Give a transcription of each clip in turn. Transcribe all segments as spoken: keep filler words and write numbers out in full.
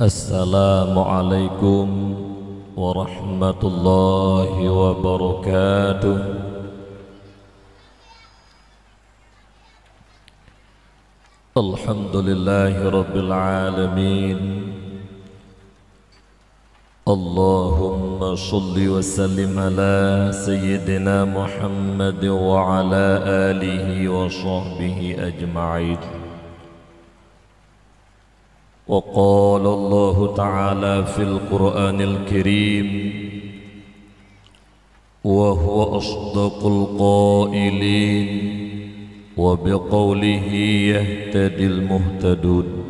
Assalamualaikum warahmatullahi wabarakatuh. Alhamdulillahi rabbil alamin. Allahumma shalli wa sallim ala sayyidina Muhammad wa ala alihi wa sahbihi ajma'in. Wa qala Allahu ta'ala fil Qur'anil Karim, wa huwa asdaqul qailin, wa biqaulihi yahtadil muhtadun.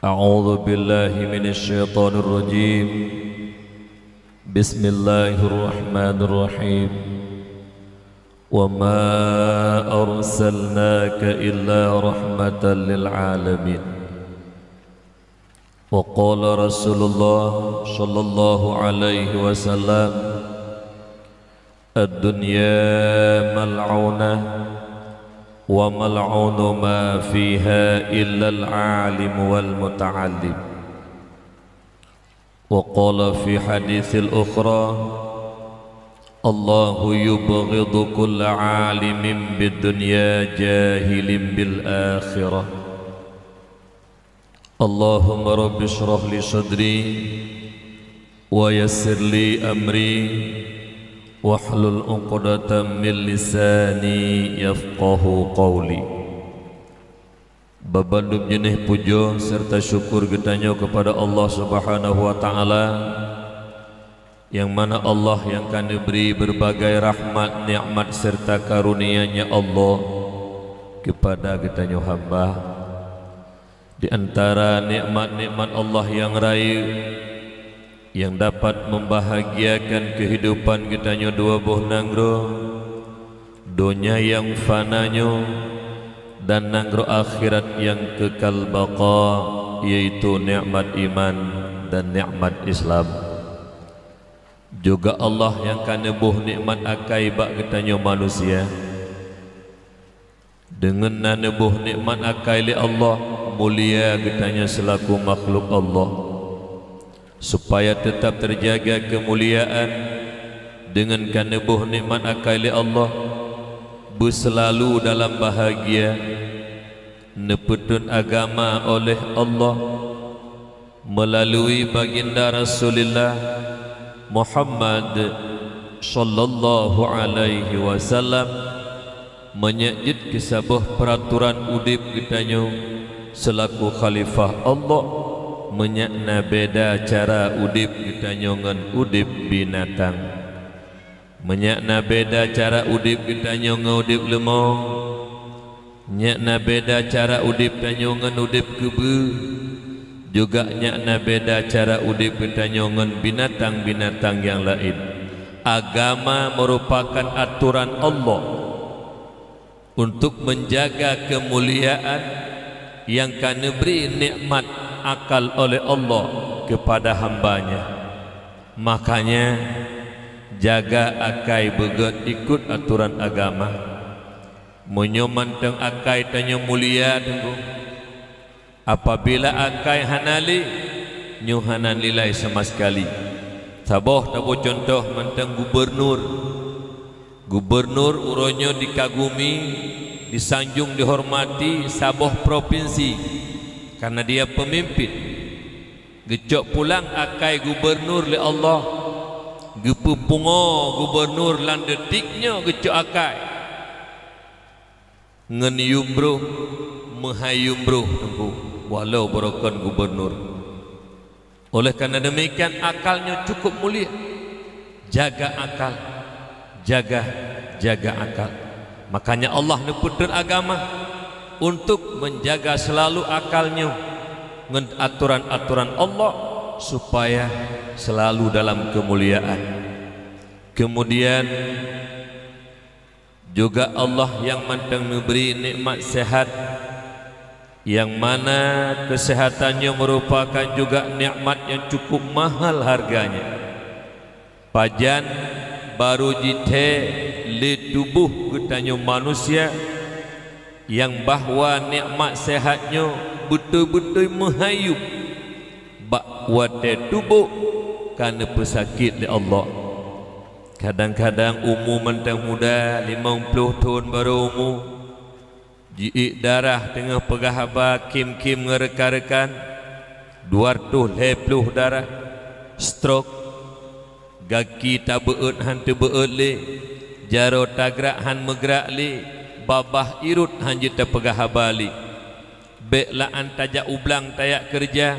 A'udzu billahi minasy syaithanir rajim. Bismillahirrahmanirrahim. Wa ma arsalnaka illa rahmatan lil alamin. Wa qala Rasulullah sallallahu alaihi wasallam, "Ad-dunya mal'unah, wa mal'unu ma fiha illal alim wal muta'allim." Wa qala fi haditsil ukhra, "Allahu yubghidu kulla alimin bid dunya jahilin bil akhirah." Allahumma rabbi shrah li sadri wa yassir li amri wahlul uqdatam min lisani yafqahu qawli. Babandum jeuneh pujoe serta syukur geutanyoe keupada Allah Subhanahu wa Ta'ala, nyang mana Allah nyang ka neubri beurbagai rahmat, nikmat serta karunia-Nya Allah keupada geutanyoe hamba. Di antara nikmat-nikmat Allah nyang rayeuk, nyang dapat membahagiakan keuhidupan geutanyoe dua boh nanggroe, donya nyang fana nyoe dan nanggroe akhirat nyang kekal baqa, yaitu nikmat iman dan nikmat Islam. Juga Allah nyang ka neuboh nikmat akai bak geutanyoe manusia. Deungon na neuboh nikmat akai lé Allah, mulia geutanyoe seulaku makhluk Allah. Supaya teutab teujaga keumuliaan, deungon ka neuboh nikmat akai lé Allah, beuseulalu dalam bahagia, neupeutrön agama oleh Allah, meulalu baginda Rasulullah Muhammad sallallahu alaihi wasallam, meunyoe jeuet keu saboh peuratoran udeb geutanyoe seulaku khalifah Allah, meunyoe na beda cara udeb geutanyoe ngon udeb binatang. Meunyoe na beda cara udeb geutanyoe ngon udeb leumo, nyoe na beda cara udeb tanyoe ngon udeb keubeue, juga nyoe na beda cara udeb geutanyoe ngon binatang-binatang nyang laén. Agama meurupakan atoran Allah untuk menjaga keumuliaan nyang ka neubri nikmat akal oleh Allah keupada hamba-Nya. Makanya, jaga akai beugét ikot atoran agama. Meunyoe mantong akai tanyoe mulia, Teungku, apabila akai hana lé, nyoe hana nilai sama sekali. Saboh taboh cuntoh mantong gubernur. Gubernur uroe nyoe dikagumi, disanjong, dihormati saboh propinsi karena dia pemimpin. Geucok pulang akai gubernur lé Allah, geupeupungoe gubernur lam detik nyoe geucok akai. Ngon yum broh, meuhai yum broh, Teungku, walau barokon gubernur. Oleh karena demikian, akalnya cukup mulia. Jaga akal, jaga, jaga akal. Makanya Allah neupeutrön agama untuk menjaga selalu akalnya ngon atoran-atoran Allah supaya selalu dalam kemuliaan. Kemudian, juga Allah nyang mantong neubri nikmat sehat, nyang mana kesehatan nyoe meurupakan juga nikmat nyang cukup mahal harganya. Pajan barô jithèe lé tuboh geutanyoe manusia, nyang bahwa nikmat sehat nyoe beutôi-beutôi meuhai yum, Watée tuboh ka neupeusakét lé Allah. Kadang-kadang umu mantong muda, limong ploh thon barô umu, jiék darah teungoh peugah haba khém-khém ngon reukan-reukan, dua reutôh lhée ploh darah, stroke, gaki tabeuet hán teubeuet lé, jaroe tagrak hán meugrak lé, babah irot hán jeuet tapeugah haba lé. Bék laan tajak u blang tajak keureuja,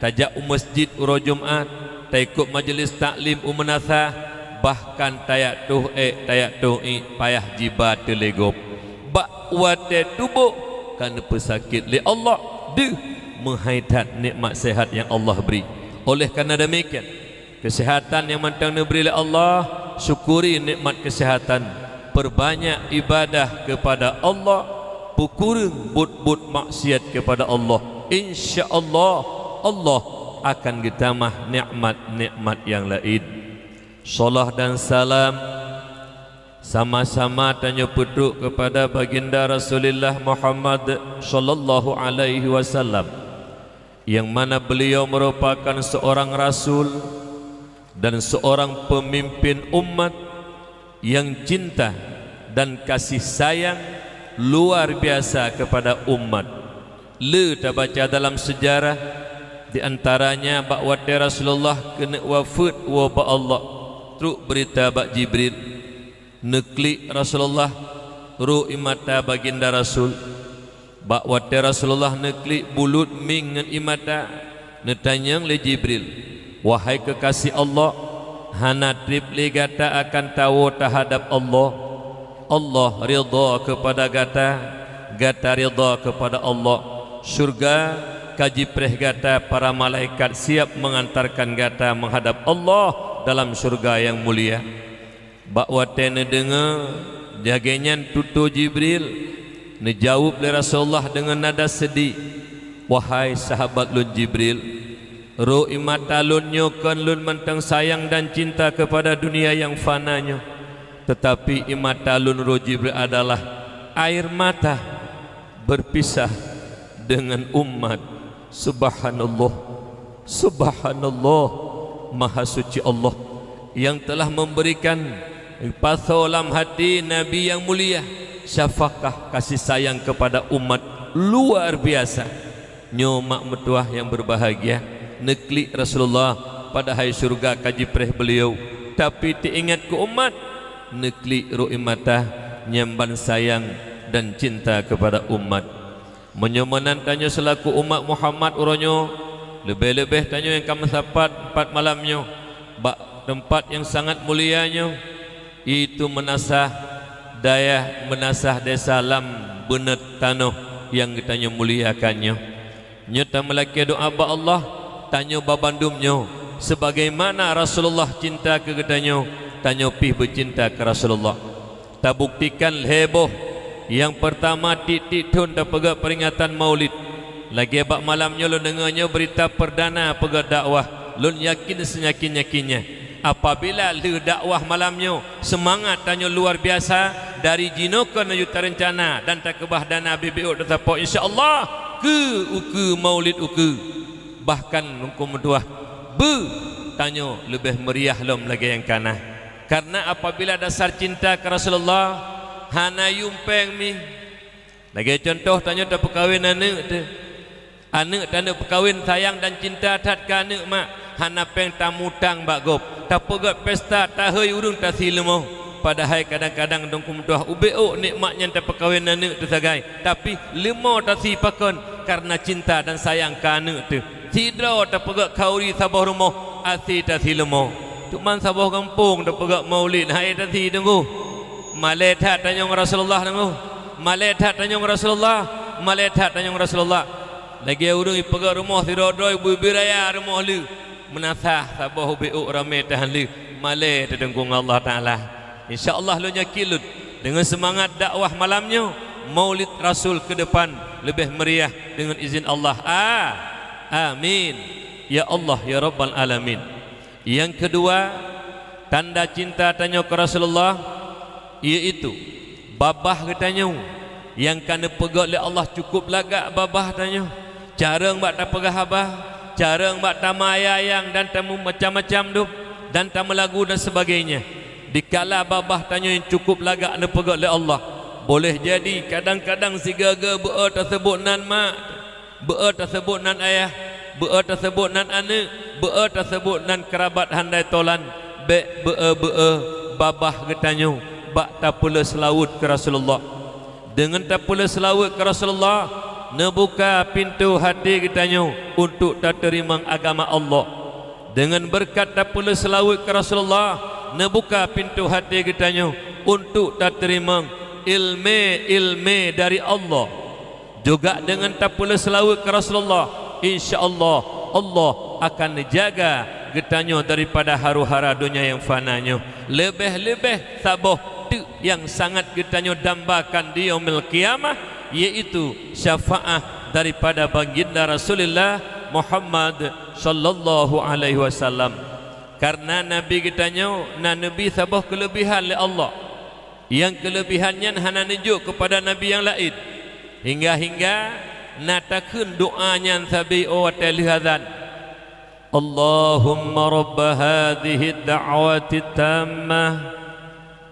tajak u meuseujid uroe Jumat, taikot majeulih taklim u meunasah, bahkan tajak toh ék, tajak toh iek, payah jiba teuh lé gob. Bak watée tuboh ka neupeusakét lé Allah, deuh meuhai that nikmat seuhat nyang Allah bri. Oleh karena demikian, keuseuhatan nyang mantong neubri lé Allah, syukuri nikmat keuseuhatan, peurbanyak ibadah keupada Allah, peukureueng buet-buet maksiat keupada Allah. Insya Allah, Allah akan geutamah nikmat-nikmat nyang laén. Salawat dan salam sama-sama tanyoe peutrok keupada Baginda Rasulullah Muhammad sallallahu alaihi wasallam, nyang mana beliau merupakan seorang rasul dan seorang pemimpin umat yang cinta dan kasih sayang luar biasa kepada umat. Le tabaca dalam sejarah, di antaranya bak watée Rasulullah keuneuk wafeuet woe bak Allah, trok beurita bak Jibril. Neuklik Rasulullah, rô ie mata Baginda Rasul. Bak watée Rasulullah neuklik bulut mieng ngon ie mata, neutanyong lé Jibril, "Wahai keukasih Allah, hana treb lé gata akan tawoe teuhadab Allah? Allah ridha keupada gata, gata ridha keupada Allah. Syeuruga ka jipreh gata, para malaikat siap meungantarkan gata meuhadab Allah dalam syeuruga nyang mulia." Bak watée neudeungoe lagée nyan tutoe Jibril, neujaweueb lé Rasulullah deungon nada seudeh, "Wahai sahabat lôn Jibril, rô ie mata lôn nyoe kon lôn mantong sayang dan cinta keupada dunia nyang fana nyoe, teutapi ie mata lôn rô Jibril adalah air mata berpisah dengan umat." Subhanallah, subhanallah, maha suci Allah yang telah memberikan pasoe lam hati Nabi yang mulia, syafaqah, kasih sayang kepada umat luar biasa. Nyoe mak meutuwah yang berbahagia, neuklik Rasulullah, padahai syeuruga ka jipreh beliau, tapi teuingat keu umat, neuklik rô ie mata nyang ban sayang dan cinta kepada umat. Meunyoe meunan tanyoe seulaku umat Muhammad uroe nyoe, leubeh-leubeh tanyoe nyang ka meusapat pat malam nyoe bak teumpat nyang sangat mulia nyoe, itu meunasah dayah, meunasah desa lam beuneut tanoh nyang geutanyoe muliakan nyoe. Nyoe tameulakée doá bak Allah, tanyoe babandum nyoe, sebagaimana Rasulullah cinta keu geutanyoe, tanyoe pih beucinta keu Rasulullah. Tabuktikan lhée boh. Nyang peurtama, tieb-tieb thon tapeugét peuringatan Maulid. Lagée bak malam nyoe lôn deungoe nyoe beurita peurdana peugét dakwah, lôn yakin seunyakin-yakinnya, apabila lheueh dakwah malam nyoe, seumangat tanyoe luar biasa, dari jinoe keunoe yue tareuncana dan takeubah dana bibiôk tasapoe, insya Allah, keu ukeue Maulid ukeue. Bahkan lôn kheun meutuwah, beu tanyoe leubeh meuriah lom lagée nyang ka na. Karna apabila dasar cinta keu Rasulullah, hana yuem péng mi. Lagée cuntoh, tanyoe tapeukawen aneuëk teuh. Aneuëk taneuk peukawen sayang dan cinta that keu aneuëk mak, hana péng tamutang bak gob. Tapeugét pesta, tahôi ureuëng, tasi leumo. Padahai kadang-kadang dong kumtuah ubé ôk nikmat nyan tapeukawen aneuëk teuh sagai, tapi leumo tasi pakon, karna cinta dan sayang keu aneuëk teuh. Sidroe tapeugét khauri saboh rumoh, asi tasi leumo. Teuma saboh gampông tapeugét Maulid, hai tasi teungku. Malée that tanyong Rasulullah teungku. Malée that tanyong Rasulullah. Malée that tanyong Rasulullah. Lagée ureuëng ipeugét rumoh sidroe-droe bubé raya rumoh lé. Meunasah saboh ubé ôk ramé tahan lé. Malée teuteungku ngon Allah Taala. Insya Allah lôn yakin lôn, deungon seumangat dakwah malam nyoe, Maulid Rasul keu depan leubeh meuriah deungon izin Allah. A-, amin. Ya Allah, ya Rabbal Alamin. Nyang keudua, tanda cinta tanyoe keu Rasulullah, yaitu babah geutanyoe nyang ka neupeugét lé Allah cukôp lagak babah tanyoe. Carông bak tapeugah haba, carông bak tamayang dan tameumacam-macam dum, dan tameulagu dan sebagainya. Dikala babah tanyoe nyang cukup lagak neupeugét lé Allah, boleh jadi kadang-kadang sigaga beu-e taseubut nan mak, beu-e taseubut nan ayah, beu-e taseubut nan aneuëk, beu-e taseubut nan keurabat handai tolan, bék beu-e-beu-e babah geutanyoe bak tapeuleueh seulaweuet keu Rasulullah. Deungon tapeuleueh seulaweuet keu Rasulullah, neubuka pintoe haté geutanyoe untuk tateurimong agama Allah. Deungon beureukat tapeuleueh seulaweuet keu Rasulullah, neubuka pintoe haté geutanyoe untuk tateurimong ileumé-ileumé dari Allah. Juga deungon tapeuleueh seulaweuet keu Rasulullah, insya Allah, Allah akan neujaga geutanyoe daripada haru-hara donya nyang fana nyoe. Leubeh-leubeh saboh teuk nyang sangat geutanyoe dambakan di Yaumil Qiyamah, yaitu syafaat daripada Baginda Rasulullah Muhammad sallallahu alaihi wasallam. Kareuna Nabi geutanyoe na neubi saboh keuleubihan lé Allah. Nyang keuleubihan nyan hana neujok keupada nabi nyang laén. Hingga-hingga na takheun doá nyan sabe óh watée lheueh azan. Allahumma rabba hadzihid da'watid tammah,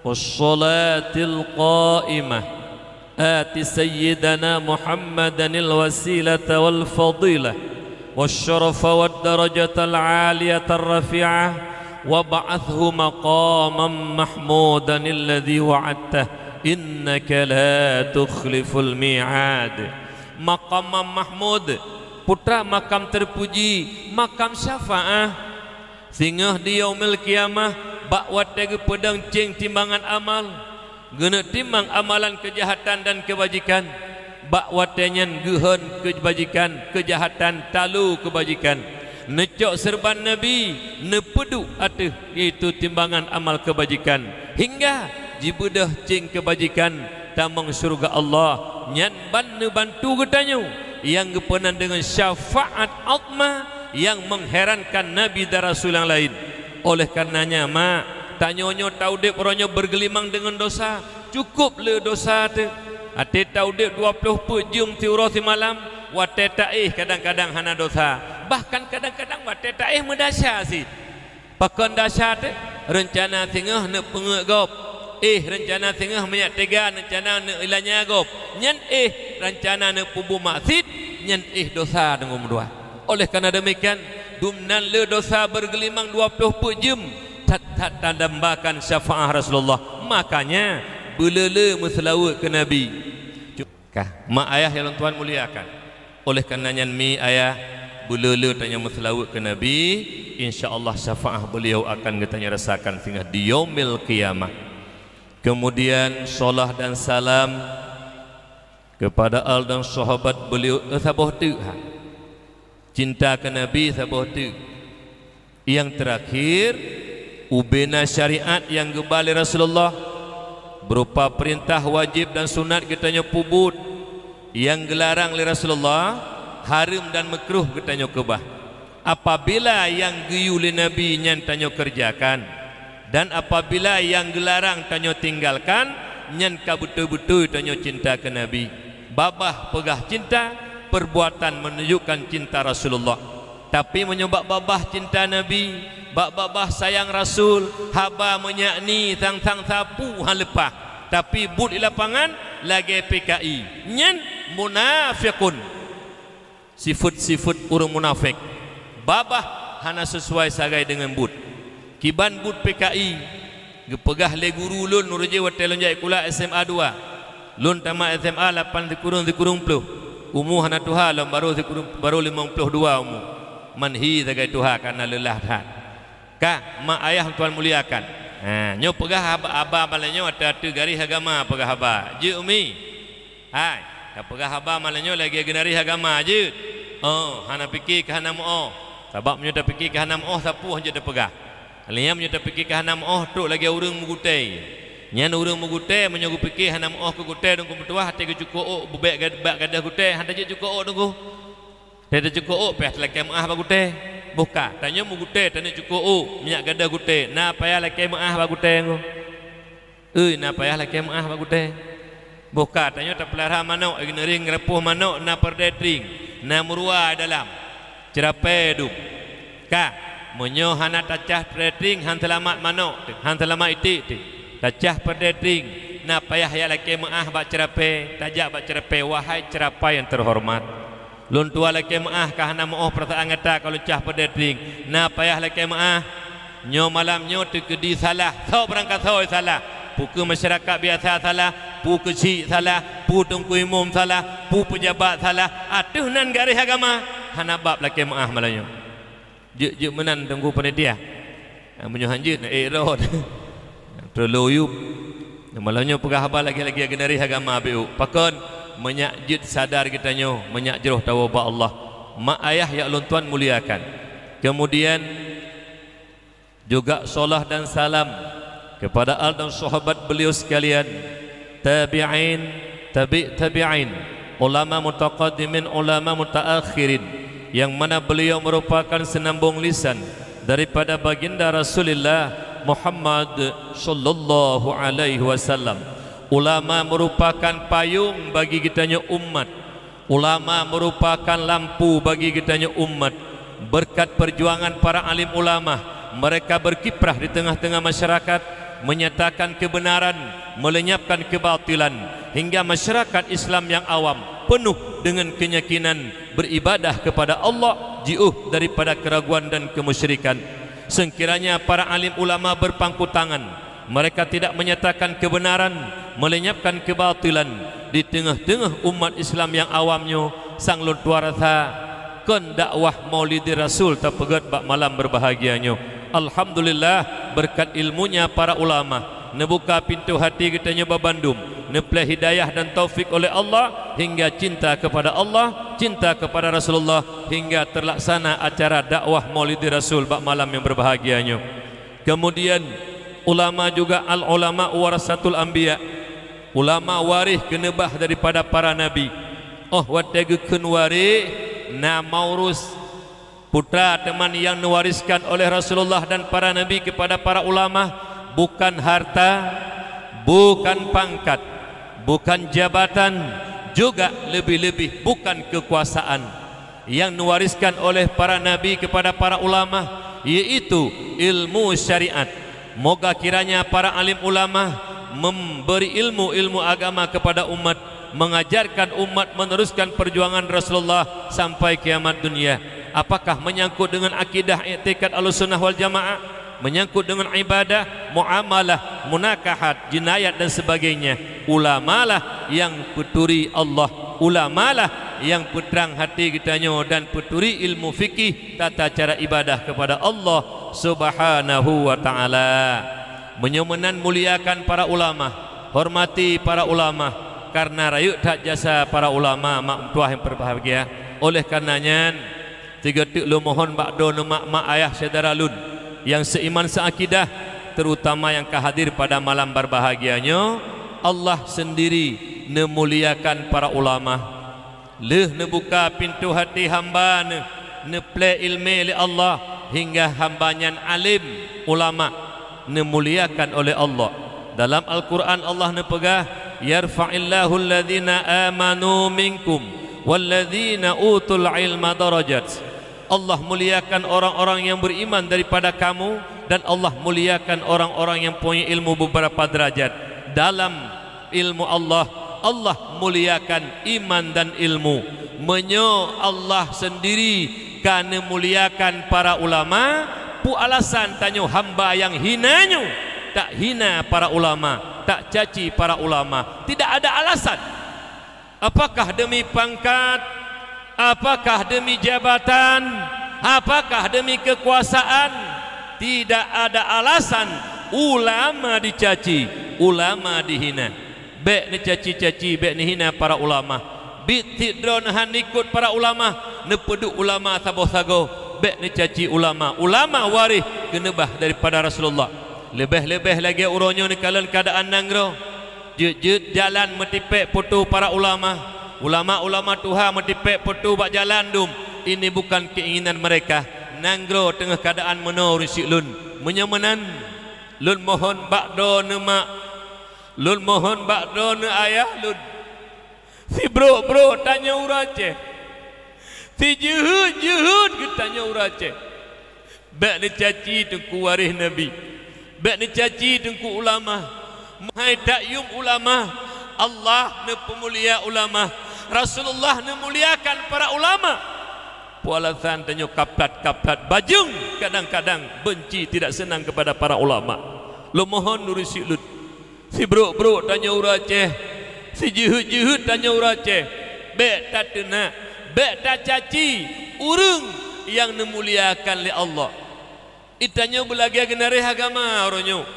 wassalatil qaimah, ati sayyidana Muhammadanil wasilata wal fadilah, wasyarafa wad darajatal aliyatar rafi'ah, wab'athhu maqamam mahmudanil ladzi wa'adtah, innaka la tukhliful mi'ad. Maqamam mahmud, putra makam teupuji, makam syafaah. Singoh di Yaumil Qiyamah, bak watée geupeudong céng timbangan amal, geuneuk timbang amalan keujahatan dan keubajikan. Bak watée nyan geuhon keubajikan, keujahatan talo keubajikan. Neucok seureuban Nabi, neupeuduek ateueh, yaitu timbangan amal keubajikan, hingga jibeudôh céng keubajikan tamong syeuruga Allah. Nyan ban neubantu geutanyoe nyang geupeunan deungon syafaat uzma nyang meuherankan nabi dan rasul nyang laén. Óh lheueh kareuna nyan, mak, tanyoe nyoe taudeb uroe nyoe beurgeulimang deungon dosa, cukôp le dosa teuh. Até taudeb dua ploh peuet jeuem siuroe simalam, watée taéh kadang-kadang hana dosa, bahkan kadang-kadang watée taéh meudasya cit. Pakon dasya teuh? Reuncana singoh neuk peungeuet gob, éh reuncana singoh meunyak teuga reuncana neuk ilanya gob, nyan éh reuncana neuk peubuet maksiet, nyan éh dosa deungon meudoá. Óh lheueh kareuna deumikian, dumnan le dosa beurgeulimang dua ploh peuet jeuem, that-that tadambakan syafaah Rasulullah. Makanya, beuleu-leu meuseulaweuet keu Nabi. Ka, mak ayah nyang lôn tuan muliakan. Óh lheueh kareuna nyan mi ayah, beuleu-leu tanyoe meuseulaweuet keu Nabi, insya Allah syafaah beliau akan geutanyoe rasakan singoh di Yaumil Qiyamah. Kemudian, salat dan salam kepada al dan sahabat beliau, eh, saboh teuk ha. Cinta keu Nabi saboh teuk. Nyang teurakhir, ubena syariat nyang geuba lé Rasulullah, beurupa peurintah wajéb dan sunat geutanyoe peubuet, nyang geularang lé Rasulullah, hareuem dan meukruh geutanyoe keubah. Apabila nyang geuyue lé Nabi nyan tanyoe keureujakan, dan apabila nyang geularang tanyoe tinggalkan, nyan ka beutôi-beutôi tanyoe cinta keu Nabi. Babah peugah cinta, peurbuatan meununjukkan cinta Rasulullah. Tapi meunyoe bak babah cinta Nabi, bak babah sayang Rasul, haba meunyak ni sang-sang sapeue han leupah, tapi buet di lapangan lagée P K I, nyan munafiqun. Sifeuet-sifeuet ureuëng munafék, babah hana sisuai sagai deungon buet. Kiban buet P K I, geupeugah lé guru lôn, uroe jéh watée lôn jak sikula S M A dua. Lôn tamat S M A lapan sikureueng sikureueng ploh. Umu hana tuha lom, barô sikureueng, barô limong ploh dua umu. Man hi sagai tuha kareuna leulah that. Ka, mak ayah tuan muliakan. Ha, nyoe peugah haba, haba malam nyoe ateueh-ateueh garéh agama peugah haba. Jeuet umi. Hai, tapeugah haba malam nyoe lagée geunaréh agama jeuet. Oh, hana pike keu hana meuoh. Sabab meunyoe tapike keu hana meuoh, sapeue jeuet tapeugah. Alheuh nyan meunyoe tapike keu hana meuoh, trok lagée ureuëng meugutée. Nyan ureuëng meugutée, meunyoe geupike hana meuoh keu gutée dong keu meutuwah, até geucukôk ôk, beubék gad-, bak gadôh gutée, hana jeuet cukôk ôk dong keu. Teuh teucukôk ôk pih talakée meuáh bak gutée. Boh ka, tanyoe meugutée, tanyoe cukôk ôk, minyak gadôh gutée, na payah lakée meuáh bak gutée nyoe. Ui, na payah lakée meuáh bak gutée. Boh ka, tanyoe tapeulara manok, ignering rapoh manok, na peureudée tring, na meuruwa dalam. Ceurapée dum. Ka, meunyoe hana tacah peureutring, han seulamat manok teuh, han seulamat iték teuh. Tacah peureutring, na payah jak lakée meuáh bak ceurapée, tajak bak ceurapée, "Wahai ceurapée nyang teuhoreumat, lôn tuwa lakée meuáh ka hana meu'oh peurasaan gata ka lôn cah peureutring, na payah lakée meuáh." Nyoe malam nyoe teukeudi salah, soe barangkasoe salah. Peue keuh masyarakat biasa salah, peue keuh chik salah, peue teungku imum salah, peue peujabat salah, ateueh nan garéh agama, hana bab lakée meuáh malam nyoe. Jeuet-jeuet meunan teungku panitia. Meunyoe han jeuet, na ék rot. Teuluyup. Malam nyoe peugah haba lagée-lagée garéh agama biôk. Pakon? Meunyak jeuet sadar geutanyoe, meunyak jroh tawoe bak Allah. Mak ayah nyang lôn tuan muliakan. Kemudian, juga salam dan salam kepada al dan sahabat beliau sekalian, tabi'in, tabi' tabi'in, ulama mutaqaddimin, ulama mutaakhirin, yang mana beliau merupakan senambung lisan daripada baginda Rasulullah Muhammad sallallahu alaihi wasallam. Ulama merupakan payung bagi geutanyoe umat. Ulama merupakan lampu bagi geutanyoe umat. Berkat perjuangan para alim ulama, mereka berkiprah di tengah-tengah masyarakat, menyatakan kebenaran, melenyapkan kebatilan, hingga masyarakat Islam yang awam penuh dengan keyakinan beribadah kepada Allah, jiôh daripada keraguan dan kemusyrikan. Sekiranya para alim ulama berpangku tangan, mereka tidak menyatakan kebenaran, melenyapkan kebatilan di tengah-tengah umat Islam nyang awam nyoe, sang lôn tuan rasa kon dakwah Maulidi Rasul tapeugét bak malam berbahagia nyoe. Alhamdulillah, berkat ilmunya para ulama, neubuka pintoe hati geutanyoe babandum, neuplée hidayah dan taufik oleh Allah, hingga cinta kepada Allah, cinta kepada Rasulullah, hingga terlaksana acara dakwah Maulidi Rasul bak malam nyang berbahagia nyoe. Kemudian, ulama juga al-ulama warasatul anbiya. Ulama waréh keuneubah daripada para nabi. Óh watée geukheun waréh, na maurus. Putra teuma nyang neuwariskan oleh Rasulullah dan para nabi kepada para ulama, bukan harta, bukan pangkat, bukan jabatan, juga lebih-lebih bukan kekuasaan. Nyang neuwariskan oleh para nabi kepada para ulama, yaitu ilmu syariat. Moga kiranya para alim ulama memberi ilmu-ilmu agama kepada umat, mengajarkan umat meneruskan perjuangan Rasulullah sampai kiamat dunia. Apakah menyangkut dengan akidah iktikad Ahlussunnah wal Jamaah? Menyangkut dengan ibadah, muamalah, munakahat, jinayat dan sebagainya, ulamalah nyang peuturi Allah, ulamalah nyang peutrang hati geutanyoe dan peuturi ilmu fikih tata cara ibadah kepada Allah Subhanahu wa Ta'ala. Meunyoe meunan, muliakan para ulama, hormati para ulama, karena rayeuk that jasa para ulama, mak meutuah nyang berbahagia. Oleh karena nyan, Sigoe teuk lôn mohon bak droeneuh mak-mak ayah syedara lôn nyang seuiman seuakidah, terutama nyang ka hadir pada malam berbahagia nyoe, Allah sendiri neumuliakan para ulama. Lheueh neubuka pintoe hati hamba Neuh, neuplée iéleumé lé Allah hingga hamba nyan além, ulama, neumuliakan oleh Allah. Dalam Al-Qur'an Allah neupeugah, "Yarfa'illahu alladhina amanu minkum walladhina utul ilma darajat." Allah muliakan orang-orang yang beriman daripada kamu, dan Allah muliakan orang-orang yang punya ilmu beberapa derajat. Dalam ilmu Allah, Allah muliakan iman dan ilmu. Meunyoe Allah sendiri ka neumuliakan para ulama, peue alasan tanyoe hamba nyang hina nyoe tak hina para ulama, tak caci para ulama? Tidak ada alasan. Apakah demi pangkat? Apakah demi jabatan? Apakah demi kekuasaan? Tidak ada alasan ulama dicaci, ulama dihina. Bék neucaci-caci, bék neuhina para ulama. Biet cit droeneuh han ikot para ulama, neupeuduek ulama saboh sagoe, bék neucaci ulama. Ulama waréh keuneubah daripada Rasulullah. Leubeh-leubeh lagée uroe nyoe neukalon keuadaan nanggroe. Jeuet-jeuet jalan meutipék poto para ulama. Ulama-ulama tuha meutipék poto bak jalan dum. Ini bukan keinginan mereka. Nanggroe teungoh keuadaan meunoe ureuëng syik lôn. Meunyoe meunan, lôn mohon bak droeneuh mak, lôn mohon bak droeneuh ayah lôn. Sibrok-brok tanyoe ureuëng Aceh. Sijeuheut-jeuheut geutanyoe ureuëng Aceh. Bék neucaci teungku waréh Nabi. Bék neucaci teungku ulama. Meuhai that yuem ulama, Allah neupeumulia ulama. Rasulullah neumuliakan para ulama. Peue alasan tanyoe kaplat-kaplat bajeueng, kadang-kadang benci, tidak senang kepada para ulama. Lôn mohon nuri silut. Sibrok-brok tanyoe ureuëng Aceh, sijeuheut-jeuheut tanyoe ureuëng Aceh, bék tateunak, bék tacaci ureuëng nyang neumuliakan lé Allah. Di tanyoe beulagée geunaréh agama uroe nyoe.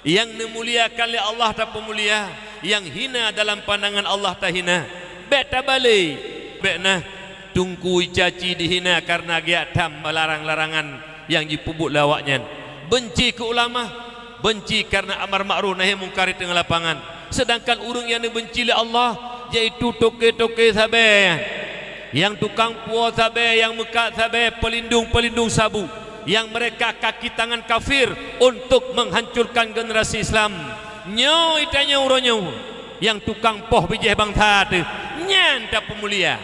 Nyang neumuliakan lé Allah tapeumulia, nyang hina dalam pandangan Allah tahina. Bék tabalé, bék na teungku caci dihina kareuna geujak tham larang-larangan nyang jipeubuet lé awaknyan. Benci keu ulama, benci kareuna amar makruf nahi mungkar di teungoh lapangan. Sedangkan ureuëng nyang neubenci lé Allah, yaitu toke-toke sabe nyan, nyang tukang puwoe sabe, nyang meukat sabe, pelindung-pelindung sabu, nyang mereka kaki tangan kafir untuk menghancurkan generasi Islam. Nyoe di tanyoe uroe nyoe, nyang tukang poh bijéh bansa teuh, nyan tapeumulia.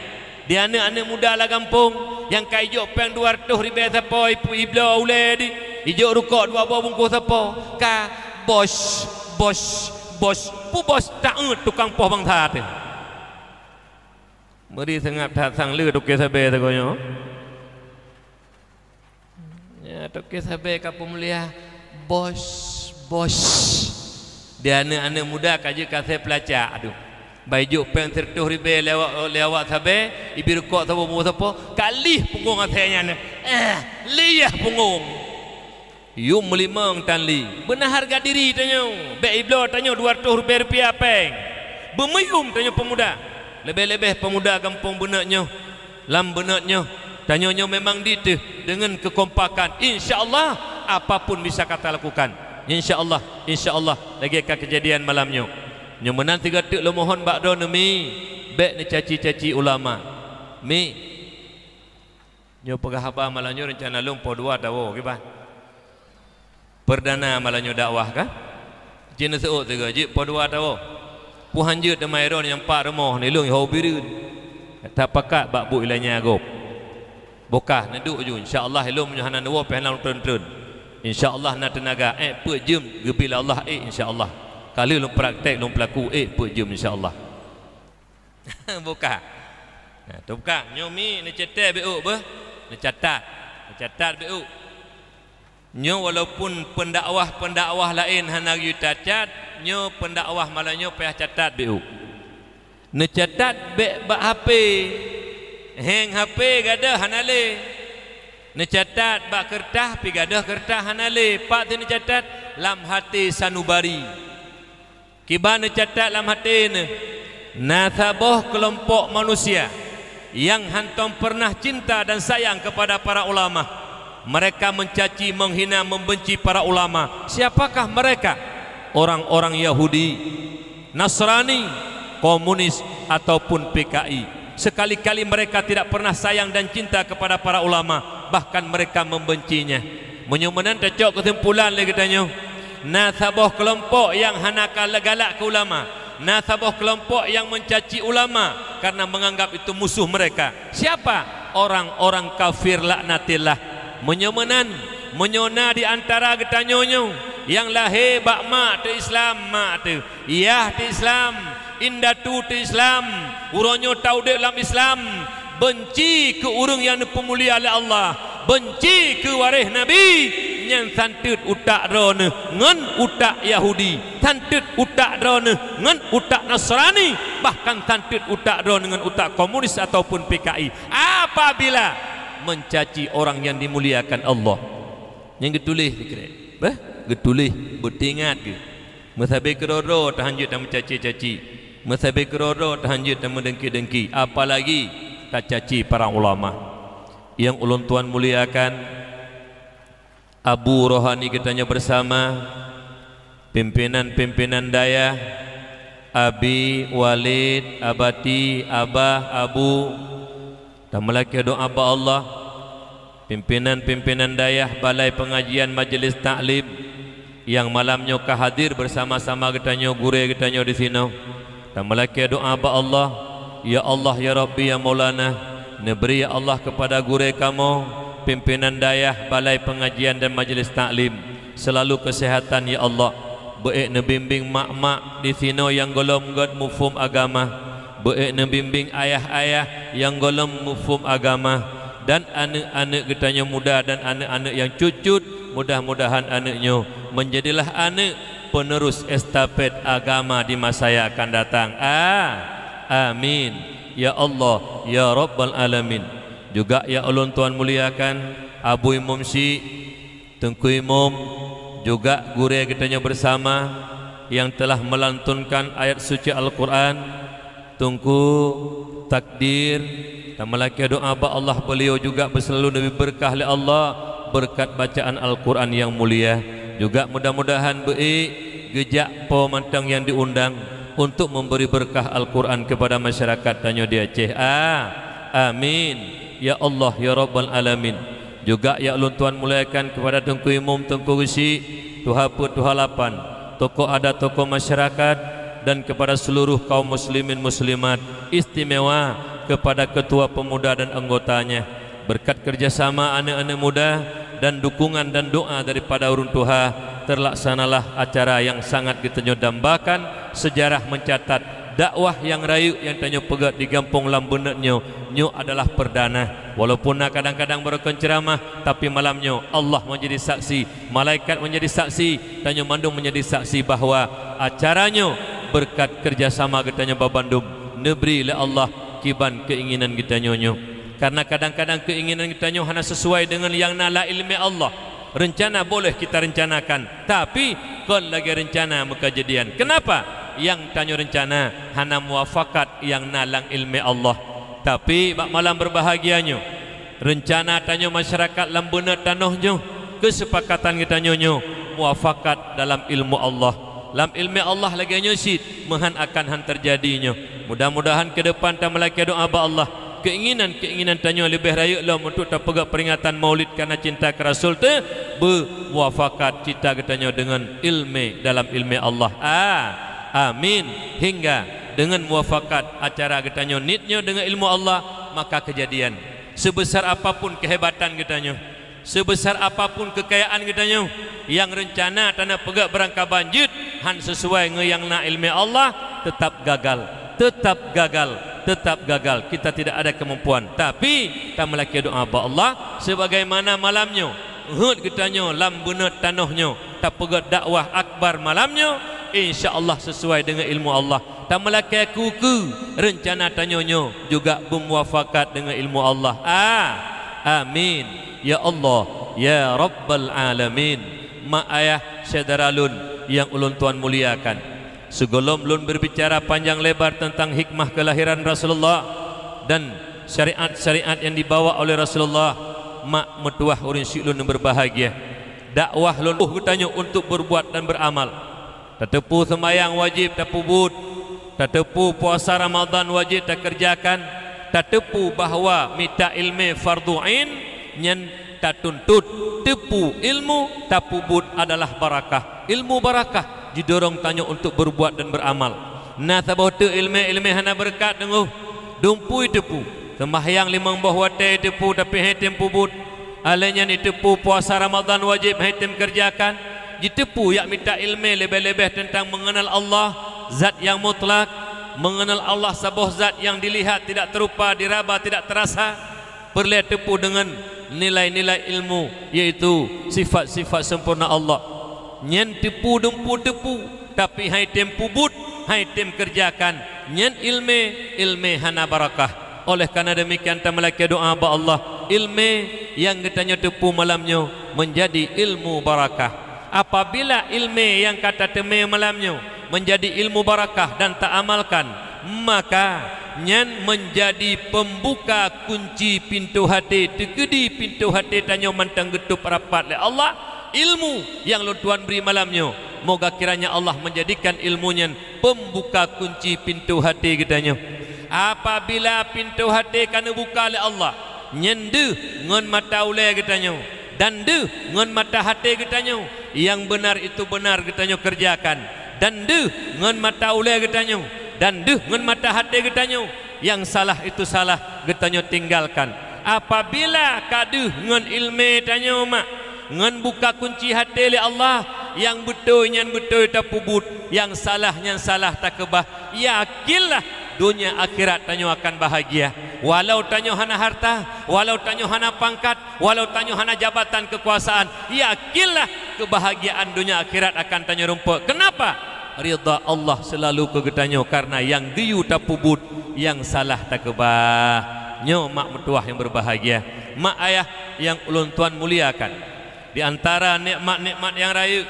Di aneuëk-aneuëk muda lam gampông nyang ka ijok péng dua reutôh ribée sapo, ipeu ibloe ulée di, ijok rukok dua boh bungkôh sapo, ka bos, bos, bos, peue bos taeuet tukang poh bansa teuh. Meuri seungab that sang le toke sabe sagoe nyoe. Ya, toke sabe ka peumulia, bos, bos. Di aneuëk-aneuëk muda ka jeuet ka asai peulacak, aduh. Bai jok péng sireutôh ribée lé awak, lé awak sabe, ibi rukok saboh bungkôh sapo, ka lieh punggong asai nyan. Eh, lieh punggong. Yuem meulimong tan li. Beuna hareuga diri tanyoe. Bék ibloe tanyoe dua reutôh ribée rupiah péng. Beumeuyuem tanyoe peumuda. Leubeh-leubeh peumuda gampông Beuneuk nyoe. Lam Beuneuk nyoe, tanyoe nyoe memang diteuh deungon keukompakan. Insya Allah, apapun bisa ka talakukan. Insya Allah, insya Allah, lagée ka keujadian malam nyoe. Nyoe meunan sigoe teuk lôn mohon bak droeneuh mi, bék neucaci-caci ulama. Mi, nyoe peugah haba malam nyoe reuncana lôn poh dua tawoe, kiban. Perdana malam nyoe dakwah ka? Jih neuseuôt sigoe, jeuet poh dua tawoe. Peue han jeuet teuma droeneuh nyang pat rumoh nibak lôn ho Bireuen. Tapakat bak buet ilée nyan gob. Bukah neuduek ju, insya Allah ilôn meunyoe hana neuwoe pih hana lôn treun-treun. Insya Allah na teunaga, ék peuet jeuem geubri lé Allah ék insya Allah. Ka lheueh lôn praktek lôn peulaku ék peuet jeuem insya Allah. Bukah. Nah, teuka, nyoe mi neuceute beuh, beuh. Neucatat. Neucatat beuh. Nyoe walaupun pendakwah-pendakwah laén hana geuyue catat, nyoe pendakwah malam nyoe payah catat beuh. Neucatat bék bak H P. Heng H P gadoh hana lé. Neucatat bak keureutah pi gadoh keureutah hana lé. Pat teu neucatat lam até sanubari. Kiban neucatat lam até neuh, na saboh keulompok manusia nyang hántom peureunah cinta dan sayang keupada para ulama. Mereka mencaci, menghina, membenci para ulama. Siapakah mereka? Orang-orang Yahudi, Nasrani, komunis, ataupun P K I. Sekali-kali mereka tidak pernah sayang dan cinta kepada para ulama, bahkan mereka membencinya. Meunyoe meunan tacok keusimpulan lé geutanyoe, na saboh keulompok nyang hana ka galak keu ulama, na saboh keulompok nyang meucaci ulama karena menganggap itu musuh mereka. Siapa? Orang-orang kafir laknatillah. Meunyoe meunan, meunyoe na di antara geutanyoe nyoe nyang lahé bak mak teu Islam, mak teu Yah teu Islam, indatu teu Islam, uroe nyoe taudeb lam Islam, benci keu ureuëng nyang neupeumulia lé Allah, benci keu waréh Nabi, nyan santeut utak droeneuh ngon utak Yahudi, santeut utak droeneuh ngon utak Nasrani, bahkan santeut utak droeneuh ngon utak komunis ataupun P K I. Apabila mencaci orang yang dimuliakan Allah. Nyang geutuléh sikrek, beh, geutuléh, beuteuingat geuh. Meusabe keudroe-droe tahanjeuet tameucaci-caci, meusabe keudroe-droe tahanjeuet tameudengki-dengki, apalagi tacaci para ulama. Nyang ulôn tuan muliakan, abu rohani geutanyoe bersama, pimpinan-pimpinan dayah, abi, walid, abati, abah, abu, tameulakée doá bak Allah, pimpinan-pimpinan dayah Balai Pengajian Majelis Taklim nyang malam nyoe ka hadir bersama-sama geutanyoe gurée geutanyoe disinoe. Tameulakée doá bak Allah, ya Allah, ya Rabbi, ya Maulana, Neubri, ya Allah, keupada gurée kamoe, pimpinan dayah, balai peungajian dan majlis taklim, seulalu keuseuhatan, ya Allah. Beuék neubimbéng mak-mak disinoe nyang gohlom gét muphom agama. Beuék neubimbéng ayah-ayah nyang gohlom muphom agama. Dan aneuëk-aneuëk geutanyoe muda dan aneuëk-aneuëk nyang cut-cut, mudah-mudahan aneuëk nyoe meunjadilah aneuëk penerus estafet agama di masa nyang akan datang. A-, amin. Ya Allah, ya Rabbal Alamin. Juga nyang ulôn tuan muliakan, Abu Imum Syik, Teungku Imum, juga gurée geutanyoe bersama nyang telah melantunkan ayat suci Al-Quran, Teungku Takdir, tameulakée doa bak Allah, beuliau juga beuseulalu neubri beureukat lé Allah beureukat bacaan Al-Quran nyang mulia. Juga mudah-mudahan beuék geujak po mantong nyang diundang untuk memberi berkah Al-Quran kepada masyarakat tanyoe di Aceh. A-, amin. Ya Allah, ya Rabbal Alamin. Juga nyang ulôn tuan muliakan keupada Teungku Imum, Teungku Geuchik, Tuha Peuet, Tuha Lapan, tokoh adat, tokoh masyarakat, dan kepada seluruh kaum muslimin muslimat, istimewa kepada ketua pemuda dan anggotanya. Berkat kerjasama aneuëk-aneuëk muda dan dukungan dan doa daripada ureuëng tuha, terlaksanalah acara nyang sangat geutanyoe dambakan. Sejarah mencatat, dakwah nyang rayeuk nyang tanyoe peugét di gampông Lambeuneuet nyoe, nyoe adalah perdana. Walaupun na kadang-kadang barokon ceuramah, tapi malam nyoe Allah menjadi saksi, malaikat menjadi saksi, tanyoe mandum menjadi saksi bahwa acara nyoe beureukat kerjasama geutanyoe babandum neubri lé Allah kiban keuinginan geutanyoe nyoe. Karena kadang-kadang keuinginan geutanyoe hana sesuai deungon nyang na lam ileumé Allah. Rencana boleh kita rencanakan, tapi kon lagée rencana meukeujadian. Kenapa? Nyang tanyoe rencana hana muafakat nyang na lam ileumé Allah. Tapi bak malam berbahagia nyoe, rencana tanyoe masyarakat Lambeuneuet tanoh nyoe, keusepakatan geutanyoe nyoe muafakat dalam ilmu Allah. Lam ileumé Allah lagée nyoe cit, meuhan akan han teujadi nyoe. Mudah-mudahan keu depan tameulakée doa bak Allah, keuinginan-keuinginan tanyoe leubeh rayeuk lom untuk tapeugét peuringatan Maulid karena cinta keu Rasul teuh beumuafakat cita geutanyoe deungon ileumé dalam ileumé Allah. A-, amin. Hingga deungon muafakat acara geutanyoe nit nyoe deungon ilmu Allah, maka keujadian. Seubesar apapun keuhebatan geutanyoe, seubesar apapun keukayaan geutanyoe, nyang reuncana tanyoe peugét beurangkaban jeuet han sesuai ngon nyang na ileumé Allah, teutap gagal, teutap gagal, teutap gagal. Kita tidak ada kemampuan. Tapi tameulakée doa bak Allah, sebagaimana malam nyoe, heuet geutanyoe Lambeuneuet tanoh nyoe, tapeugét dakwah akbar malam nyoe, insya Allah sesuai deungon ilmu Allah. Tameulakée keu-keu rencana tanyoe nyoe juga beumuafakat deungon ilmu Allah. A-, amin. Ya Allah, ya Rabbal Alamin. Mak ayah syedara lôn nyang ulôn tuan muliakan, sigohlom lôn berbicara panjang lebar tentang hikmah kelahiran Rasulullah dan syariat-syariat yang dibawa oleh Rasulullah, mak meutuwah ureuëng syik lôn nyang berbahagia. Dakwah lôn ueh geutanyoe untuk berbuat dan beramal. Tateupeue seumayang wajéb tapeubuet, tateupeue puasa Ramadhan wajéb takeureujakan, tateupeue bahwa mita ileumé fardhu ain nyan tatuntut, teupeue ilmu tapeubuet adalah barakah. Ilmu barakah jidorong tanyoe untuk berbuat dan beramal. Na saboh teuk ileumé-ileumé hana beureukat deungoe, dumpeue teupeue, seumahyang limong boh watée teupeue tapi hai tem peubuet, Alèh nyan jiteupeue puasa Ramadhan wajéb hai tem keureujakan, jiteupeue jak mita ileumé leubeh-leubeh teuntang meungeunal Allah, zat nyang mutlak, meungeunal Allah saboh zat nyang dilihat tidak terupa, diraba tidak terasa, peureulée teupeue deungon nilai-nilai ilmu, yaitu sifat-sifat sempurna Allah. Nyan teupeue dumpeue teupeue, tapi hai tem peubuet, hai tem keureujakan, nyan ileumé, ileumé hana barakah. Oleh karena demikian, tameulakée doa bak Allah, ileumé nyang geutanyoe teupeue malam nyoe meunjadi ilmu barakah. Apabila ileumé nyang ka tateumé malam nyoe meunjadi ilmu barakah dan taamalkan, maka nyan meunjadi peumbuka kunci pintoe haté, teukeudi pintoe haté tanyoe mantong geutôb rapat lé Allah. Ilmu nyang lôn tuan bri malam nyoe, moga kiranya Allah meunjadikan ilmu nyan peumbuka kunci pintoe haté geutanyoe. Apabila pintoe haté ka neubuka lé Allah, nyan deuh ngon mata ulée geutanyoe, dan deuh ngon mata haté geutanyoe, nyang beunar itu beunar geutanyoe keureujakan, dan deuh ngon mata ulée geutanyoe, dan deuh ngon mata haté geutanyoe, nyang salah itu salah, geutanyoe tinggalkan. Apabila ka deuh ngon ileumé tanyoe mak, ngon buka kunci até lé Allah, nyang beutôi nyan beutôi tapeubuet, nyang salah nyan salah takeubah, yakinlah donya akhirat tanyoe akan bahagia. Walau tanyoe hana harta, walau tanyoe hana pangkat, walau tanyoe hana jabatan keukuasaan, yakinlah keubahagiaan donya akhirat akan tanyoe rumpok. Keunapa? Ridha Allah seulalu keu geutanyoe, kareuna nyang geuyue tapeubuet, nyang salah takeubah. Nyoe mak meutuwah nyang beubahgia, mak ayah nyang ulôn tuan muliakan. Di antara nikmat-nikmat nyang rayeuk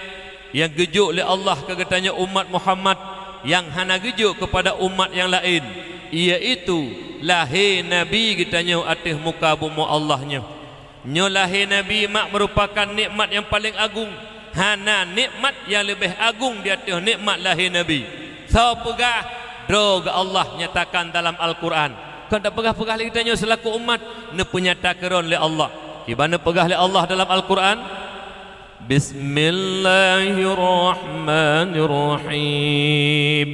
nyang geujok lé Allah keu geutanyoe umat Muhammad nyang hana geujok keupada umat nyang laén, iaitu lahé Nabi geutanyoe ateueh muka bumoe Allah nyoe. Nyoe lahé Nabi mak meurupakan nikmat nyang paleng agong. Hana nikmat nyang leubeh agong di ateueh nikmat lahé Nabi. Soe peugah? Droe geuh Allah nyatakan dalam Al-Qur'an. Kon tapeugah-peugah lé geutanyoe seulaku umat, neupeunyata keu droen lé Allah. Kiban neupeugah lé Allah dalam Al-Qur'an, "Bismillahirrahmanirrahim.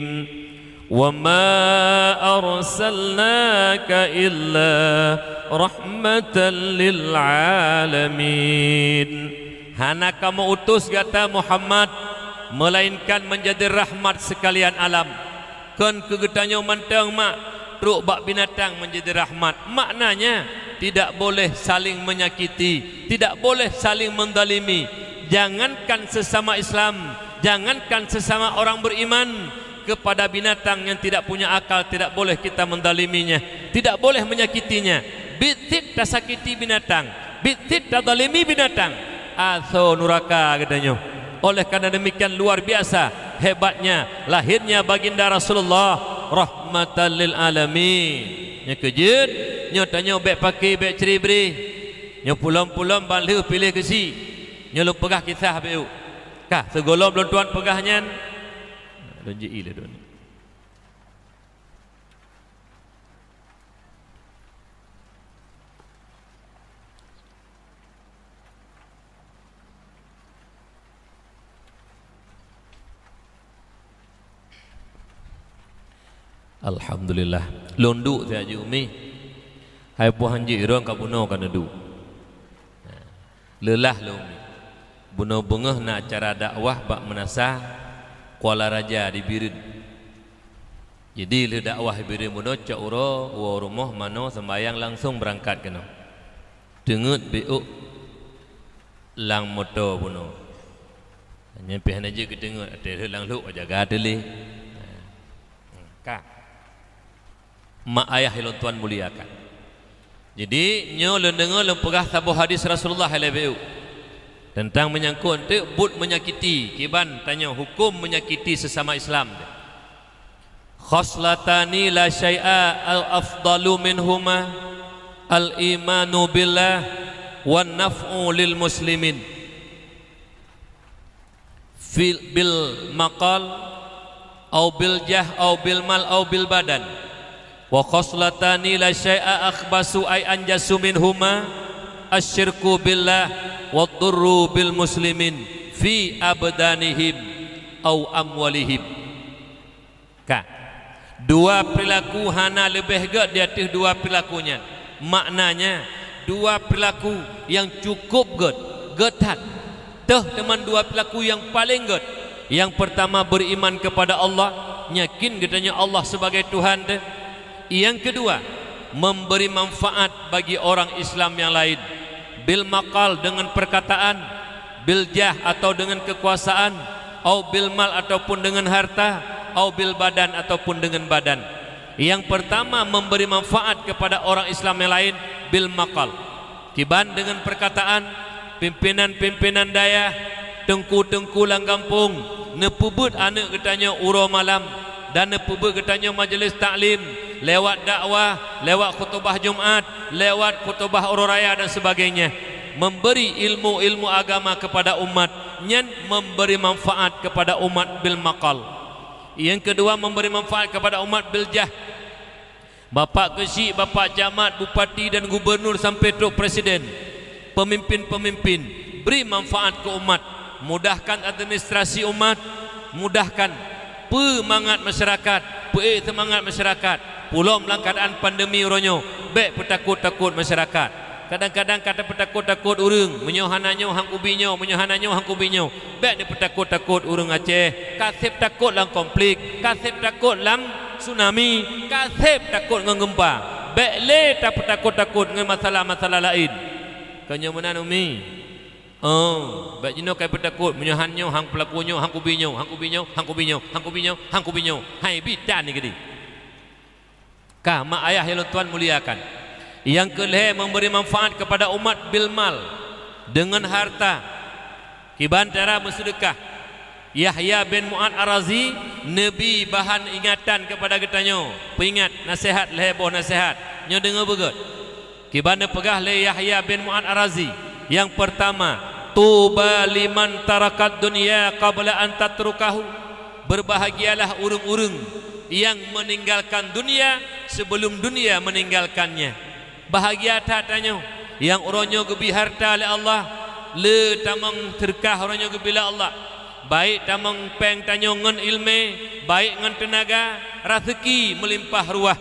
Wa ma arsalnaka illa rahmatan lil alamin." Hana kamoe utus gata Muhammad, meulainkan meunjadi rahmat seukalian alam. Kon keu geutanyoe mantong mak, trok bak binatang meunjadi rahmat. Maknanya, tidak boleh saling menyakiti, tidak boleh saling menzalimi. Jangankan sesama Islam, jangankan sesama orang beriman, kepada binatang yang tidak punya akal tidak boleh kita menzaliminya, tidak boleh menyakitinya. Biet cit tasakiti binatang, biet cit tazalimi binatang, asoe nuraka geutanyoe. Oleh karena demikian luar biasa hebatnya lahirnya baginda Rasulullah rahmatan lil alamin. Nyang keujeuet, nyoe tanyoe bék paké, bék cre-bre. Nyoe pulom-pulom ban lheueh piléh keusi. Nyoe lôn peugah kisah bék u. Ka, sigohlom lôn tuan peugah nyan, lôn ji-i lé droeneuh. Alhamdulillah. Lôn duek siat jih, Umi. Hai puhan jih, droen ka bunoe ka neuduek. Lelah lôn. Bunoe beungoh na acara dakwah bak Meunasah Kuala Raja di Bireuen. Jadi, lheueh dakwah di Bireuen bunoe cok uroe woe rumoh manoe seumbahyang langsong beurangkat keunoe. Teungeut bék ôk lam moto bunoe. Nyan pih hana jeuet geuteungeut, até lheueh lam lhok jaga teuh lé. Ka. Mak ayah lôn tuan muliakan. Jadi, nyoe lôn deungoe lôn peugah saboh hadis Rasulullah ilée bék u. Teuntang meunyangkot eunteuk buet meunyakiti, kiban tanyoe huköm meunyakiti seusama Islam. "Khoslatani la syai'a afdalu minhuma, al-imanu billah wan naf'u lil muslimin." Fil, bil maqal, au bil jah, au bil mal, au bil badan. Wa khoslatani la syai'a akhbasu ay anjasu minhuma, asyirku billah, wa durru bil muslimin fi abdanihim au amwalihim. Ka. Dua peurilaku hana leubeh gét di ateueh dua peurilaku nyan. Maknanya, dua peurilaku nyang cukôp gét, gét that. Teuh teuma dua peurilaku nyang paleng gét. Nyang peurtama beuriman keupada Allah, yakin geutanyoe Allah sibagai Tuhan teuh. Nyang keudua, memberi manfaat bagi orang Islam nyang laén. Bil maqal, deungon peurkataan, bil jah, atawa deungon keukuasaan, au bil mal, ataupun deungon harta, au bil badan, ataupun deungon badan. Nyang peurtama, memberi manfaat keupada orang Islam nyang laén bil maqal. Kiban deungon peurkataan, pimpinan-pimpinan dayah, teungku-teungku lam gampông, neupeubeuet aneuëk geutanyoe uroe malam, dan neupeubeuet geutanyoe majelis taklim, lewat dakwah, lewat khutubah Jumat, lewat khutubah uroe raya dan sebagainya, memberi ilmu-ilmu agama kepada umat, nyan memberi manfaat kepada umat bil maqal. Nyang keudua, memberi manfaat kepada umat bil jah. Bapak keuchik, bapak camat, bupati dan gubernur sampai trok presiden, pemimpin-pemimpin, beri manfaat keu umat, mudahkan administrasi umat, mudahkan peumangat masyarakat, peuék seumangat masyarakat, Tapulom lam keuadaan pandemi uroe nyoe, bék peutakot-takot masyarakat. Kadang-kadang ka tapeutakot-takot ureuëng, meunyoe hana nyoe han kubi nyoe, meunyoe hana nyoe han kubi nyoe. Bék neupeutakot-takot ureuëng Aceh, ka seb takot lam konflik, ka seb takot lam tsunami, ka seb takot ngon gempa. Bék lé tapeutakot-takot ngon masalah-masalah laén. Kon nyoe meunan, Umi? Oh, bék jinoe ka peutakot, meunyoe han nyoe, han peulaku nyoe, han kubi nyoe, han kubi nyoe, han kubi nyoe, han kubi nyoe, han kubi nyoe. Hai, biet tan ni keudeh. Ka, mak ayah nyang lôn tuan muliakan. Nyang keu lhée, memberi manfaat kepada umat bil mal, dengan harta. Kiban cara meuseudeukah. Yahya bin Mu'ad Ar-Razi neubi bahan ingatan keupada geutanyoe, peuingat, naseuhat, lhée boh naseuhat. Nyoe deungoe beugét. Kiban neupeugah lé Yahya bin Mu'ad Ar-Razi, nyang peurtama, "Tuba liman tarakat dunya qabla an tatrukahu." Berbahagialah ureuëng-ureuëng nyang meninggalkan dunia sebelum dunia meninggalkannya. Bahagia that tanyoe nyang uroe nyoe geubi harta lé Allah, le tamong seudeukah uroe nyoe geubi lé Allah. Baik tamong péng tanyoe ngon iéleumé, baik ngon teunaga, raseuki meulimpah ruah.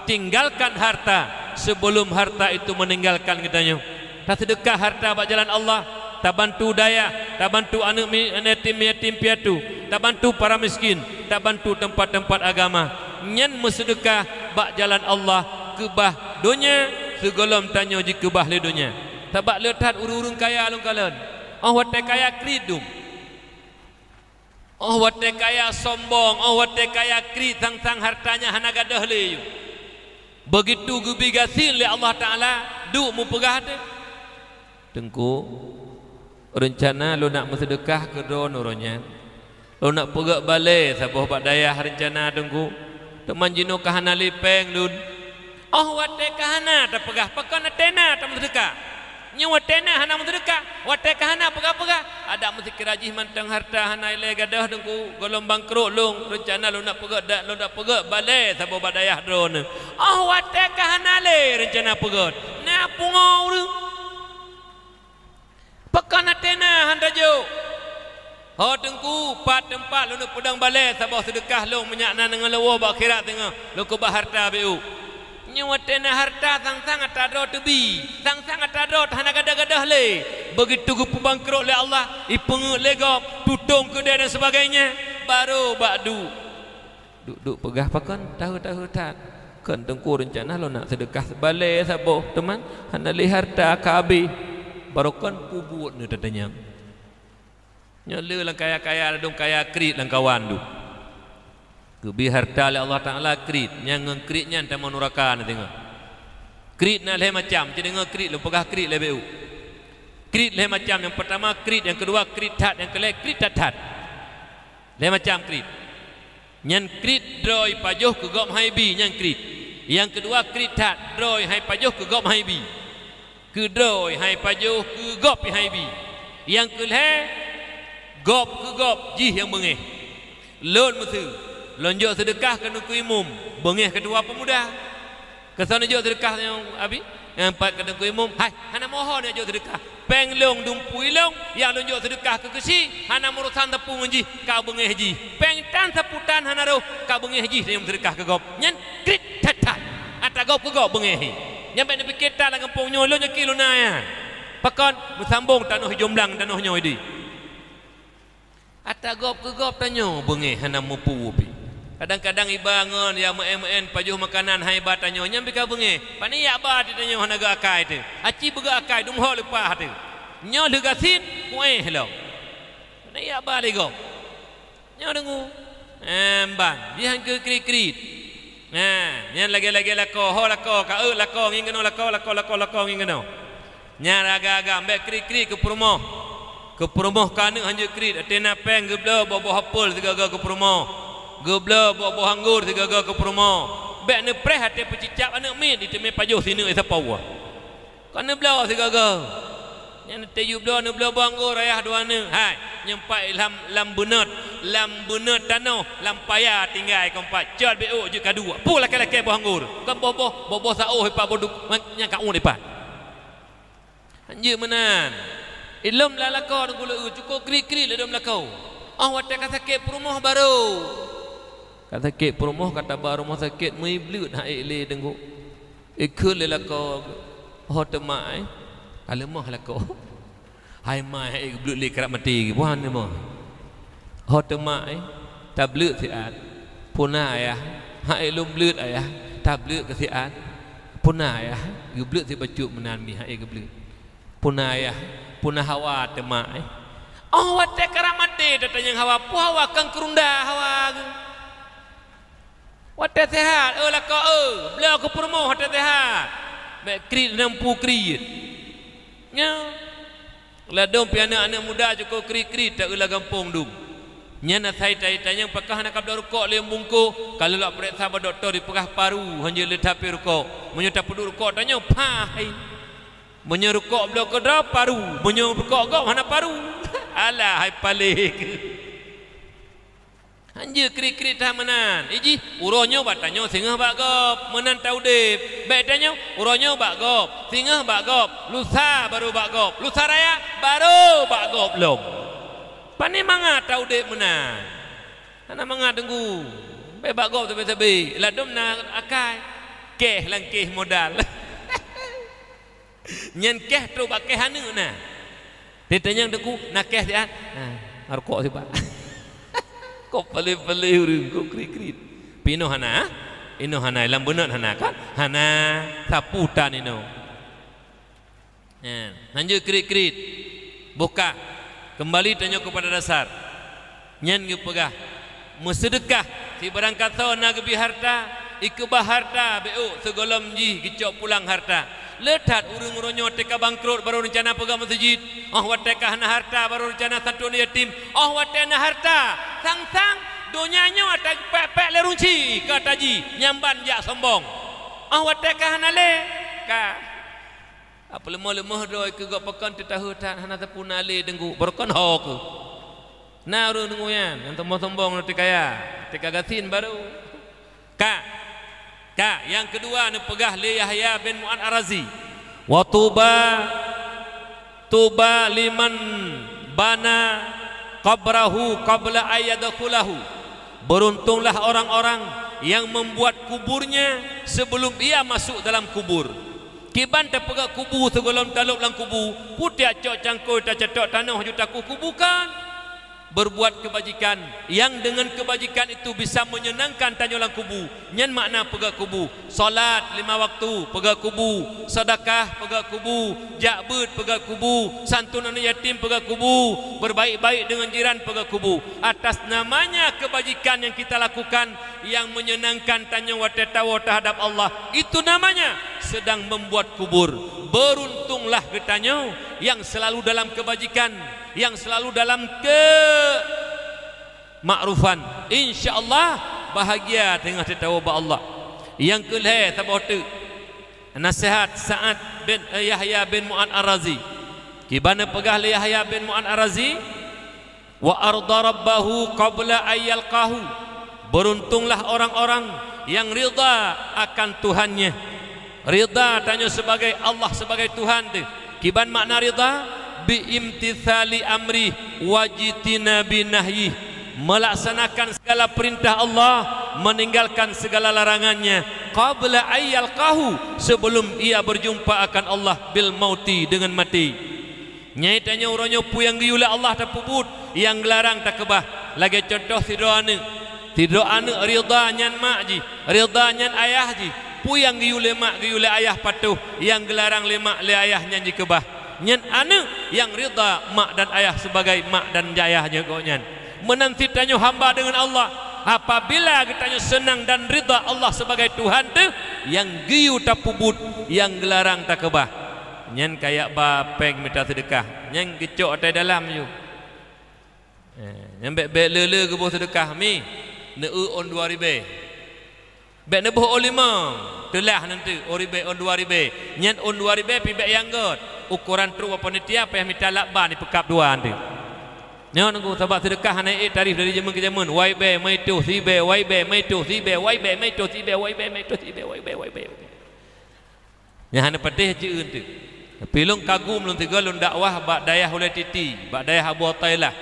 Tinggalkan harta sebelum harta itu meninggalkan geutanyoe. Taseudeukah harta bak jalan Allah, tabantu dayah, tabantu aneuëk mi-, yatim, yatim piatu, tabantu para miskin, tabantu teumpat-teumpat agama. Nyan meuseudeukah bak jalan Allah, keubah donya sigohlom tanyoe jikeubah lé donya. Sabab le that ureuëng-ureuëng kaya lôn kalon. Óh watée kaya kriet dum. Óh watée kaya sombong, óh watée kaya kriet, sang-sang harta nyan hana gadôh lé yue. Beugitu geubi gasien lé Allah Taala, duek meupeugah teuh, "Teungku, reuncana lôn nak meuseudeukah keu droeneuh uroe nyan. Lôn nak peugét balée saboh bak dayah reuncana, Teungku. Teuma jinoe ka hana lé péng lôn." Óh watée ka hana tapeugah, pakon watée na tameuseudeukah? Nyoe watée na hana meuseudeukah, watée ka hana peugah-peugah, adak meusikira jih mantong harta hana ilée gadôh, Teungku, gohlom bangkrot lôn, reuncana lôn nak peugét, dak lôn nak peugét balée saboh bak dayah droeneuh. Óh watée ka hana lé reuncana peugét, na pungo ureuëng. Pakon watée na han tajok? Ho Teungku, pat teumpat lôn peudong balée saboh seudeukah lôn, meunyak na deungon lôn woe bak akhirat teungoh lôn keubah harta beu. Nyoe watée na harta sang-sang atra droe teubi, sang-sang atra droe hana gadôh-gadôh lé. Beugitu geupeubangkrot lé Allah, ipeungeuet lé gob, tutong keudée dan sebagainya, barô bak duek. Duek-duek peugah pakon, tahe-tahe that. Kon Teungku, reuncana lôn nak seudeukah balée saboh, teuma hana lé harta ka habéh. Barô kon peubuet neuh tatanyong. Nyoe le lam kaya-kaya ladôm kaya kriet lam kawan duek. Geubi harta lé Allah Taala kriet, nyang ngon kriet nyan tamong nuraka na teungoh. Kriet na lhée macam, ci deungoe kriet lôn peugah kriet lé beu. Kriet lhée macam, nyang peurtama kriet, nyang keudua kriet that, nyang keulhée kriet that-that. Lhée macam kriet. Nyan kriet droe pajoh keu gob hai bi, nyan kriet. Nyang keudua kriet that, droe hai pajoh keu gob hai bi. Keu droe hai pajoh keu gob hai bi. Nyang keulhée gob keu gob jih nyang beungéh. Lôn miseue, lôn jok seudeukah keu Teungku Imum, beungéh keudua peumuda. Keu soe neujok seudeukah nyang abi? Nyang pat keu Teungku Imum, hai, hana meuho neujok seudeukah. Péng lôn dumpeue lôn, nyang lôn jok seudeukah keu keuchik, hana meurusan sapeue ngon jih, ka beungéh jih. Péng tan sapeue tan hana rhoh, ka beungéh jih nyang seudeukah keu gob. Nyan kriet that-that. Atra gob keu gob beungéh. Nyan bék neupike that lam gampông nyoe, lôn nyaki lôn na nyan. Pakon? Meusambong tanoh jomblang tanoh nyoe di. Atra gob keu gob tanyoe beungéh hana meupeue pih. Kadang-kadang iba ngon nyang meu'en-meu'en pajoh makanan hai ba tanyoe, nyan pih ka beungéh. Pane jak ba teuh tanyoe hana geuakai teuh. Aci beugeuakai dum ho leupah teuh. Nyoe lheueh gasien, kuéh lom. Pane jak ba lé gob. Nyoe deungoe. Em, ban, jihan keu kriet-kriet. Nah, nyan lagée-lagée lakoe, ho lakoe, ka eu lakoe ngieng keunoe lakoe, lakoe, lakoe, lakoe ngieng keunoe. Nyan agam-agam bék kriet-kriet keu peurumoh. Keu peurumoh keu aneuëk hanjeuet kriet, watée na péng geubloe boh-boh apel sigoe-goe keu peurumoh. Geubloe boh-boh anggor sigoe-goe keu peurumoh. Bék neupreh watée peucicab aneuëk miet, jiteumé pajoh sineuk sapoe. Kon neubloe sigoe-goe. Nyan teuh yue bloe, neubloe boh anggor ayah dua aneuëk. Hai, nyang pat lam, lam beunôt, lam beunôt tanoh, lam paya tinggai kon pat. Cot bék ôk jeuet ka duek. Peue lakée-lakée boh anggor? Kon boh-boh, boh-boh saôh ipat boh duk, nyang ka uet ipat. Hanjeuet meunan. Ilom lam lakoe Teungku lôn, cukôp kriet-kriet ladôm lakoe. Óh watée ka sakét peurumoh barô. Ka sakét peurumoh, ka taba rumoh sakét, meuibleuet han ék lé teungku. Ikheun lé lakoe, "Ho teuma, eh?" Ka leumoh lakoe. "Hai ma, han ék geubleuet lé, karab maté geuh." Buhan leumoh. "Ho teuma, eh? Tableuet siat." "Peue na, Ayah?" "Han ék lôn bleuet, Ayah. Tableuet keu siat." "Peue na, Ayah?" "Geubleuet sibacut meunan mi, han ék geubleuet." "Peue na, Ayah? Peue na hawa teuma, eh?" Oh watèe karab maté tatanyong hawa, peue hawa, kan keurunda hawa geuh. Watèe seuhat, eu lakoe eu, bloe keu peurumoh watèe seuhat. Bèk kriet, neumpu kriet. Nyoe. Ladôm pih aneuk-aneuk muda cukôp kriet-kriet ta-eu lam gampông dum. Nyan asai ta-, tanyong pakon hana kabloe rukok lé bungkôh, ka lheuh lôn pareksa bak dokto dipeugah paru, hanjeuet lé tapi rukok. Meunyoe tapeuduek rukok tanyoe, pah hai. Meunyoe rukok bloe keudroe, paru. Meunyoe rukok gob, hana paru. Alah hai paléh. Hanjeuet kriet-kriet that meunan. Ijih, uroe nyoe bak tanyoe, singoh bak gob. Meunan taudép. Bèk tanyoe, uroe nyoe bak gob, singoh bak gob, lusa barô bak gob, lusa raya barô bak gob lom. Pané mangat taudép meunan. Hana mangat teungku. Bèk bak gob sabé-sabé. Ladôm na akai. Kèh langkéh modal. Nyan kèh trôk bak kèh aneuk na. Teuh tanyong teungku, na kèh siat? Na, rukok sibak. Kok paléh-paléh ureueng, kok kriet-kriet. Pih inoe hana, inoe hana, lam beuneut hana kan? Hana, sapu tan inoe. Nyan, hanjeuet kriet-kriet. Boh kah, keumbali tanyoe keupada dasar. Nyan geupeugah, meuseudeukah sibarang kasoe na geubri hareuta, ikeubah hareuta beuôk sigohlom jih geucok pulang hareuta. Le that ureueng uroe nyoe teuka bangkrot barô reuncana peugah meuseujid, óh watèe ka hana hareuta barô reuncana santôn yatim, óh watèe na hareuta sang-sang donya nyoe ata geupèk-pèk lé runci ka taji nyang ban jak sombong. Óh watèe ka hana lé, ka Apeuleumah-leumah droe keu gob pakon teutahue that hana teupuna lé teungku, barokon ho keuh. Na ureueng deungoe nyan, nyang sombong-sombong nyoe teuka ya, teuka gasien barô. Ka, ka, nyang keudua neupeugah lé Yahya bin Mu'ad Ar-Razi, "Wa tuba, tuba liman bana qabrahu qabla ayyadkhulahu." Beruntunglah orang-orang yang membuat kuburnya sebelum ia masuk dalam kubur. Kiban tapeugah kubu sigohlom talôb lam kubu, peue tiap cok cangkôi tacatok tanoh ju taku kubu kan? Berbuat kebajikan yang dengan kebajikan itu bisa menyenangkan tanyoe lam kubu, nyan makna peugah kubu. Salat lima waktu, peugah kubu. Sedekah, peugah kubu. Jak beuet, peugah kubu. Santun aneuk yatim, peugah kubu. Berbaik-baik dengan jiran, peugah kubu. Atas namanya kebajikan yang kita lakukan, yang menyenangkan tanyoe watèe tawoe teuhadap Allah, itu namanya sedang membuat kubur. Beruntunglah geutanyoe yang selalu dalam kebajikan, yang selalu dalam kemakrufan. Insya Allah, bahagia teungoh teuh tawoe bak Allah. Nyang keulhèe saboh teuk, naseuhat Sa'ad bin, eh, Yahya bin Mu'ad Ar-Razi. Kiban neupeugah lé Yahya bin Mu'ad Ar-Razi, "Wa arda rabbahu qabla an yalqahu." Beruntunglah orang-orang yang ridha akan Tuhannya. Ridha tanyoe sibagai Allah sibagai Tuhan teuh. Kiban makna ridha? Bi imtitsali amrih wajtinabi nahyih. Melaksanakan segala perintah Allah, meninggalkan segala larangan-Nya. Qabla an yalqahu, sebelum ia berjumpa akan Allah, bil mauti, dengan mati. Nyan tanyoe uroe nyoe peue nyang geuyue lé Allah tapeubuet, nyang geularang takeubah. Lagèe cuntoh sidroe aneuk. Sidroe aneuk ridha nyan mak jih, ridha nyan ayah jih. Peue nyang geuyue lé mak, geuyue lé ayah patuh, nyang geularang lé mak, lé ayah nyan jikeubah. Nyan aneuk nyang ridha mak dan ayah sibagai mak dan ayah gobnyan. Meunan cit tanyoe hamba deungon Allah, apabila geutanyoe seunang dan ridha Allah sibagai Tuhan teuh, nyang geuyue tapeubuet, nyang geularang takeubah. Nyan kajak ba péng mita seudeukah, nyan geucok asai dalam ju. Eh, nyan bèk-bèk le-le geuboh seudeukah mi, neueu ôn dua ribèe. Bèk neuboh ôn limong, teulah nanti ôn ribèe, ôn dua ribèe. Nyan ôn dua ribèe pih bèk nyang göt. Ukoran trôk panitia payah mita lakban ipeukab dua nanti. Nyoe nunggu, sabab seudeukah hana ék tarif dari jameun keu jameun. Wai bèe, mai toh, si bèe, wai bèe, mai toh, si bèe, wai bèe, mai toh, si bèe, wai bèe, mai toh, si bèe, wai bèe, wai bèe. Nyang hana patéh ceu'eun teuk. Tapi lôn kagum lôn sigoe lôn dakwah bak dayah Ulèe Titi, bak dayah Abu Thailah.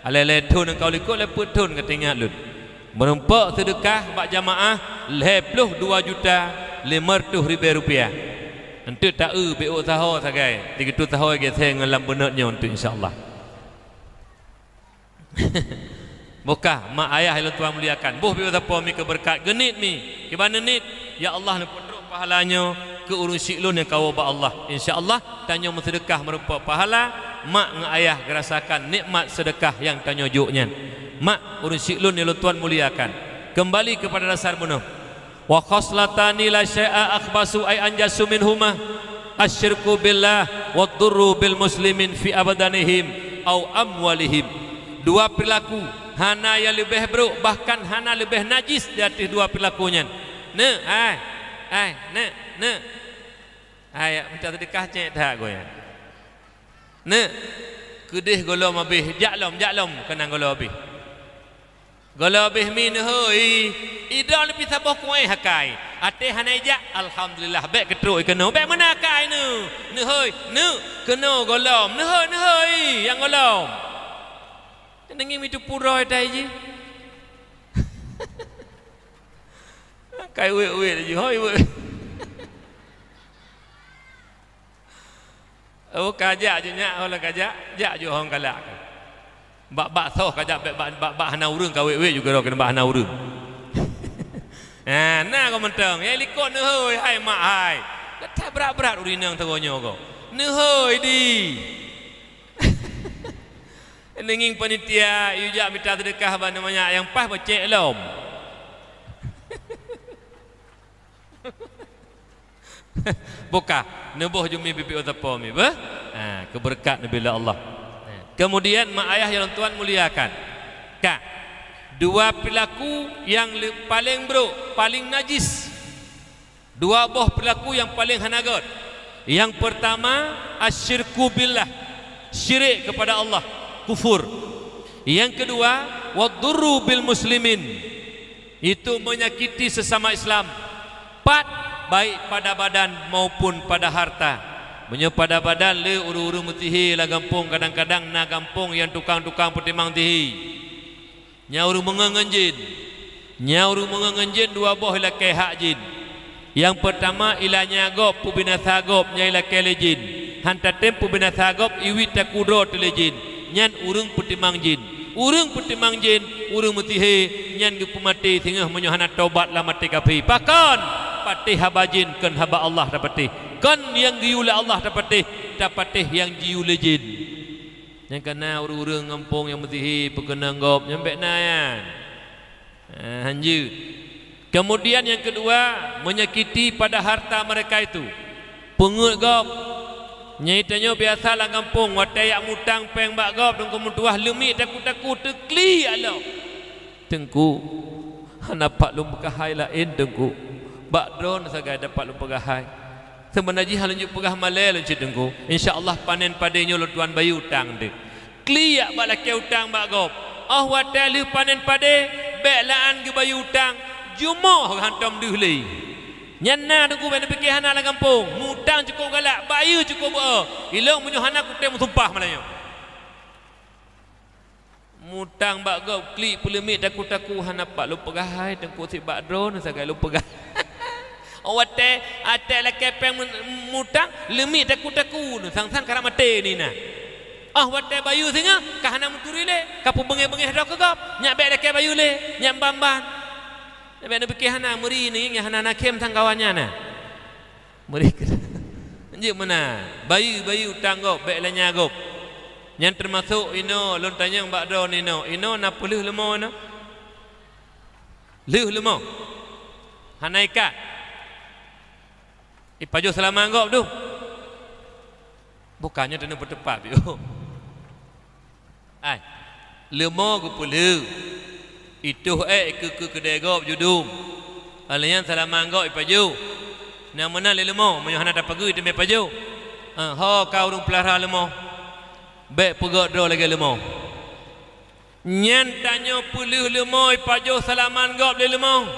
Alèh-alèh thôn nyang ka u likot, lhèe peuet thôn ka teuingat lôn. Meurumpok seudeukah bak jamaah lhèe ploh dua juta limong reutôh ribèe rupiah. Eunteuk taeu beuet saho sagai, sigitu saho geusée ngon lam beunot nyoe eunteuk, insya Allah. Bukah, mak ayah nyang lôn tuan muliakan. Boh beuet sapo mi keu beureukat, geuniet mi. Kiban neuniet, "Ya Allah, neupeutrok pahala nyoe keu ureueng syiek lôn nyang kawoe bak Allah." Insya Allah, tanyoe meuseudeukah meurumpok pahala, mak ngon ayah geurasakan nikmat seudeukah nyang tanyoe jok nyan. Mak, ureueng syiek lôn nyang lôn tuan muliakan. Keumbali keupada dasar bunoe. "Wa khaslatani la syai'a akhbasu ay anjasu minhuma, asyirku billah wa dhurru bil muslimin fi abdanihim au amwalihim." Dua peurilaku hana nyang leubeh brok, bahkan hana leubeh najis di ateueh dua peurilaku nyan. Neuk, ai, ai, neuk, neuk. Ai, mita seudeukah cék that goe nyan. Neuk, keudeh gohlom abéh, jak lom, jak lom, keunan gohlom abéh. Gohlom abéh mi neuhôi, idong leupie saboh kuéh akai. Até hana ijak, alhamdulillah, bèk keutrok i keunoe, bèk meunan akai neu. Neuhôi, neuk, keunoe gohlom, neuhôi, neuhôi, nyang gohlom. Neungieng mi teupu droe tai jih. Akai wék-wék laju, hôi wék. Oh, kajak ju nyak, oh, lah kajak, jak ju hong kalak. Bak-bak soh kajak, bak, bak, bak, bak hana ureueng ka wék-wék ju keudroe keuneuk bak hana ureueng. Ha, na goe mantong, nyang likot neuhôi, hai mak hai. Gata brat-brat ureueng inong tanyoe nyoe goe. Neuhôi di. Neungieng panitia, yue jak mita seudeukah bak nyang manyak nyang paih beucék lom. Bukah, neuboh ju mi bibit sapo mi, beuh? Ha, keubeureukat neubi lé Allah. Ha. Keumudian, mak ayah nyang lôn tuan muliakan. Ka, dua peurilaku nyang le-, paleng brok, paleng najis. Dua boh peurilaku nyang paleng hana göt. Nyang peurtama, asyirku billah, syirik keupada Allah, kufur. Nyang keudua, wadhurru bil muslimin, itu menyakiti sesama Islam, pat baik pada badan maupun pada harta. Meunyoe pada badan, le ureueng-ureueng meusihé lam gampông, kadang-kadang na gampông nyang tukang-tukang peutimang sihé. Nyan ureueng meungon ngon jén. Nyan ureueng meungon ngon jén dua boh ilakée hak jén. Nyang peurtama, ilanya gob, peubinasa gob, nyan ilakée lé jén. Han tatem peubinasa gob, iwit takue droe teulé jén. Nyan ureueng peutimang jén. Ureueng peutimang jén, ureueng meusihé, nyan geupeumaté singoh meunyoe hana tobat lam até kafé. Pakon? Patéh haba jén, kon haba Allah tapatéh. Kon nyang geuyue lé Allah tapatéh, tapatéh nyang jiyue lé jén. Nyang ka na ureueng-ureueng gampông nyang meusihé peukeunong gob, nyan bèk na nyan. Ah, hanjeuet. Keumudian nyang keudua, menyakiti pada harta mereka itu. Peungeuet gob. Nyan tanyoe biasa lam gampông, watée jak mutang péng bak gob, teungku meutuah leumiek takue-takue teuklik lom. Teungku, hana pat lôn peugah hai laén, Teungku. Bak droeneuh sagai dapat lôn peugah hai. Seubeuna jih hana lôn jeuet peugah malée lôn cit, Teungku. Insya Allah panen padé nyoe lôn tuan bayeue utang deuh. Klik bak lakée utang bak gob. Óh watée lheueh panen padé, bèk lam án geubayeue utang, jumoh hantom deuh lé. Nyan na, Teungku, bèk neupiké hana lam gampông. Mutang cukôp galak, bayeue cukôp beu-o. Ilôn meunyoe hana kutem meusumpah malam nyoe. Mutang bak gob klik peuleumiek takue-takue, hana pat lôn peugah hai, Teungku, sibak droeneuh sagai lôn peugah. Watée, watée lakée péng mu-, mutang, leumiek takue-takue, sang-sang karab maté nina. Óh watée bayeue singoh, ka hana meuturi lé, ka peubeungéh-beungéh droe keu gob, nyak bèk lakée bayeue lé, nyak ban-ban. Nyak bèk neupiké hana, meuri ni nyang hana-hana khém sang kawan nyan na. Meuri keu, jeuet meunan, bayeue-bayeue utang gob, bèk lanya gob. Nyan teumasok inoe lôn tanyong bak droeneuh inoe, inoe na peulheueh leumo inoe? Lheueh leumo? Hana ikat? Ipajoh seulaman gob dum? Bukan nyoe teuneuk peuteupat piôh. Ai, leumo geupeulheueh, itôh ék keu, keu keudè gob judum. Óh lheueh nyan seulaman gob ipajoh. Na meunan lé leumo, meunyoe hana tapageue teumé pajoh. Ah, ho ka ureueng peulara leumo, bèk peugöt droe lagèe leumo. Nyan tanyoe peulheueh leumo ipajoh seulaman gob lé leumo.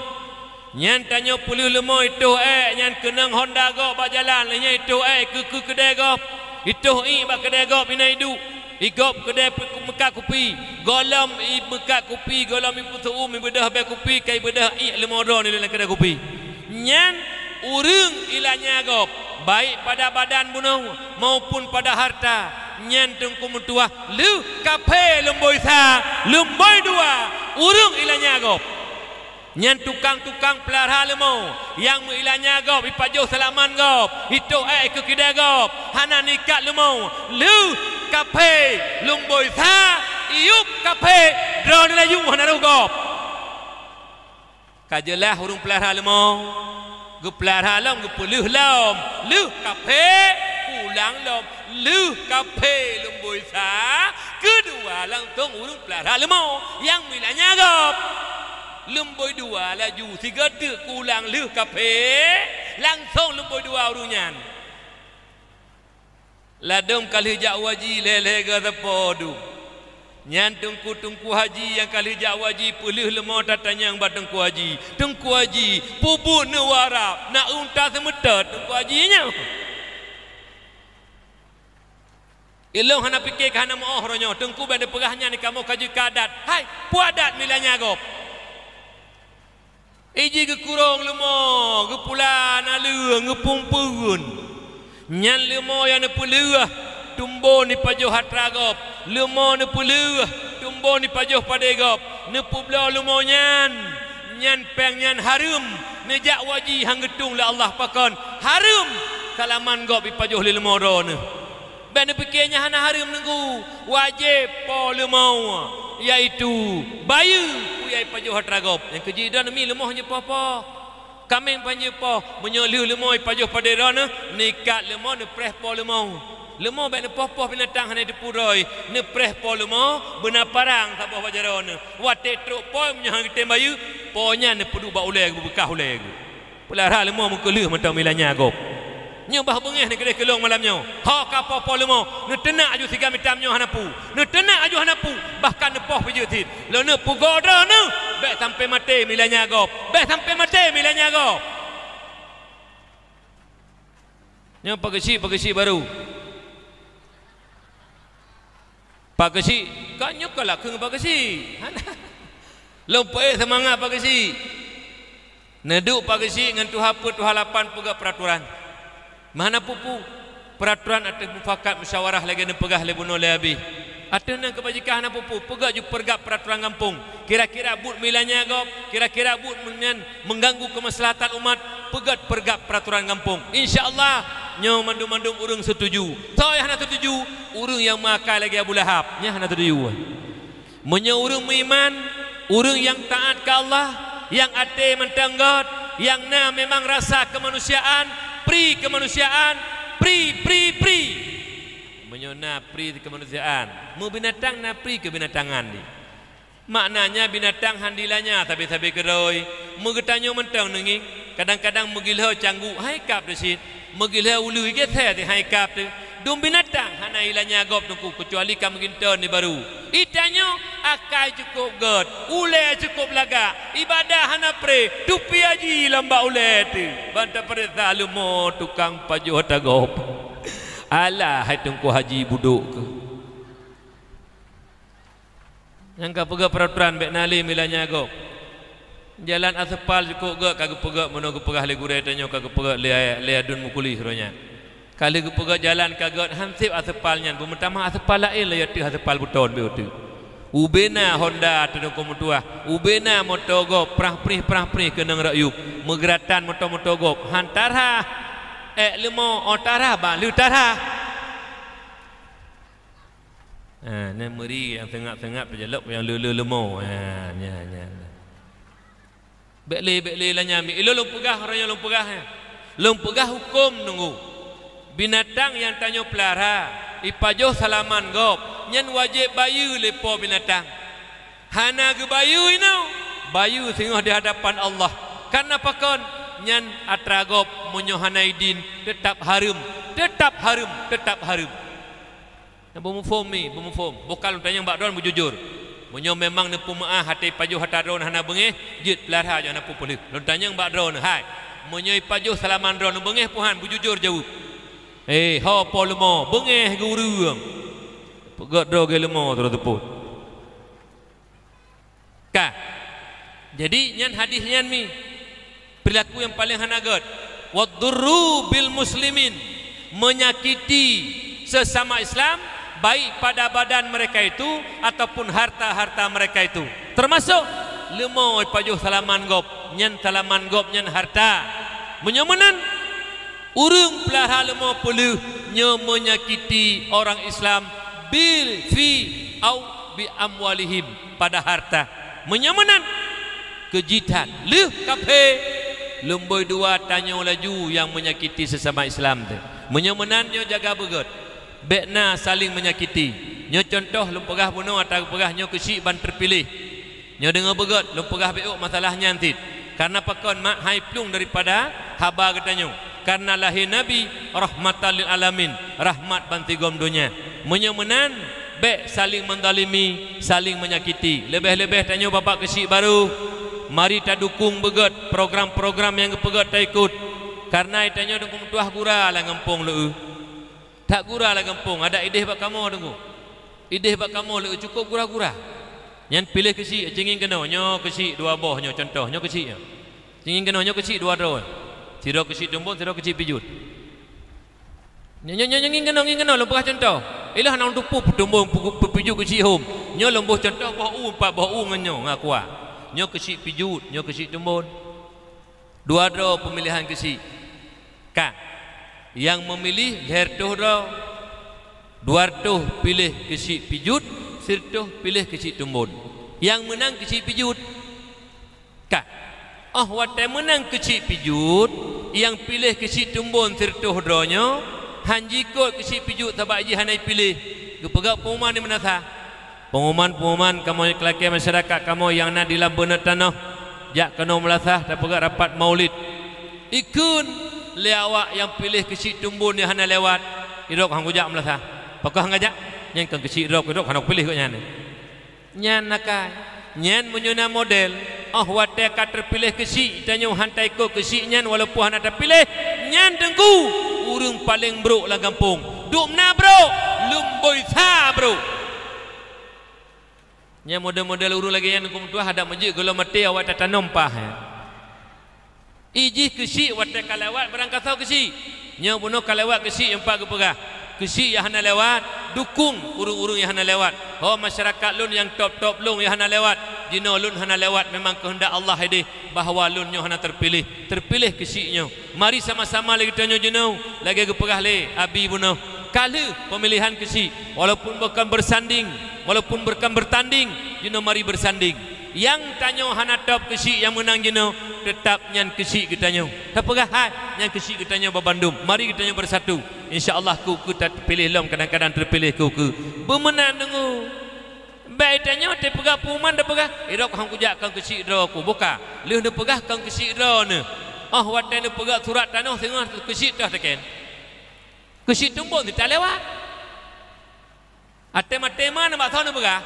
Nyan tanyoe peulheueh leumo itôh ék nyan keunong honda gob bak jalan, lheueh nyan itôh ék keu, keu keudè gob. Itôh iék bak keudè gob inan iduek. Igob keudè pe-, meukat kupi, gohlom imeukat kupi, gohlom ipeuseu'uem, ibeudoh bèe kupi, ka ibeudoh iék leumo droeneuh lé lam keudè kupi. Nyan ureueng ilanya gob, baik pada badan bunoe maupun pada harta. Nyan Teungku meutuah, lheueh kaphé lumboi sa, lumboi dua, ureueng ilanya gob. Nyan tukang-tukang peulara leumo nyang meuilanya gob, ipajoh seulaman gob, itôk èk keu keudè gob, hana neuikat leumo, lheueh kaphé lumboi sa, iyup kaphé, droeneuh laju hana rôh gob. Ka jeulaih ureueng peulara leumo, geupeulara lom, geupeulheueh lom, lheueh kaphé, pulang lom, lheueh kaphé lumboi sa, keudua langsong ureueng peulara leumo nyang meuilanya gob. Lumboi dua laju sigoe teuk kulang lheueh kaphé, langsong lumboi dua ureueng nyan. Ladôm ka lheueh jak u haji lhèe-lhèe geuh sapo dum. Nyan teungku-teungku haji nyang ka lheueh jak u haji peulheueh leumo tatanyong bak teungku haji, "Teungku haji, peue buet neuh u Arab, na unta seumeutôt teungku haji nyoe?" Ilôn hana pike ka hana meu'oh uroe nyoe, teungku bèk neupeugah nyan di kamoe ka jeuet keu adat. Hai, peue adat meuilanya gob? Iji geukurong leumo, geupula naleueng, geupumpeuen. Nyan leumo nyang neupeulheueh tumbon ipajoh atra gob, leumo neupeulheueh tumbon ipajoh padé gob, neupeubloe leumo nyan. Nyan pèng nyan hareuem, neujak u haji han geutueng lé Allah pakon, hareuem seulaman gob ipajoh lé leumo droeneuh. Bèk neupike nyan hana hareuem teungku, wajéb po leumo, yaitu bayeue peue nyang ipajoh atra gob. Nyang keujeuet droeneuh mi leumo han jipoh-poh. Kaméng pan jipoh, meunyoe lheueh leumo ipajoh padé droeneuh, neuikat leumo, neupreh po leumo. Leumo bèk neupoh-poh binatang hana jiteupeue droe, neupreh po leumo, beuna parang saboh bak jaroe neuh. Watèe trok po meunyoe han geutem bayeue, po nyan neupeuduek bak ulèe geuh, beubeukah ulèe geuh. Peulara leumo meukeulheueh mantong meuilanya gob. Nyoe bah beungéh neuh keudéh keu lôn malam nyoe. Ho ka poh-poh leumo, neuteunak aju sigam itam nyoe hana peue. Neuteunak aju hana peue, bahkan neupoh pih jeuet cit. Lôn neuk peugoe droeneuh, bèk sampoe maté meuilanya gob. Bèk sampoe maté meuilanya gob. Nyoe Pak Geuchik, Pak Geuchik barô. Pak Geuchik, ka nyoe ka lakheue ngon Pak Geuchik. Hana. Lôn peuék seumangat Pak Geuchik. Neuduek Pak Geuchik ngon tuha peuet, tuha lapan peugöt peuraturan. Meuhana peue-peue. Peuraturan ateueh mufakat musyawarah lagèe neupeugah lé bunoe lé Abi. Ateueh nyan keubajikan hana peue-peue, peugöt ju peurgab peuraturan gampông. Kira-kira buet meuilanya gob, kira-kira buet nyan meuganggu keumaslahatan umat, peugöt peurgab peuraturan gampông. Insya Allah, nyoe mandum-mandum ureueng seutuju. Soe nyang hana seutuju, ureueng nyang meuakai lagèe Abu Lahab, nyan hana seutuju. Meunyoe ureueng meuiman, ureueng nyang taat keu Allah, nyang até mantong göt, nyang na memang rasa keumanusiaan, pri keumanusiaan, pri, pri, pri. Meunyoe na pri keumanusiaan, meubinatang na pri keubinatangan di. Maknanya binatang han dilanya sabe-sabe keudroe. Meugeutanyoe mantong neungieng, kadang-kadang meugiloe cangguek hai kab teuh cit, meugiloe uleue geuthée teuh hai kab teuh. Dum binatang hana ilanya gob teungku, keucuali ka meuginton di baru. Itanyoe akai cukôp göt, ulée cukôp lagak, ibadah hana preh, tupi haji lam bak ulée teuh. Ban tapareksa leumo tukang pajoh atra gob. Alah hai teungku haji budok keuh. Nyang ka peugah peuraturan bék na lé meuilanya gob. Jalan aseupal cukôp göt ka geupeugöt, meunoe geupeugah lé gurée tanyoe ka geupeugöt lé, lé aduen mukuli uroe nyan. Ka lheueh geupeugöt jalan ka göt, han sép aseupal nyan, beumeutamah aseupal laén lagée ateueh aseupal beuton bék uteuk. Ubé na Honda teuh teungku meutuah, ubé na moto gob prah-prih, prah-prih keunong rayueb, meugeuratan moto-moto gob, han tarhah. Ék leumo, oh tarhah, ban lheueh tarhah. Ha, nyan meuri nyang seungab-seungab teujalok nyang le-le leumo. Ha, nyan, nyan. Bék lé, bék lé lanyah mi. Ilôn lôn peugah, uroe nyoe lôn peugah, ya. Lôn peugah huköm teungku. Binatang nyang tanyoe peulara, ipajoh seulaman gob, nyan wajéb bayeue lé po binatang. Hana geubayeue inoe, bayeue singoh di hadapan Allah. Kareuna pakon? Nyan atra gob meunyoe hana idin, teutab hareuem, teutab hareuem, teutab hareuem. Nah, beumuphom mi, beumuphom. Boh ka lôn tanyong bak droen beujujur. Meunyoe memang neupeumeu'ah até pajoh atra droen hana beungéh, jeuet peulara jih hana peue-peue lé. Lôn tanyong bak droen, hai, meunyoe ipajoh seulaman droen beungéh peue han, beujujur jaweueb. Eh, ho po leumo, beungéh geu ureueng. Peugöt droe geuh leumo, droe teupot. Ka. Jadi, nyan hadih nyan mi. Perilaku nyang paleng hana göt. Wadh-dhurru bil muslimin, menyakiti sesama Islam, baik pada badan mereka itu ataupun harta-harta mereka itu. Termasuk leumo pajoh salaman gob, nyan salaman gob nyan harta. Meunyoe meunan, ureuëng peulara leumo peuleueh nyoe menyakiti orang Islam bil fi au bi amwalihim, pada harta. Meunyoe meunan, keuji that lheueh kafé, lumboi dua tanyoe laju nyang menyakiti sesama Islam teuh. Meunyoe meunan, nyoe jaga beugöt, bék na saling menyakiti. Nyoe cuntoh lôn peugah bunoe ata geupeugah nyoe keuchik ban teupiléh. Nyoe deungoe beugöt, lôn peugah bék ôk masalah nyan cit. Kareuna pakon mak hai plueng daripada haba geutanyoe. Kareuna lahé Nabi rahmatan lil alamin, rahmat bansigom donya. Meunyoe meunan, bék saling menzalimi, saling menyakiti. Leubeh-leubeh tanyoe bapak keuchik barô, mari tadukong beugöt program-program nyang geupeugöt taikot. Kareuna tanyoe dukong tuah gura lam gampông leu. That gura lam gampông, adak ideh bak kamoe teungku. Ideh bak kamoe leu cukôp gura-gura. Nyan piléh keuchik, cingin keunoe, nyoe keuchik dua boh nyoe, cuntoh, nyoe keuchik nyoe. Cingin keunoe, nyoe keuchik dua droe. Sidroe keuchik tumbon, sidroe keuchik pijut. Nyoe, nyoe, nyoe, nyoe ngieng keunoe, ngieng keunoe, lôn peugah cuntoh. Ilah hana tupeu peutumbon, peu-, peu-, pijut keuchik hom. Nyoe lôn boh cuntoh boh u, empat boh u ngon nyoe, ngon aqua. Nyoe keuchik pijut, nyoe keuchik tumbon. Dua droe peumilihan keuchik. Ka. Nyang meumilih lhèe reutôh droe. Dua reutôh piléh keuchik pijut, sireutôh piléh keuchik tumbon. Nyang meunang keuchik pijut. Ka. Óh watèe meunang keuchik pijut, nyang piléh keuchik tumbon sireutôh droe nyoe, han jikot keuchik pijut sabab jih hana jipiléh. Geupeugah pengumuman di meunasah. Pengumuman-pengumuman kamoe lakèe masyarakat kamoe nyang na di lam beuneut tanoh, jak keunoe meulasah tapeugah rapat maulid. Ikheun lé awak nyang piléh keuchik tumbon nyang hana lewat, idrop han kujak meulasah. Pakon han kujak? Nyan kon keuchik droe, idrop hana kupiléh gobnyan. Nyan nakai. Nyan meunyoe na model, óh watèe ka teupiléh keuchik, tanyoe han taikot keuchik nyan walaupun hana tapiléh, nyan teungku ureueng paleng brok lam gampông. Dum na brok, lumboi sa brok. Nyang model-model ureueng lagèe nyan, Teungku meutuah, adak meujeuet gohlom maté awak tatanom paih nyan. Ijih keuchik watèe ka lewat barang kasoe keuchik. Nyoe bunoe ka lewat keuchik nyang pat geupeugah. Keuchik nyang hana lewat, dukong ureueng-ureueng nyang hana lewat. Ho masyarakat lôn nyang top-top lôn nyang hana lewat, jinoe lôn hana lewat, memang keuheundak Allah ideh bahwa lôn nyoe hana teupiléh. Teupiléh keuchik nyoe. Mari sama-sama lé geutanyoe jinoe, lagèe geupeugah lé Abi bunoe. Ka lheueh peumilihan keuchik, walaupun bukan bersanding, walaupun bukan bertanding, jinoe mari bersanding. Nyang tanyoe hana top keuchik nyang meunang jinoe, teutap nyan keuchik geutanyoe. Tapeugah hai, nyan keuchik geutanyoe babandum. Mari geutanyoe bersatu. Insya Allah, keu-keu tapiléh lom, kadang-kadang teupiléh keu-keu. Beumeunan deungoe. Bèk tanyoe tapeugah pengumuman, tapeugah, "Idrop han kujak kon keuchik droe ku." Buka. Lheueh neupeugah kon keuchik droeneuh. Óh watèe neupeugah surat tanoh singoh keuchik toh teken. Keuchik tumbon teutalewat. Até maté ma bak soe neupeugah?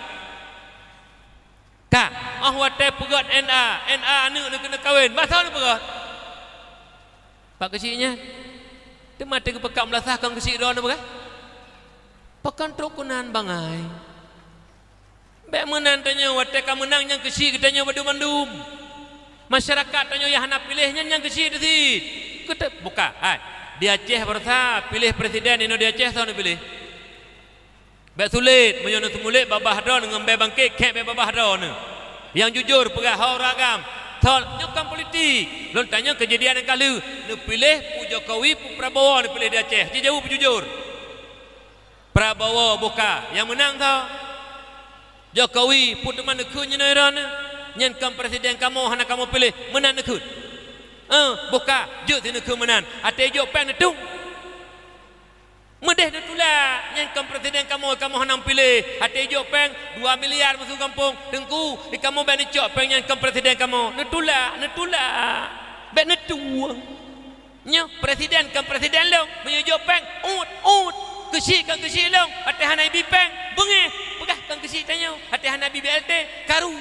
Ka, óh watèe peugöt N A, N A aneuk neuh keuneuk kawen, bak soe neupeugah? Bak keuchik nyan. Teuma teugeupeukat meulasah kon keuchik droeneuh peugah? Pakon trok keunan bangai? Bèk meunan tanyoe, watèe ka meunang nyan keuchik geutanyoe bandum-bandum. Masyarakat tanyoe nyang hana piléh nyan, nyan keuchik teuh cit. Keuteuk buka, hai. Di Aceh baroesa piléh presiden inoe di Aceh soe neupiléh? Bèk sulet, meunyoe neuseumulet babah droeneuh ngon bèe bangkét, khèk bèe babah droeneuh. Nyang jujur peugah ho ureueng agam. Thon, nyoe kon politik. Lôn tanyong keujadian nyang ka lheueh. Neupiléh pu Jokowi, pu Prabowo neupiléh di Aceh. Jijaweueb jujur. Prabowo buka, nyang meunang soe? Jokowi, peue teuma neukheun jinoe droeneuh? Nyan kon presiden kamoe hana kamoe piléh, meunan neukheun. Eh, buka, jeuet sineukheun meunan. Até jok péng neutueng. Meudeh neutulak, nyan kon presiden kamoe, kamoe hana piléh. Até jok péng dua miliar masuk gampông. Teungku, di kamoe bèk neucok péng nyan kon presiden kamoe. Neutulak, neutulak. Bèk neutueng. Nyoe, presiden kon presiden lôn, meunyoe jok péng, uet, uet. Keuchik kon keuchik lôn, até hana ibi péng, beungéh. Peugah kon keuchik tanyoe, até hana ibi B L T, karu.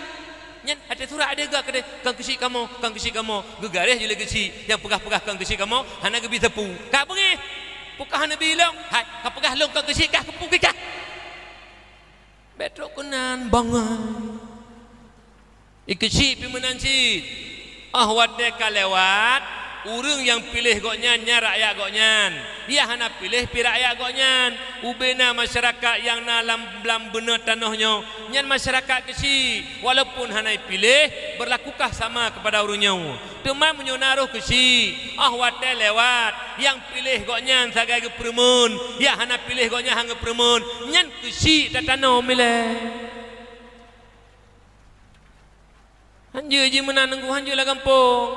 Nyan, até surat até gak keudeh, kon keuchik kamoe, kon keuchik kamoe. Geugaréh jih lé keuchik, nyang peugah-peugah kon keuchik kamoe, hana geubi sapeue. Ka beungéh. Peugah hana bi lôn, hai, ka peugah lôn kon keuchik kah, keupeue kah. Bék trok keunan bangai. Ikeuchik pih meunan cit. Óh watée ka lewat, ureuëng nyang piléh gobnyan nyan rakyat gobnyan. Nyang hana piléh pih rakyat gobnyan. Ubena masyarakat nyang na lam, lam beuneuet tanoh nyoe, nyan masyarakat keuchik. Walaupun hana piléh, berlakukah sama kepada ureuëng nyoe. Teuma meunyoe na roh keuchik, óh watée lewat, nyang piléh gobnyan sagai geupeureumeun, nyang hana piléh gobnyan han geupeureumeun, nyan keuchik tatanoh ilée. Hanjeuet jih meunan nunggu hanjeuet lam gampông.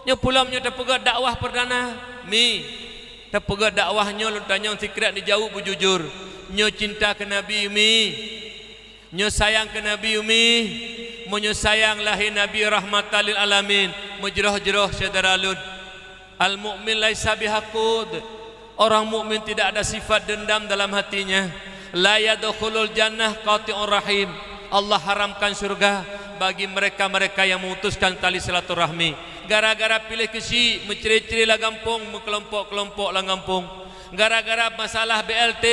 Nyoe pulom nyoe tapeugét dakwah perdana. Mi, tapeugét dakwah nyoe lôn tanyong sikrek neujaweueb beujujur. Nyoe cinta keu Nabi, Mi? Nyoe sayang keu Nabi, Mi? Meunyoe sayang lahé Nabi rahmatan lil alamin, meujroh-jroh syedara lôn. Al-mu'min laisa bihakud. Orang mukmin tidak ada sifat dendam dalam hatinya. La yadkhulul jannah qati'ur rahim. Allah haramkan syurga bagi mereka-mereka yang memutuskan tali silaturahmi. Gara-gara piléh keuchik, meucre-cre lam gampông, meukelompok-kelompok lam gampông. Gara-gara masalah B L T,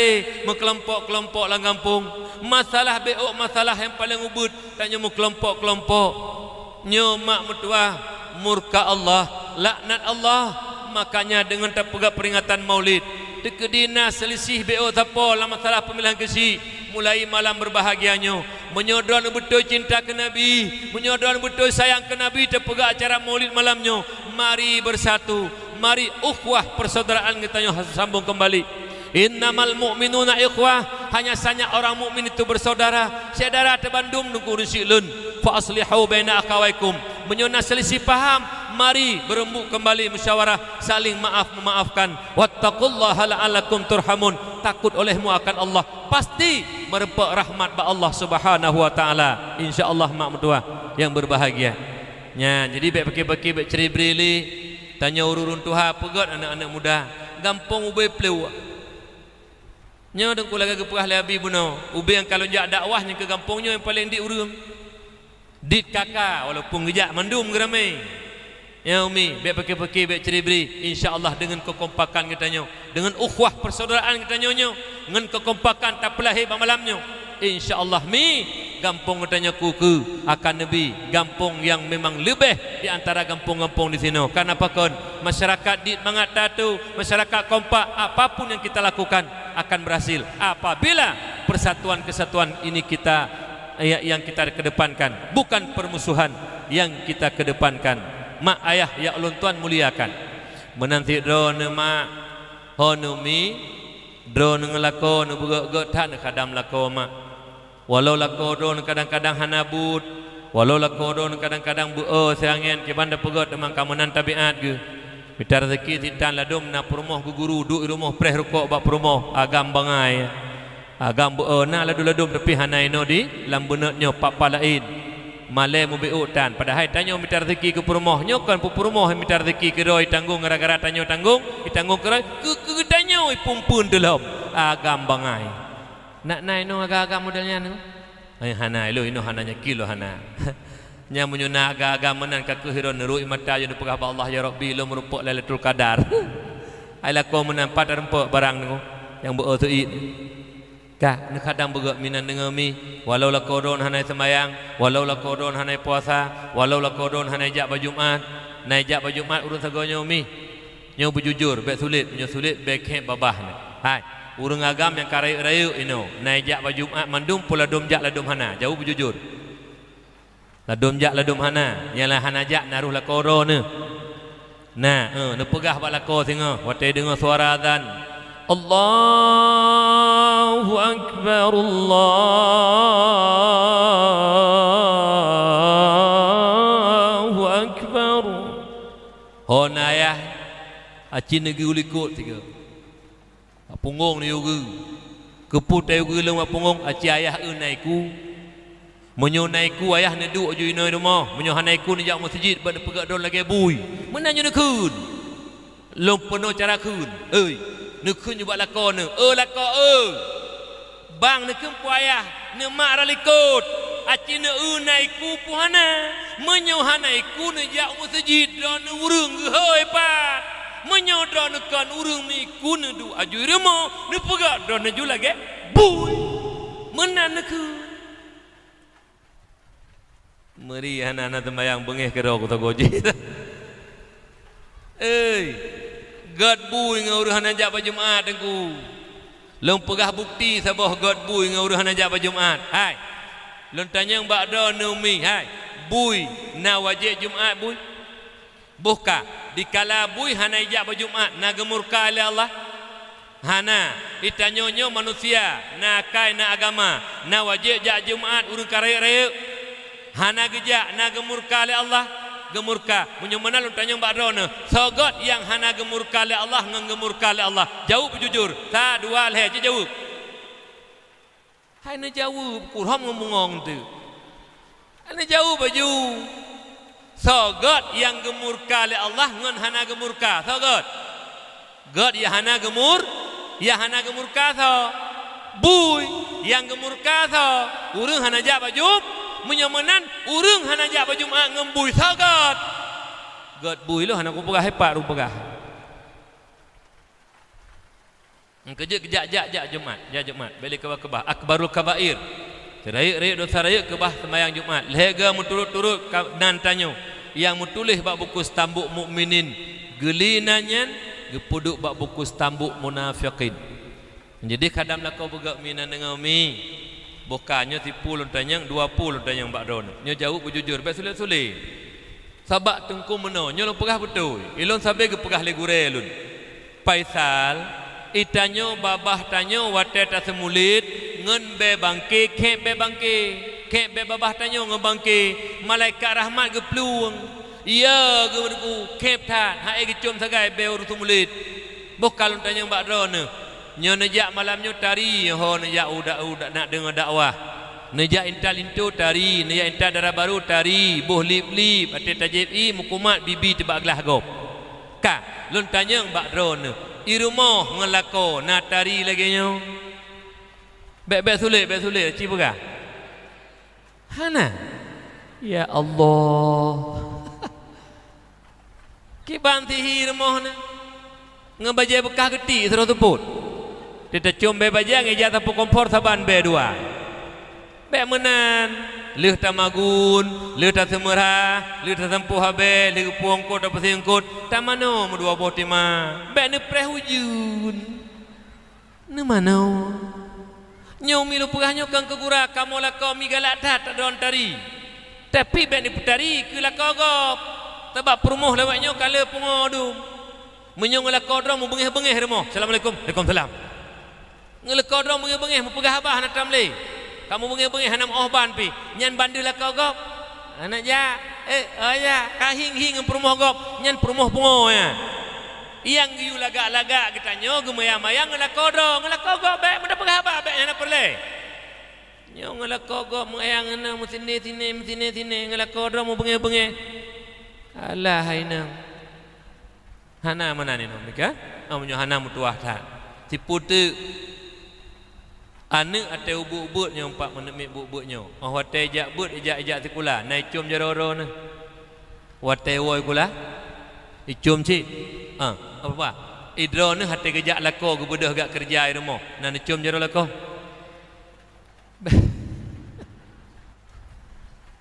meukelompok-kelompok lam gampông. Masalah B O, masalah nyang paleng ubit, tanyoe meukelompok-kelompok. Nyoe mak meutuah, murka Allah, laknat Allah. Makanya deungon tapeugah peuringatan Maulid, teukeudi na seulisih B O sapo lam masalah peumilihan keuchik, mulai malam berbahagia nyoe. Meunyoe droeneuh beutôi cinta keu Nabi, meunyoe droeneuh beutôi sayang keu Nabi, tapeugah acara Maulid malam nyoe, mari bersatu, mari ukhuwah persaudaraan geutanyoe sambong keumbali. Innamal mu'minuna ikhwah, hanya saja orang mukmin itu bersaudara. Syedara teuh bandum nunggu ureuëng syiek lôn. Fa aslihu baina akhawaikum. Meunyoe na seulisih paham, mari beureumbuk keumbali musyawarah, saling maaf meumaafkan. Wattaqullaha la'allakum turhamun. Takut olehmu akan Allah, pasti meureumpok rahmat bak Allah Subhanahu wa Taala. Insya Allah, mak meutuah nyang berbahagia. Nyan, jadi bék pike-pike, bék cre-bre lé. Tanyoe ureuëng tuha peugét aneuëk-aneuëk muda. Gampông ubé pleuwah. Nyoe teungku lagée geupeugah lé Abi bunoe, ubé nyang ka lôn jak dakwah nyang keu gampông nyoe nyang paleng dit ureuëng. Dit kaka, walaupun geujak mandum geuramé. Ya Umi, bék pike-pike, bék cre-bre. Insya Allah deungon keukompakan geutanyoe, deungon ukhuwah persaudaraan geutanyoe nyoe, ngon keukompakan tapeulahé bak malam nyoe. Insya Allah Mi, gampông geutanyoe ku keu akan neubi gampông nyang memang leubeh di antara gampông-gampông di sinoe. Kareuna pakon? Masyarakat dit mangat tatu, masyarakat kompak, apapun yang kita lakukan akan berhasil apabila persatuan kesatuan ini kita, ya, yang kita kedepankan, bukan permusuhan yang kita kedepankan. Mak ayah nyang ulôn tuan muliakan. Meunan cit droeneuh mak, ho neuh Mi, droeneuh ngon lakoe neuh beugét-gét that neuh kadang lakoe mak. Walau lakoe droeneuh kadang-kadang hana buet, walau lakoe droeneuh kadang-kadang beu-e siangén, kiban tapeugét teuma ka meunan tabiat geuh. Mita rezeki sitan ladôm na peurumoh geuguru duek i rumoh preh rukok bak peurumoh, agam bangai. Agam beu-e na ladôm-ladôm tapi hana inoe di lam beuneuet nyoe papa laén. Malée mubiôk tan, padahai tanyoe mita rezeki keu peurumoh, nyoe kon peue peurumoh mita rezeki keudroe itanggong gara-gara tanyoe tanggong, itanggong keudroe keu, keu tanyoe ipumpeuen teulom. Agam bangai. Nak na inoe agam-agam model nyan tu? Ai hana, ilôn inoe hana nyaki lôn hana. Nyan meunyoe na agam-agam meunan ka kheueh droe neuruek mata jih neupeugah bak Allah, "Ya Rabbi, lôn meurumpok Lailatul Qadar." Ai lakoe meunan pat tarumpok barang nyoe nyang beu-e seuit. Ka, neukhadang beugét minan deungoe Mi, walau lakoe droeneuh hana seumayang, walau lakoe droeneuh hana puasa, walau lakoe droeneuh hana jak bak Jumat, na jak bak Jumat ureuëng sagoe nyoe Mi. Nyoe beujujur, bék sulet, meunyoe sulet bék khép babah nyoe. Hai, ureuëng agam nyang ka rayeuk-rayeuk inoe, na jak bak Jumat mandum peue ladôm jak ladôm hana, jaweueb beujujur. Ladôm jak ladôm hana, nyang la hana jak na roh lakoe droeneuh. Na, eh, neupeugah bak lakoe singoh watée deungoe suara azan, "Allahu akbar, Allahu akbar." Ho na ayah, aci neugeue u likot sigoe. Bak punggong neuyue geue. Keupeue tayue geue lom bak punggong? Aci ayah eu na iku. Meunyoe na iku ayah neuduek aju inoe rumoh, meunyoe hana iku neujak meuseujid bak neupeugét droe lagée bui. Meunan nyoe neukheun. Lom peunoh cara kheun. Oi, neukheun nyoe bak lakoe neuh. Eu lakoe eu. Bang neukheun peue ayah, neumat rot likot. Aci neu eu na iku peue hana. Meunyoe hana iku neujak meuseujid droeneuh ureuëng geuhôi pat. Meunyoe droeneuh kon ureuëng meuiku neuduek aju i rumoh, neupeugét droeneuh ju lagée bui. Meunan neukheun. Meuri hana-hana seumayang beungéh keudroe kutogo jih. Ei, gét bui ngon ureuëng hana jak bak Jumat, Teungku. Lôn peugah bukeuti saboh gét bui ngon ureuëng hana jak bak Jumat. Hai, lôn tanyong bak droeneuh mi, hai, bui na wajéb Jumat bui? Boh ka, dikala bui hana ijak bak Jumat, na geumurka lé Allah? Hana. Itanyoe nyoe manusia, na akai, na agama, na wajéb jak Jumat ureuëng ka rayeuk-rayeuk? Hana geujak, na geumurka lé Allah? Geumurka. Meunyoe meunan lôn tanyong bak droeneuh, soe gét nyang hana geumurka lé Allah ngon geumurka lé Allah? Jaweueb beujujur. Sa, dua, lhée, jijaweueb. Hai neujaweueb, kurhom ngon bungong teuk. Hai neujaweueb baju. Soe gét nyang geumurka lé Allah ngon hana geumurka? Soe gét? Gét nyang hana geumur-, nyang hana geumurka soe? Bui. Nyang geumurka soe? Ureuëng hana jak bak Jum-, meunyoe meunan, ureuëng hana jak bak Jumat ngon bui soe gét? Gét bui lôn hana kupeugah, hepat kupeugah. Keujeuet jak, jak, jak Jumat, jak Jumat, bék lé keubah-keubah. Akbarul kabair. Seurayeuk-rayeuk dosa rayeuk keubah seumayang Jumat. Lhée goe meuturot-turot ka-, nan tanyoe nyang meutuléh bak buku Stambuk Mukminin, geuli nan nyan geupeuduek bak buku Stambuk Munafikin. Jadi kadam lakoe beugét mi nan deungoe mi. Boh ka nyoe sipu lôn tanyong, dua pu lôn tanyong bak droeneuh. Nyoe jaweueb beujujur, bék sulet-sulet. Sabab Teungku meunoe, nyoe lôn peugah beutôi. Ilôn sabe geupeugah lé gurée lôn. Faisal, itanyoe babah tanyoe watée taseumulit ngon bée bangke, khép bée bangke, khép bée babah tanyoe ngon bangke, malaikat rahmat geuplueng. Iya, geu-, geu-, khép that, hai geucom sagai bée ureuëng seumulit. Boh ka lôn tanyong bak droeneuh. Nyoe neujak malam nyoe tari, ho neujak u da-, u da-, nak deungoe dakwah. Neujak intat linto tari, neujak intat dara barô tari, boh lip-lip, até tajép ié meukumat bibi teubak glah gob. Ka, lôn tanyong bak droeneuh, i rumoh ngon lakoe na tari lagée nyoe? Bék, bék sulet, bék sulet, ci peugah. Hana. Ya Allah. Kiban sihé rumoh na. Ngon bajée beukah geuti sidroe seupôt. Teuh tacom bée bajée ngon ija sapu kompor saban bée dua. Bék meunan, lheueh tamagun, lheueh taseumeurah, lheueh tasampôh abée, lheueh geupuwoe eungkôt tapeusie eungkôt, tamanoe meudua boh tima. Bék neupreh ujeuen. Neumanoe? Nyoe mi lôn peugah nyoe kon keu gura, kamoe lakoe mi galak that tadon tari. Tapi bék neupeutari keu lakoe gob, sabab peurumoh lawét nyoe ka le pungo dum. Meunyoe ngon lakoe droe meubeungéh-beungéh rumoh, "Assalamualaikum." "Waalaikumsalam." Ngon lakoe droe beungéh-beungéh meupeugah haba hana tam lé. Kamoe beungéh-beungéh hana meuoh ban pih. Nyan ban deuh lakoe gob. Hana jak. Eh, oh ya, ka hieng-hieng ngon peurumoh gob. Nyan peurumoh pungo nyan. Nyang geuyue lagak-lagak geutanyoe geumayang-mayang ngon lakoe droe, ngon lakoe gob bék, meuda peugah haba bék, hana peureulée. Nyoe ngon lakoe gob meuayang hana meusiné-siné, meusiné-siné, ngon lakoe droe meubeungéh-beungéh. Alah hai nang. Hana meunan inong mika? Oh, meunyoe hana meutuwah that. Sipu teuk. Aneuëk até ubeuet-ubeuet nyoe, empat meuneuk miet ubeuet-ubeuet nyoe. Oh, watée ijak beuet, ijak, ijak sikula, na icom jaroe droeneuh. Watée woe sikula, icom cit. Ah, apa? Idroeneuh até geujak lakoe geubeudôh gak keureuja i rumoh, na neucom jaroe lakoe.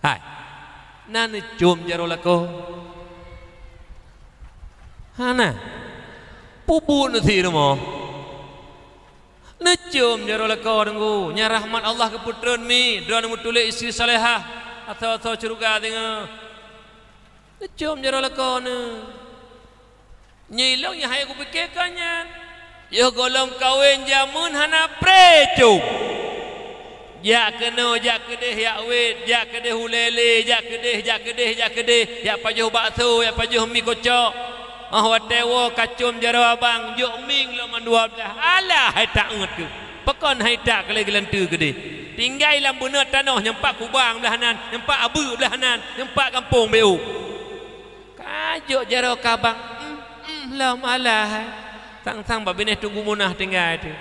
Hai, na neucom jaroe lakoe? Hana. Peubuet neusi rumoh. Neucom jaroe lakoe deungoe. Nyan rahmat Allah geupeutreun mi, droeneuh meutuléh istri salehah, asoe-asoe syeuruga singoh. Neucom jaroe lakoe neuh. Nyoe ilong nyang hai kupike kon nyan. Yoh gohlom kawen jameun hana pré com. Jak keunoe, jak keudeh, jak wet, jak keudeh ulée lé, jak keudeh, jak keudeh, jak keudeh, jak pajoh bakso, jak pajoh mi kocok. Oh, watée woe ka com jaroe abang, jok mieng lom mandua blaih. Alah, hai tak ngeut keuh. Pakon hai tak keu lé geulanteue keudeh. Tinggai lam beuneuet tanoh nyang pat kubang blaih nan, nyang pat abeuk blaih nan, nyang pat gampông B O. Ka jok jaroe kabang, em, em, lom alah, hai. Sang-sang bak binéh Teungku Munah tinggai teuh.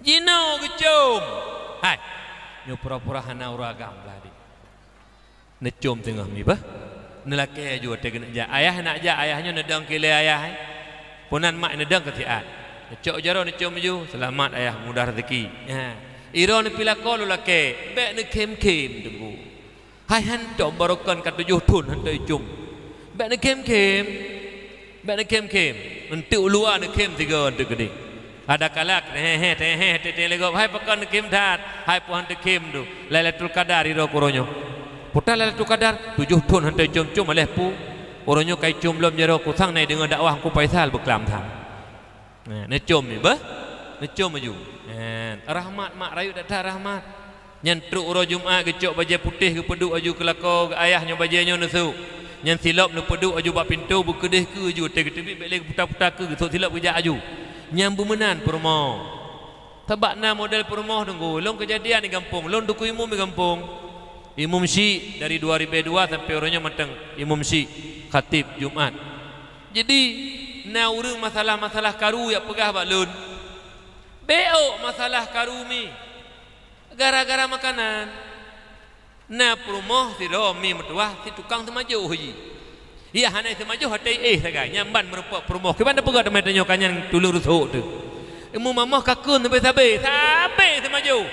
Jinoe geucom. Hai, nyoe pura-pura hana ureuëng agam lah di. Neucom teungoh mi bah. Neulakée ju watée geuneuk jak. Ayah nak jak, ayah nyoe neudong keu ilée ayah, hai. Punan mak neudong keu siat. Neucok jaroe neucom ju, seulamat ayah, mudah rezeki. Ha. Iroe neupilako lôn lakée, bék neukhém-khém, Teungku. Hai hantom barokon ka tujoh thon hantom icom. Bék neukhém-khém. Bék neukhém-khém. Eunteuk u luwa neukhém sigoe eunteuk keudeh. Adakala teuheh-heh, teuheh-heh, teuheh lé gob. Hai pakon neukhém that, hai peue han teukhém tu. Lailatul Qadar iroe keu uroe nyoe. Peue that Lailatul Qadar, tujoh thon hantom icom-com aléh peue. Uroe nyoe ka icom lom jaroe kusang na deungoe dakwah Teungku Faisal beuklam that. Nah, neucom nyoe beuh. Neucom laju. Nah, rahmat mak rayeuk that-that rahmat. Nyan trok uroe Jumat geucok bajée putéh geupeuduek laju keu lakoe, geu ayah nyoe bajée nyoe neusok. Nyan silop neupeuduek laju bak pintoe beukeudeh keue laju, watée geuteubiet bék lé geuputa-puta keue, geusok silop geujak laju. Nyan beumeunan peurumoh. Sabab na model peurumoh Teungku, lôn keujadian di gampông, lôn dukui imum di gampông. Imum syik dari dua ribée dua sampai uroe nyoe mantong imum syik, khatib Jumat. Jadi, na ureuëng masalah-masalah karu jak peugah bak lôn. Bék ôk masalah karu mi. Gara-gara makanan. Na peurumoh sidroe mi meutuwah, si tukang seumajoh jih. Ia hana seumajoh até éh sagai, nyan ban meurumpok peurumoh. Kiban tapeugah teuma tanyoe ka nyan tuleueng rusok teuh. Imum mamoh ka kheun sabe-sabe, sabe seumajoh.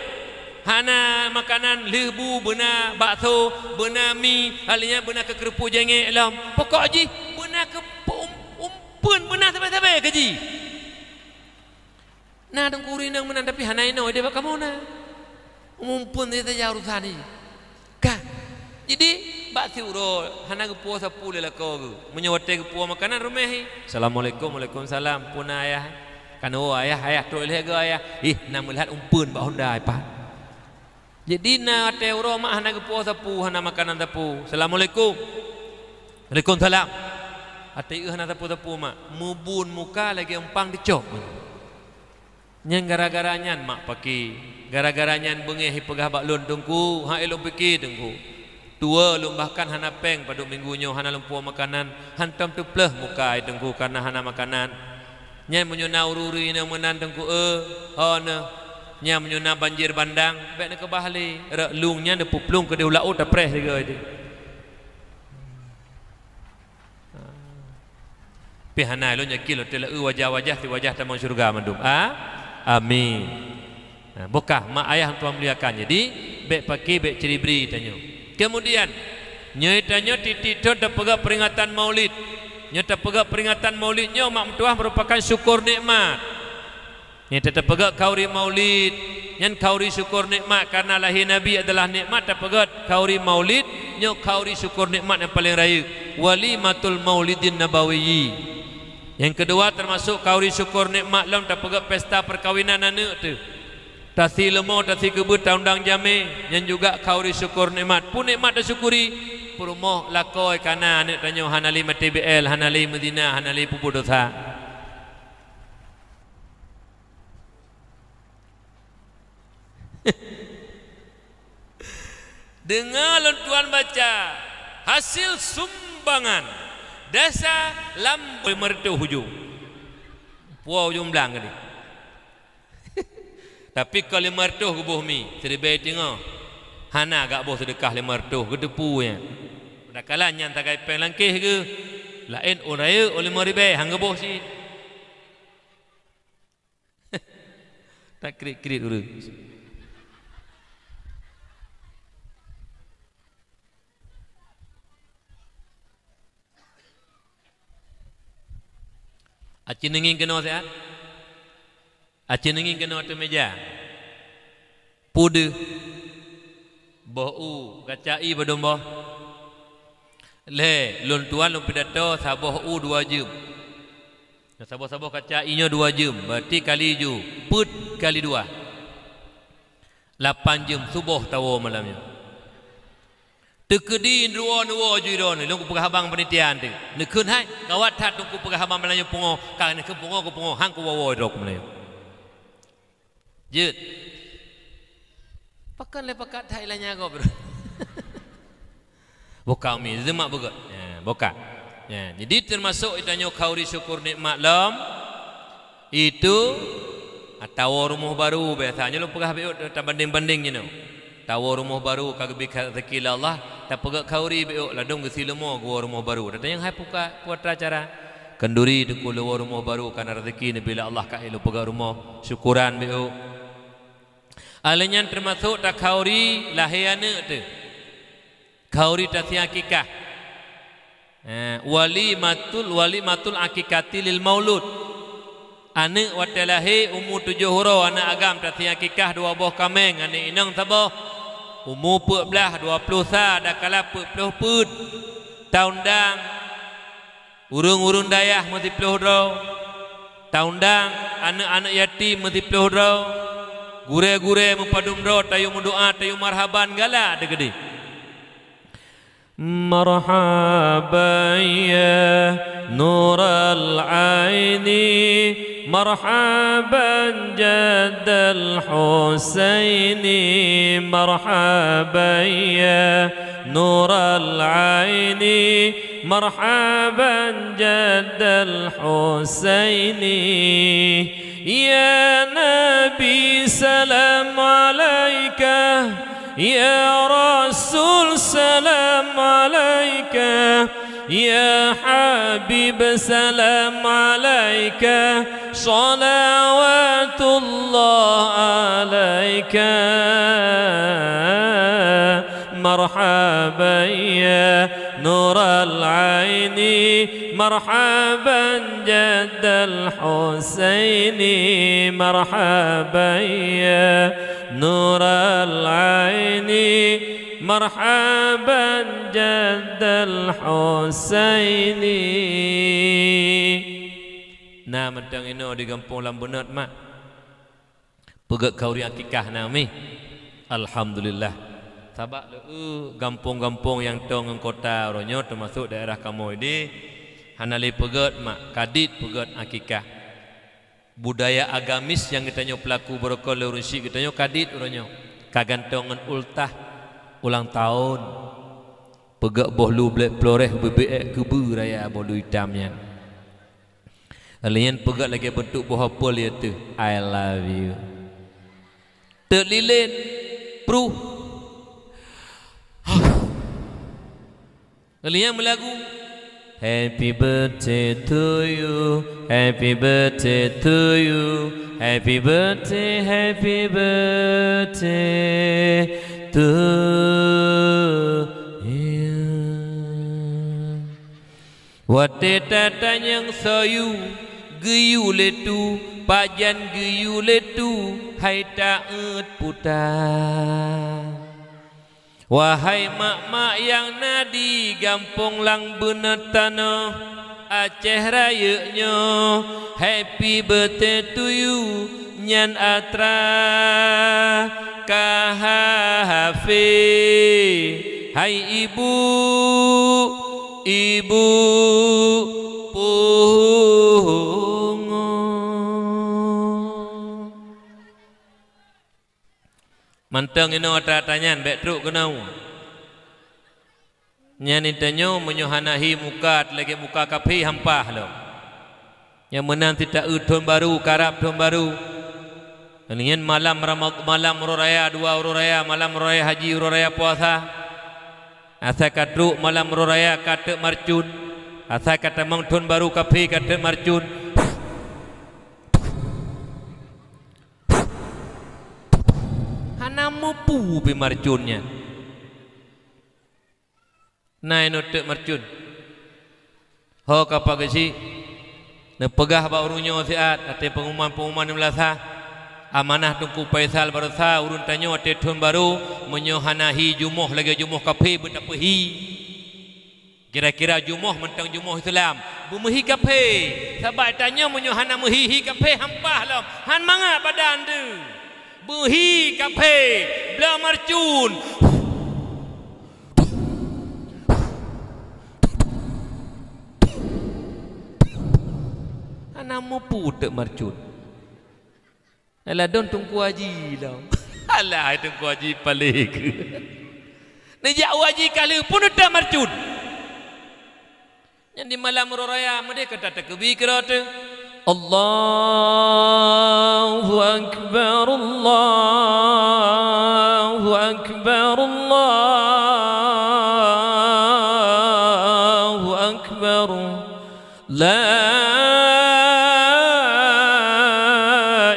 Hana makanan lheueh bu, beuna bakso, beuna mi, hal nyan beuna keu keurupuk jengek lom. Pokok jih beuna keu um-, umpeuen, beuna sabe-sabe keu jih. Na Teungku ureuëng inong meunan, tapi hana inoe ideh bak kamoe na. Umum pun saja urusan ni. Ka. Jadi, bak siuroe hana geupuwoe sapeue lé lakoe geuh. Meunyoe watée geupuwoe makanan ruméh, "Assalamualaikum." "Waalaikumsalam." "Peue na ayah?" "Kan, oh, ayah, ayah trok ilée geuh ayah." "Ih, na meulihat umpeuen bak honda, Pak." Jadi na watée uroe mak hana geupuwoe sapeue, hana makanan sapeue. "Assalamualaikum." "Waalaikumsalam." Até eu hana sapeue-sapeue mak, mubun muka lagée umpang dicok. Nyan gara-gara nyan mak paki, gara-gara nyan beungéh ipeugah bak lôn, Teungku, hai lôn pike, Teungku. Tuwoe lôn bahkan hana péng padub minggu nyoe, hana lôn puwoe makanan, hantom teupleuh muka ai Teungku kareuna hana makanan. Nyan meunyoe na ureuëng-ureuëng inong meunan Teungku, eh, ho neuh. Nyan meunyoe na banjir bandang, bék neukeubah lé. Rot lueng nyan neupeuplueng keudeh u laôt tapreh sigoe deh. Pih hana lôn yakin lôn teuleu wajah-wajah si wajah tamong syeuruga mandum. A? Amin. Ha, bukah mak ayah tuan muliakan. Jadi, bék paki, bék ciri-bri tanyoe. Kemudian, nyoe tanyoe titik thon tapeugah peringatan Maulid. Nyoe tapeugah peringatan Maulid nyoe mak meutuwah merupakan syukur nikmat. Nyoe tapeugah khauri Maulid, nyan khauri syukur nikmat karena lahé Nabi adalah nikmat, tapeugah khauri Maulid, nyoe khauri syukur nikmat nyang paleng rayeuk. Walimatul Maulidin Nabawiyyi. Nyang keudua teumasok khauri syukur nikmat lom tapeugah pesta perkawinan aneuëk teuh. Tasi leumô, tasi keubeut, taundang jamé, nyan juga khauri syukur nikmat. Peue nikmat tasyukuri? Peurumoh lakoe kana aneuëk tanyoe hana lé maté B L, hana lé meuzina, hana lé peubuet desya. Deungoe lôn tuan baca, hasil sumbangan desa lam lima reutôh ujong. Puwoe ujong blang keudeh. Tapi kon lima reutôh geuboh mi, siribée teungoh. Hana gak boh seudeukah lima reutôh, geuteupeue nyan. Padahai nyan sagai péng langkéh geuh. Laén ôn rayeuk ôn lima ribée, han geuboh cit. Takrit-krit ureuëng. Aci neungieng keunoe siat? Aci neungieng keunoe ateueh meja? Peue deuh? Boh u, kaca ié padum boh? Lhée, lôn tuan lôn pidato saboh u dua jeuem. Saboh-saboh kaca ié nyoe dua jeuem, berarti kali ju, peuet kali dua. Lapan jeuem suboh tawoe malam nyoe. Teukeudi droeneuh woe ju droeneuh, lôn kupeugah haba ngon panitia teuh. Neukheun hai, gawat that lôn kupeugah haba malam nyoe pungo, ka neukheun pungo keu pungo, han kuwoe-woe droe keu malam nyoe. Jeuet. Pakon lé pakat that ilanya gob. Boka umi, zeumak beugét. Ya, boka. Ya, jadi teumasok geutanyoe khauri syukur nikmat lom. Itu, ah, tawoe rumoh baru biasa. Nyoe lôn peugah bék tabandeng-bandeng jinoe. Tawoe rumoh baru ka geubri rezeki lé Allah, tapeugét khauri bék ladôm geusileumô geuwoe rumoh baru. Tatanyong hai puka, peue atra cara. Keunduri teungku lôn woe rumoh baru, kana rezeki neubri lé Allah ka lôn peugét rumoh. Syukuran bék. Alèh nyan teumasok takhauri lahé aneuk teuh. Khauri taseuang akikah. Eh, walimatul, walimatul akikati lil maulud. Aneuk watèe lahé umu tujoh uroe aneuk agam taseuang akikah dua boh kaméng, aneuk inong saboh. Umu peuet blah, dua ploh sa, dakala peuet ploh peuet. Taundang ureueng-ureueng dayah meusiploh droe. Taundang aneuk-aneuk yatim meusiploh droe. Gurèe-gurèe meupadum droe tayue meudoa, tayue marhaban galak teuh keudéh. مرحبا يا نور العين، مرحبا جد الحسين، مرحبا يا نور العين، مرحبا جد الحسين. يا نبي سلام عليك، يا رسول سلام عليك، يا حبيب سلام عليك، صلوات الله عليك. مرحبا يا نور العين، مرحبا جد الحسين، مرحبا يا نور العين، مرحبا جد الحسين. Na mantong inoe di gampông Lambeunot, mak. Peugöt khauri akikah na mi. Alhamdulillah. Sabab lé gampông-gampông nyang toe ngon kota uroe nyoe, teumasok daerah kamoe di, hana lé peugöt mak, kadit peugöt akikah. Budaya agamis nyang geutanyoe peulaku beurokon lé ureueng syik geutanyoe kadit uroe nyoe. Ka gantoe ngon ultah ulang tahun. Peugöt boh lu blek ploreh beubiet keubeue raya boh lu itam nyan. Lé nyan peugöt lagèe beuntuk boh apel ié teuh, "I love you." Teuk lilén, pruh. Lé nyan meulagu, "Happy birthday to you, happy birthday to you, happy birthday, happy birthday to you." Watèe tatanyong soe yue, geuyue lé tu, pajan geuyue lé tu, hai taeuet puta. Wahai mak-mak nyang na di gampông Lambeunot tanoh Aceh Rayeuk nyoe, happy birthday to you, nyan atra ka hafé. Hai ibu, ibu pungo. Mantong inoe atra-atra nyan bèk trok keunoe. Nyan tanyoe meunyoe hana hi muka lagèe muka kafé hampah lom. Nyang meunan sitaeu thôn barô, karab thôn barô. Nyan malam Rama-, malam uroe raya, dua uroe raya, malam uroe raya haji, uroe raya puasa. Asai ka trok malam uroe raya ka teuk marcon. Asai ka tamong thôn barô kafé ka teuk marcon. Hana mupu pih marcon nyan. Na inoe teuk marcon. Ho ka pageusik, neupeugah bak ureueng nyoe siat, até peungumuman-peungumuman nyang meulasa, amanah Teungku Faisal baroesa ureueng tanyoe até thôn barô, meunyoe hana hi jumoh lagèe jumoh kafé beutapeuhi. Kira-kira jumoh mantong jumoh Islam, beumeuhi kafé. Sabab tanyoe meunyoe hana meuhi, hi kafé hampah lom, han mangat badan teuh. Beuhi kafé, bloe marcon. Hana mupu teuk marcon. Ladôm Teungku Haji lom. Alah, hai Teungku Haji paléh keuh. Neujak u haji ka lheueh pun teuk marcon. Nyan di malam uroe raya meudeh ka tateukeubie keudroe teuh. Allahu Akbar, Allahu Akbar, Allahu Akbar. La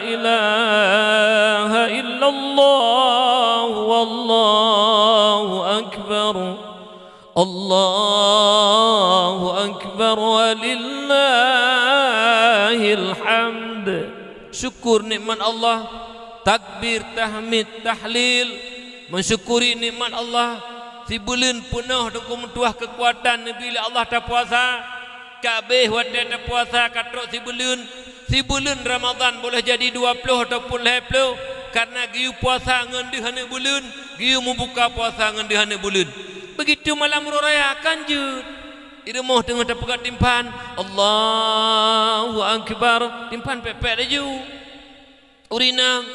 ilaha illallah. Allahu Akbar walillahil hamd. Syukur nikmat Allah, takbir, tahmid, tahlil, mensyukuri nikmat Allah. Sibuleuen peunoh Teungku meutuah keukuatan neubri lé Allah tapuasa. Ka abéh watée tapuasa ka trok sibuleuen, sibuleuen Ramadhan boleh jadi dua ploh ataupun lhée ploh, kareuna geuyue puasa ngon deuh aneuk buleuen, geuyue mubuka puasa ngon deuh aneuk buleuen. Beugitu malam uroe raya kan jeuet. I rumoh teungoh tapeugah timphan, Allahu Akbar, timphan pék-pék laju. Ureueng inong,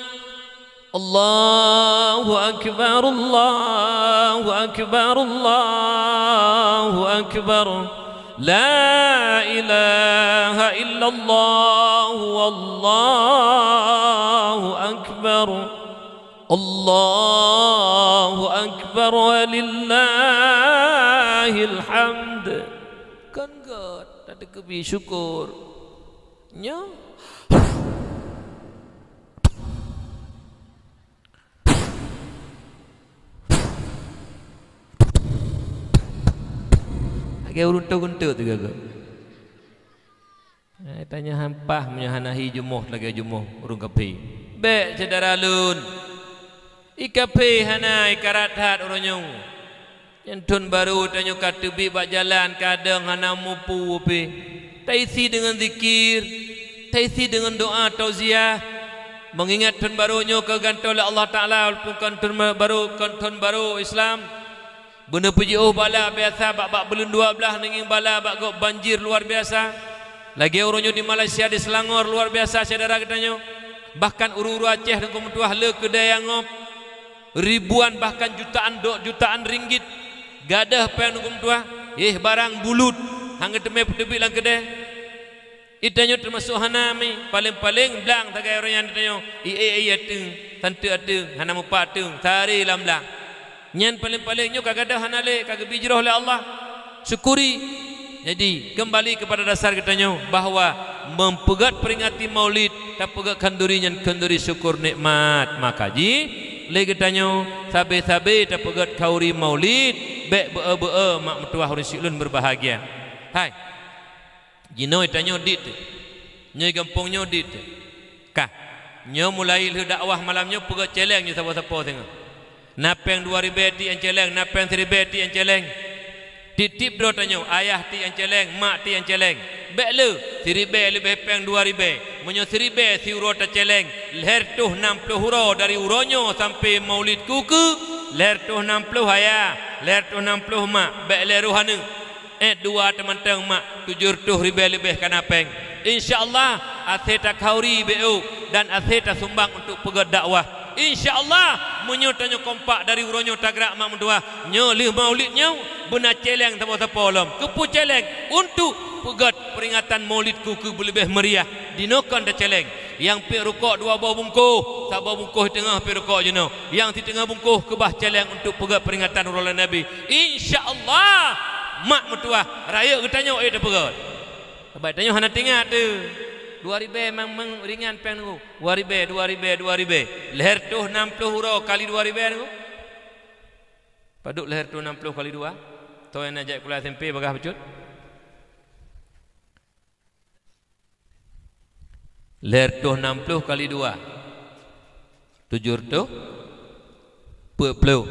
Allahu Akbar, Allahu Akbar, Allahu Akbar. La ilaha illallah, wallahu akbar. Allahu Akbar walillahil hamd. Kon gét, tateukeubi syukur. Nyoe. Lagée ureueng teuh-teuh teuga-ga. Hai, tanyoe han paih meunyoe hana hi jumoh lagée jumoh ureueng kafé. Bék syedara lôn. I kafé hana, i karat that uroe nyoe. Nyan thon barô tanyoe ka teubiet bak jalan, kadang hana mupu pih. Taisi deungon zikir, taisi deungon doa tauziah. Meungingat thon barô nyoe ka geugantoe lé Allah Taala, walaupun kon thon barô, kon thon barô Islam. Beuneuh peujiôh bala biasa bak, bak buleuen dua blaih neungieng bala bak gob banjir luar biasa. Lagée uroe nyoe di Malaysia, di Selangor luar biasa syedara geutanyoe. Bahkan ureueng-ureueng Aceh Teungku meutuah le keudée nyang ngob. Ribuan bahkan jutaan do-, jutaan ringgit gadôh péng Teungku meutuah, éh barang bulut, han geuteumé peuteubiet lam keudée. Geutanyoe teumasok hana mi, paleng-paleng blang sagai uroe nyan geutanyoe, ié-ié ateueng, santeuk ateueng, hana mupat ateueng, sari lam blang. Nyan paleng-paleng nyoe ka gadôh hana lé, ka geubi jroh lé Allah. Syukuri. Jadi, kembali kepada dasar geutanyoe bahwa meupeugét peringati Maulid, tapeugét khanduri nyan khanduri syukur nikmat. Maka jih, lé geutanyoe sabe-sabe tapeugét khanduri Maulid, bék beu-e-beu-e mak meutuwah ureuëng siklon berbahagia. Hai. Jinoe tanyoe dit. Nyoe gampông nyoe dit. Kah. Nyoe mulai lheueh dakwah malam nyoe peugét céléng nyoe sapo-sapo singoh. Na péng dua ribée tiek nyang céléng, na péng siribée tiek nyang céléng. Tieb-tieb droe tanyoe, ayah tiek nyang céléng, mak tiek nyang céléng. Bék le, siribée leubeh péng dua ribée. Meunyoe siribée siuroe tacéléng, lhée reutôh nam ploh uroe dari uroe nyoe sampoe Maulid keu-keu, lhée reutôh nam ploh ayah, lhée reutôh nam ploh mak, bék lé roh aneuk. Eh, dua teumantong mak, tujoh reutôh ribée leubeh ka na péng. Insya Allah, asée takhanduri bék dan asée tasumbang untuk peugét dakwah. Insya Allah, meunyoe tanyoe kompak dari uroe nyoe tagrak mak meutuwah, nyoe lheueh Maulid nyoe beuna céléng sapo-sapo lom. Keupeue céléng? Untuk peugét peringatan Maulid keu-keu beuleubeh meuriah. Dinoe kon tacéléng. Nyang piep rukok dua boh bungkôh, saboh bungkôh teungoh piep rukok jinoe. Nyang siteungoh bungkôh keubah céléng untuk peugét peringatan uroe lahé Nabi. Insya Allah, mak meutuwah, rayeuk geutanyoe éh tapeugét. Sabab tanyoe hana teuingat teuh. Dua ribée mang, mang ringan péng nunggu. Dua ribée, dua ribée, dua ribée. Lhée reutôh nam ploh uroe kali dua ribée nunggu. Padub lhée reutôh nam ploh kali dua? Toh nyang na jak sikula S M P bagaih bacut. Lhée reutôh nam ploh kali dua, tujoh reutôh peuet ploh.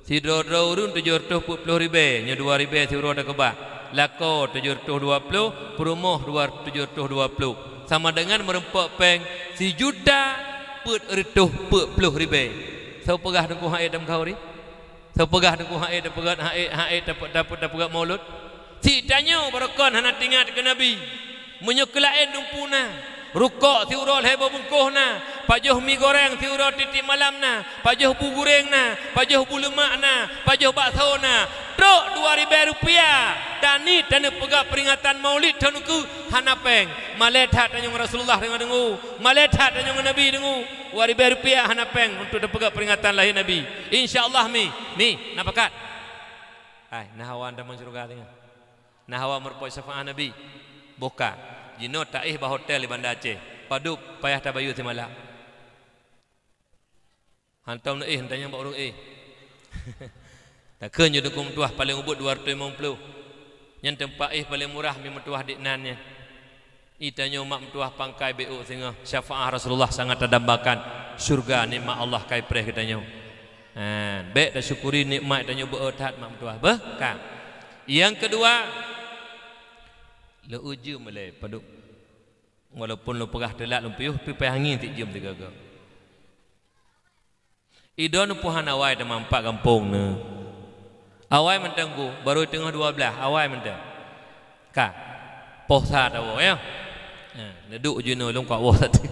Sidroe-droe ureuëng tujoh reutôh peuet ploh ribée, nyoe dua ribée siuroe takeubah. Lakoe tujoh reutôh dua ploh, peurumoh dua, tujoh reutôh dua ploh. Sama deungon meureumpok péng sijuta peuet reutôh peuet ploh ribée. Soe peugah Teungku han ék tameukauri? Soe peugah Teungku han ék tapeugét, han ék, han ék tape-, tape-, tapeugét Maulud? Cit tanyoe barokon hana teuingat keu Nabi. Meunyoe keu laén dumpeue na, rukok siuroe lhée boh bungkôh na, pajoh mi goreng siuroe tieb-tieb malam na, pajoh bu guréng na, pajoh bu leumak na, pajoh bakso na, trok dua ribée rupiah, tani taneuk peugét peringatan Maulid thon ukeue hana péng. Malée that tanyoe ngon Rasulullah deungoe-deungoe, malée that tanyoe ngon Nabi deungoe. Dua ribée rupiah hana péng untuk tapeugét peringatan lahé Nabi. Insya Allah mi, mi, na pakat. Hai, na hawa tamong syeuruga singoh. Na hawa meurumpok syafaat Nabi. Boh ka. Jinoe taéh bak hotel di Banda Aceh. Padub payah tabayeue simalam. Hantom neuéh, tanyong bak ureuëng éh. Takheun ju Teungku meutuah paléng ubit dua ratus limong puluh. Nyan teumpat éh paléng murah mi meutuah di nan nyan. Itanyoe mak meutuah pangkai bék ôk singoh, syafaat Rasulullah sangat tadambakan, syurga nikmat Allah kai preh geutanyoe. Ha, bék tasyukuri nikmat tanyoe beu that mak meutuah. Beuh, ka. Nyang keudua, leueu jeuem lé padub. Walaupun lôn peugah teulat lôn piôh, pi payah angén tiek jeuem sigoe-goe. Idon peuhan awai teuma empat gampông neu. Awai mantong ku, barô teungoh dua blaih, awai mantong. Ka. Poh sa tawoe, ya. Ha, neuduek jinoe lôn ka woe saté.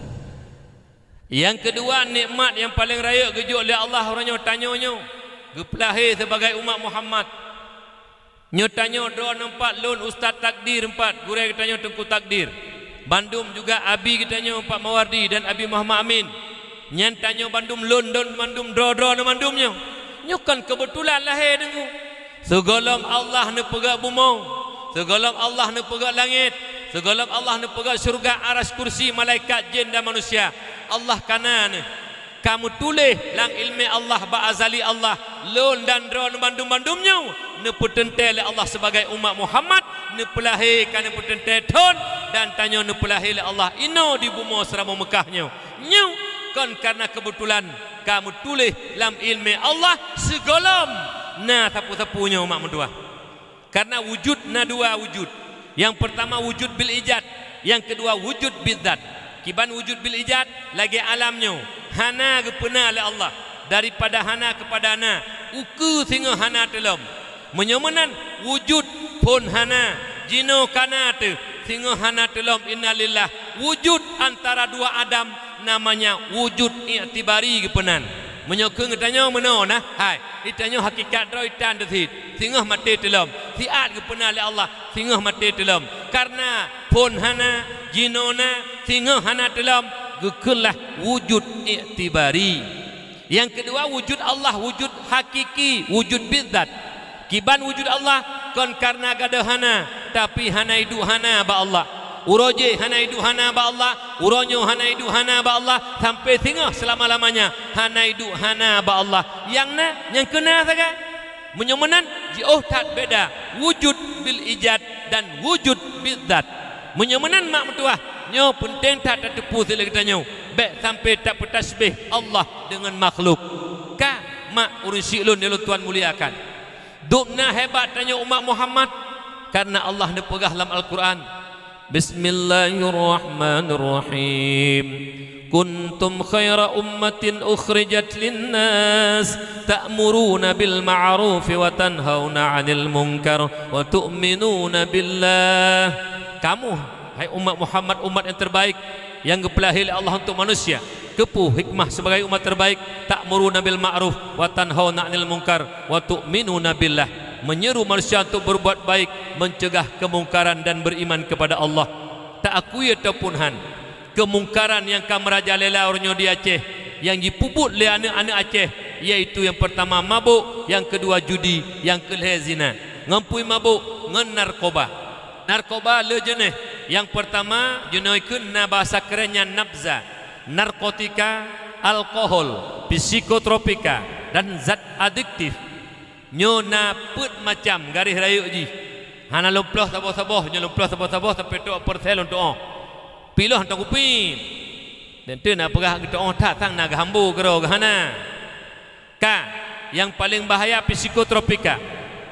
Nyang keudua, nikmat nyang paleng rayeuk geujok lé Allah uroe nyoe tanyoe nyoe, geupeulahé sibagai umat Muhammad. Nyoe tanyoe droeneuh empat, lôn Ustaz Takdir empat, gurée geutanyoe Teungku Takdir. Bandum juga abi geutanyoe Pak Mawardi dan Abi Muhammad Amin. Nyan tanyoe bandum lôn, lôn bandum droe-droeneuh bandum nyoe. Nyoe kon keubeutulan lahé Teungku. Sigohlom Allah neupeugét bumoe, sigohlom Allah neupeugét langét, sigohlom Allah neupeugét syeuruga, arasy, kursi, malaikat, jén dan manusia, Allah ka na neuh. Ka meutuléh lam iéleumé Allah bak azali Allah, lôn dan droeneuh bandum-bandum nyoe neupeuteuntée lé Allah sibagai umat Muhammad, neupeulahé ka neupeuteuntée thon, dan tanyoe neupeulahé lé Allah inoe di bumoe Seuramoe Meukah nyoe. Nyoe kon kareuna keubeutulan, ka meutuléh lam iéleumé Allah sigohlom na sapeue-sapeue nyoe mak meutuah. Kareuna wujud na dua wujud. Nyang peurtama wujud bil ijad, nyang keudua wujud bidzat. Kiban wujud bil ijad, lagée alam nyoe, hana geupeuna lé Allah, daripada hana keupada na, ukeue singoh hana teulom. Meunyoe meunan, wujud phon hana, jinoe ka na teuh, singoh hana teulom, innalillah. Wujud antara dua adam, namanya wujud iktibari geupeunan. Meunyoe keu geutanyoe meunoe na, hai, geutanyoe hakikat droe itan teuh cit, singoh maté teulom, siat geupeuna lé Allah, singoh maté teulom. Kareuna phon hana, jinoe na, singoh hana teulom, geukheun lah wujud iktibari. Nyang keudua wujud Allah, wujud hakiki, wujud bidzat. Kiban wujud Allah kon kareuna gadôh hana, tapi hana iduek hana bak Allah. Uroe jéh hana iduek hana bak Allah, uroe nyoe hana iduek hana bak Allah, sampoe singoh seulama-lamanya hana iduek hana bak Allah. Nyang na, nyang keuna sagai. Meunyoe meunan, jiôh that beda wujud bil ijad dan wujud bidzat. Meunyoe meunan mak meutuah, nyoe peunteng that tateupeue lé geutanyoe, bék sampoe tapeutasybih Allah deungon makhluk. Ka, mak ureuëng syik lôn nyang lôn tuan muliakan. Dubna hebat tanyoe umat Muhammad, kareuna Allah neupeugah lam Al-Qur'an, "Bismillahirrahmanirrahim. Kuntum khaira ummatin ukhrijat linnas, ta'muruna bil ma'rufi wa tanhauna 'anil munkar wa tu'minuna billah." Kamu, hai umat Muhammad, umat nyang terbaik, nyang geupeulahé lé Allah untuk manusia. Keupeue hikmah sibagai umat terbaik? Ta'muruna bil ma'ruf wa tanhauna 'anil munkar wa tu'minuna billah. Meunyeru manusia untuk berbuat baik, mencegah kemungkaran dan beriman kepada Allah. Taakui ataupun han, kemungkaran nyang ka meurajalela uroe nyoe di Aceh, nyang jipeubuet lé aneuëk-aneuëk Aceh, yaitu nyang peurtama mabök, nyang keudua judi, nyang keulhée zina. Ngon peue mabök? Ngon narkoba. Narkoba le jeuneh. Nyang peurtama, jinoe kheun na bahasa keren nyan nabza, narkotika, alkohol, psikotropika, dan zat adiktif. Nyoe na peuet macam garéh rayeuk jih. Hana lôn ploh saboh-saboh, nyoe lôn ploh saboh-saboh sampoe trok persen lôn tuoh. Piloh hantom kupi. Dan teu na peugah geutuoh that sang na geuhambo keudroe geuhana. Ka, nyang paleng bahaya psikotropika.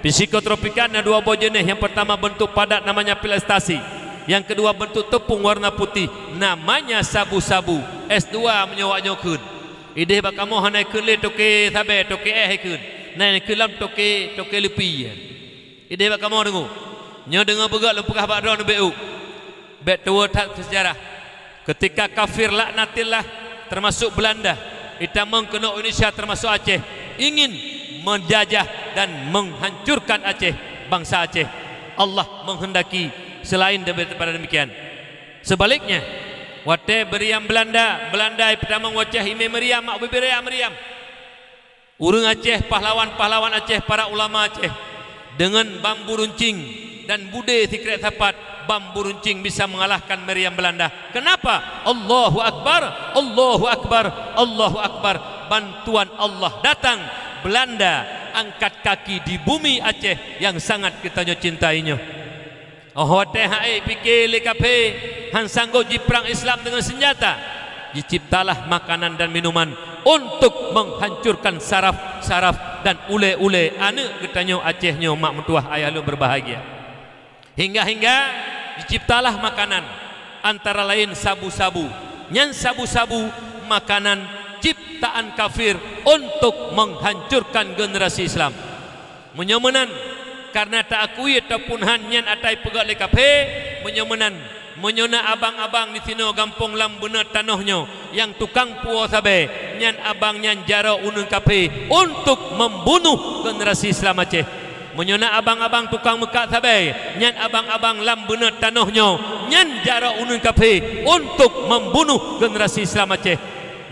Psikotropika na dua boh jeuneh. Nyang peurtama bentuk padat namanya pil ekstasi. Nyang keudua bentuk teupeung warna putih namanya sabu-sabu. S dua meunyoe awak nyoe kheun. Ideh bak kamoe hana ikheun lé toke sabe, toke éh ikheun. Na ikheun lom toke, toke leupi. Ideh bak kamoe deungoe. Nyoe deungoe beugöt lôn peugah bak droeneuh bék ôk. Bék tuwoe that seujarah. Keutika kafir laknatillah, teumasok Beulanda, itamong keunoe Indonesia teumasok Aceh, ingin menjajah dan menghancurkan Aceh, bangsa Aceh, Allah menghendaki selain daripada demikian. Sebaliknya, watée meriam Beulanda, Beulanda ipeutamong u Aceh imé meriam, mak ubé-bé raya meriam. Ureuëng Aceh, pahlawan-pahlawan Aceh, para ulama Aceh, deungon bambu runcing dan budé sikrek sapat, bambu runcing bisa mengalahkan meriam Beulanda. Kenapa? Allahu Akbar, Allahu Akbar, Allahu Akbar. Bantuan Allah datang. Beulanda angkat kaki di bumi Aceh yang sangat geutanyoe cintai nyoe. Óh watée han ék pike lé kafé, han sanggob jiprang Islam deungon seunjata, jiciptalah makanan dan minuman untuk menghancurkan saraf-saraf dan ulée-ulée aneuëk geutanyoe Aceh nyoe mak meutuwah ayah lôn berbahagia. Hingga-hingga jiciptalah makanan, antara lain sabu-sabu. Nyan sabu-sabu makanan ciptaan kafir untuk menghancurkan generasi Islam. Meunyoe meunan, kareuna ta-akui ataupun han nyan ata ipeugét lé kafé, meunyoe meunan, meunyoe na abang-abang disinoe gampông lam beuneuet tanoh nyoe nyang tukang puwoe sabée, nyan abang nyan jaroe uneuen kafé untuk membunuh generasi Islam Aceh. Meunyoe na abang-abang tukang meukat sabée, nyan abang-abang lam beuneuet tanoh nyoe, nyan jaroe uneuen kafé untuk membunuh generasi Islam Aceh.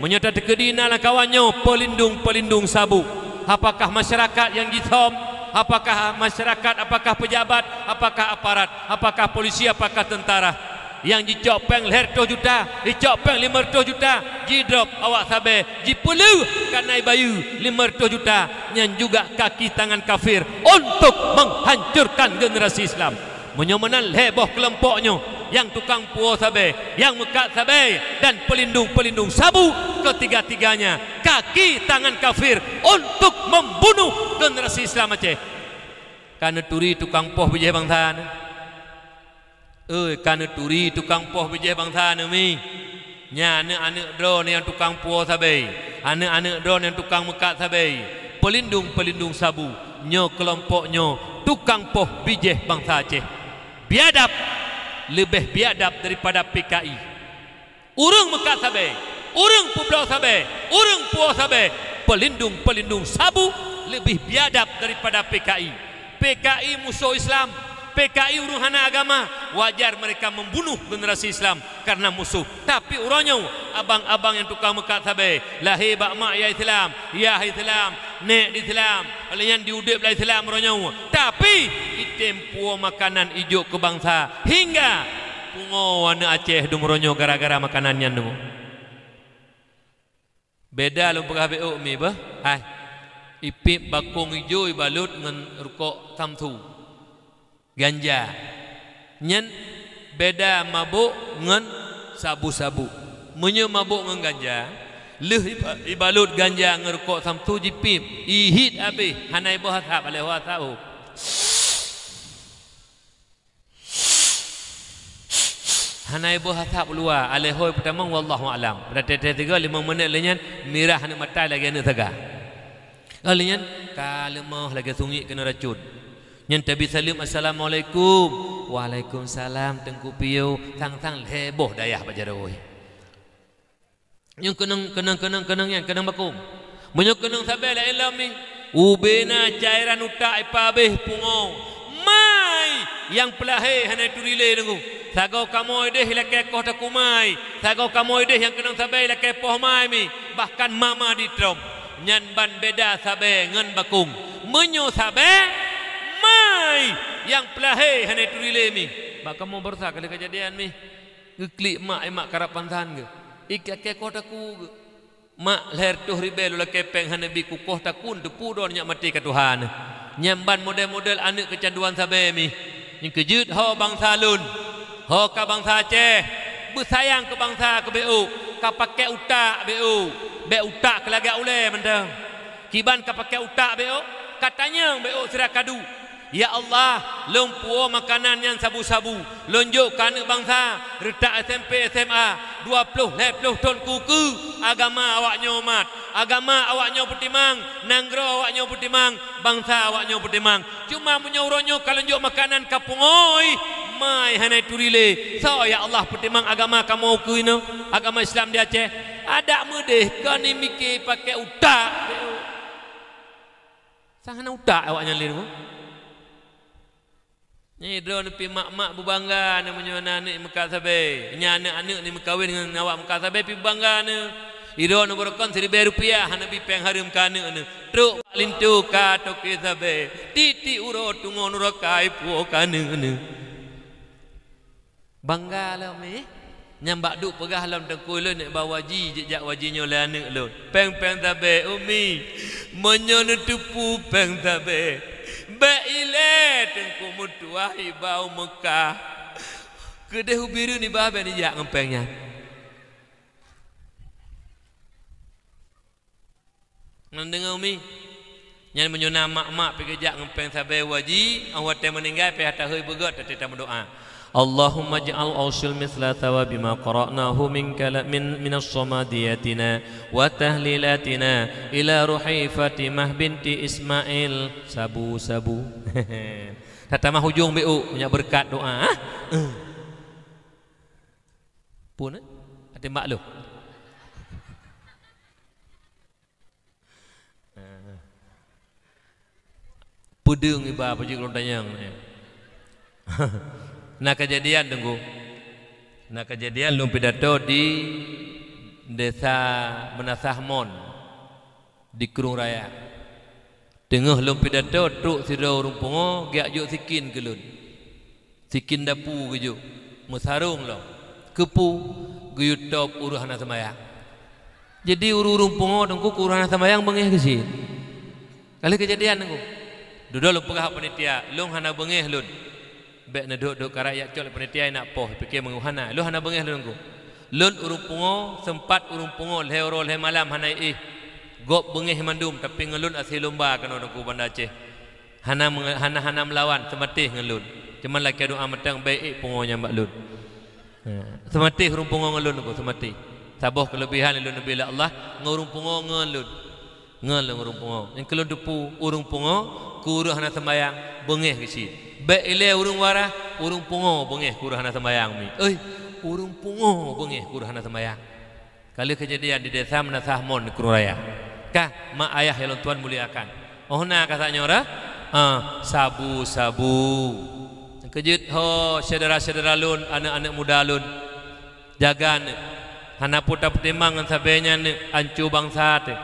Meunyoe tateukeudi na lam kawan nyoe peulindung-peulindung sabu, apakah masyarakat nyang jisöm, apakah masyarakat, apakah pejabat, apakah aparat, apakah polisi, apakah teuntara, nyang jicok péng lhée reutôh juta, jicok péng limong reutôh juta, jidrop awak sabée, jipeuleueh keunan bayeue limong reutôh juta, nyan juga kaki tangan kafir untuk menghancurkan generasi Islam. Meunyoe meunan lhée boh keulompok nyoe, nyang tukang puwoe sabée, nyang meukat sabée, dan peulindung-peulindung sabu, ketiga-tiganya kaki tangan kafir untuk membunuh generasi Islam Aceh. Ka neuturi tukang poh bijéh bansa nyoe. Oi, ka neuturi tukang poh bijéh bansa nyoe mi. Nyan aneuëk-aneuëk droeneuh nyang tukang puwoe sabée, aneuëk-aneuëk droeneuh nyang tukang meukat sabée, peulindung-peulindung sabu, nyoe keulompok nyoe tukang poh bijéh bansa Aceh. Biadab, leubeh biadab daripada P K I. Ureuëng meukat sabée, ureuëng peubloe sabée, ureuëng puwoe sabée, peulindung-peulindung sabu leubeh biadab daripada P K I. P K I musoh Islam, P K I ureuëng hana agama, wajar mereka membunuh generasi Islam karena musoh. Tapi uroe nyoe, abang-abang nyang tukang meukat sabée, lahé bak mak ya Islam, yah Islam, nék Islam, lheueh nyan jiudeb lam Islam uroe nyoe. Tapi item puwoe makanan ijok keu bansa, hingga pungoe aneuëk Aceh dum uroe nyoe gara-gara makanan nyan dum. Beda lôn peugah beuôk mi beuh, hai. Ipiep bakong ijo ibalot ngon rukok samsu, ganja. Nyan beda mabök ngon sabu-sabu. Meunyoe mabök ngon ganja, lheueh iba-, ibalot ganja ngon rukok samsu jipiep, ihiet habéh, hana iboh asap, alèh ho asap ho. Hana iboh asap u luwa, alèh ho peutamong, wallahu alam. Pada teuh-teuh tiga, limong menit lheueh nyan, mirah aneuëk mata lagèe aneuëk saga. Lheueh nyan, ka leumoh lagèe sungiek keuneuk racun. Nyan tabi saleuem, "Assalamualaikum." "Waalaikumsalam, Teungku Piôh." Sang-sang lhèe boh dayah bak jaroe. Nyoe keunong, keunong, keunong, keunong nyan, keunong bakong. Meunyoe keunong sabé laén lom mi, ubé na cairan utak ipa abéh pungo. Mai nyang peulahé hana turi lé deungoe. Sagoe kamoe deh ilakèe koh takue mai. Sagoe kamoe deh nyang keunong sabé ilakèe poh mai mi. Bahkan mama di trom. Nyan ban beda sabé ngon bakong. Meunyoe sabé, mai nyang peulahé hana turi lé mi. Bak kamoe baroesa ka lheueh keujadian mi. Geuklik mak, eh, mak karab pansan geuh. Ilakèe koh takue geuh. Mak, lhèe reutôh ribèe lôn lakèe pèng hana bi kukoh takue, teupeue droeneuh nyak maté ka tuha neuh. Nyan ban model-model aneuk keucanduan sabé mi. Nyang keujeuet ho bansa lôn. Ho ka bansa Aceh. Beusayang keu bansa keu beuôk. Ka pakèk utak beuôk. Bèk utak keu lagak ulèe mantong. Kiban ka pakèk utak beuôk. Ka tanyong beuôk sira kadu. Ya Allah, lôn puwoe makanan nyan sabu-sabu, lôn jok keu aneuk bansa, reutak S M P, S M A, dua ploh, lhèe ploh thon keu-keu, agama awaknyoe mat, agama awaknyoe peutimang, nanggroe awaknyoe peutimang, bansa awaknyoe peutimang. Cuma meunyoe uroe nyoe ka lôn jok makanan ka pungo, mai hana turi lé. Soe ya Allah peutimang agama kamoe keu inoe, agama Islam di Aceh? Adak meudeh kon mike pakèk utak. Sang hana utak awaknyan lé nyoe. Nyan droeneuh pih mak-mak beubangga neuh meunyoe na aneuk meukat sabé. Nyan aneuk-aneuk ni meukawen ngon awak meukat sabé pih beubangga neuh. Droeneuh beurokon siribèe rupiah hana bi pèng hareuem keu aneuk neuh. Trok bak linto ka toke sabé. Tiep-tiep uroe teungoh nuraka ipuwoe keu aneuk neuh. Bangga lom, eh? Nyang bak duek peugah lom teungku lôn, "Nek ba waji, jijak waji nyoe lé aneuk lôn. Péng-péng sabe, Umi. Meunyoe neuteupeue péng sabe, bék ilée teungku meutuah iba u Meukah. Keudeh ubiri iba bék nijak ngon péng nyan." Ngon deungoe, Umi. Nyan meunyoe na mak-mak pih geujak ngon péng sabe waji, 'oh watée meuninggai pih ata hôi beugöt, ata tameudoa. Allahumma ij'al ausil mithla thawabi ma qara'nahu min kala-, min, minas samadiyatina wa tahlilatina ila ruhi Fatimah binti Ismail. Sabu, sabu. Tatamah ujong B O, nyak beureukat doa, ha? Eh. Pun, eh? Até mak lôn. Peudeueng iba peujeuet lôn tanyong nyoe. Na keujadian, Teungku. Na keujadian lôn pidato di Desa Meunasah Mon, di Krueng Raya. Teungoh lôn pidato, trok sidroe ureuëng pungo geujak jok sikin keu lôn. Sikin dapu geujok, meusarong lom. Keupeue? Geuyue tôb ureuëng hana seumayang. Jadi, ureuëng-ureuëng pungo Teungku keu ureuëng hana seumayang beungéh keuh cit. Ka lheueh keujadian Teungku. Dudoe lôn peugah bak panitia, "Lôn hana beungéh lôn." Bék neudok-dok karak jak cok lé panitia inak poh, pike meunguh hana. Lôn hana beungéh lôn Teungku. Lôn ureuëng pungo, seumpat ureuëng pungo lhée uroe lhée malam hana éh. Gob beungéh mandum, tapi ngon lôn asie lomba keunoe Teungku Banda Aceh. Hana menge-, hana, hana meulawan, seumatéh ngon lôn. Cuman lakée doa mantong bék ék pungo nyan bak lôn. Ha, seumatéh ureuëng pungo ngon lôn Teungku, seumatéh. Saboh keuleubehan lôn neubi lé Allah, ngon ureuëng pungo ngon lôn. Ngon lôn ureuëng pungo. Nyang keu lôn teupeue, ureuëng pungo keu ureuëng hana seumayang beungéh keuh cit. Bék ilée ureuëng waras, ureuëng pungo beungéh keu ureuëng hana seumayang, Mi. Oi, ureuëng pungo beungéh keu ureuëng hana seumayang. Ka lheueh keujadian di Desa Meunasah Mon, di Krueng Raya. Ka, mak ayah nyang lôn tuan muliakan. 'Oh na ka sa nyoe rah? Ah, sabu-sabu. Keujeuet ho syedara-syedara lôn, aneuëk-aneuëk muda lôn. Jaga neuh. Hana peue tapeutimang ngon sabe nyan neuh, anco bansa teuh.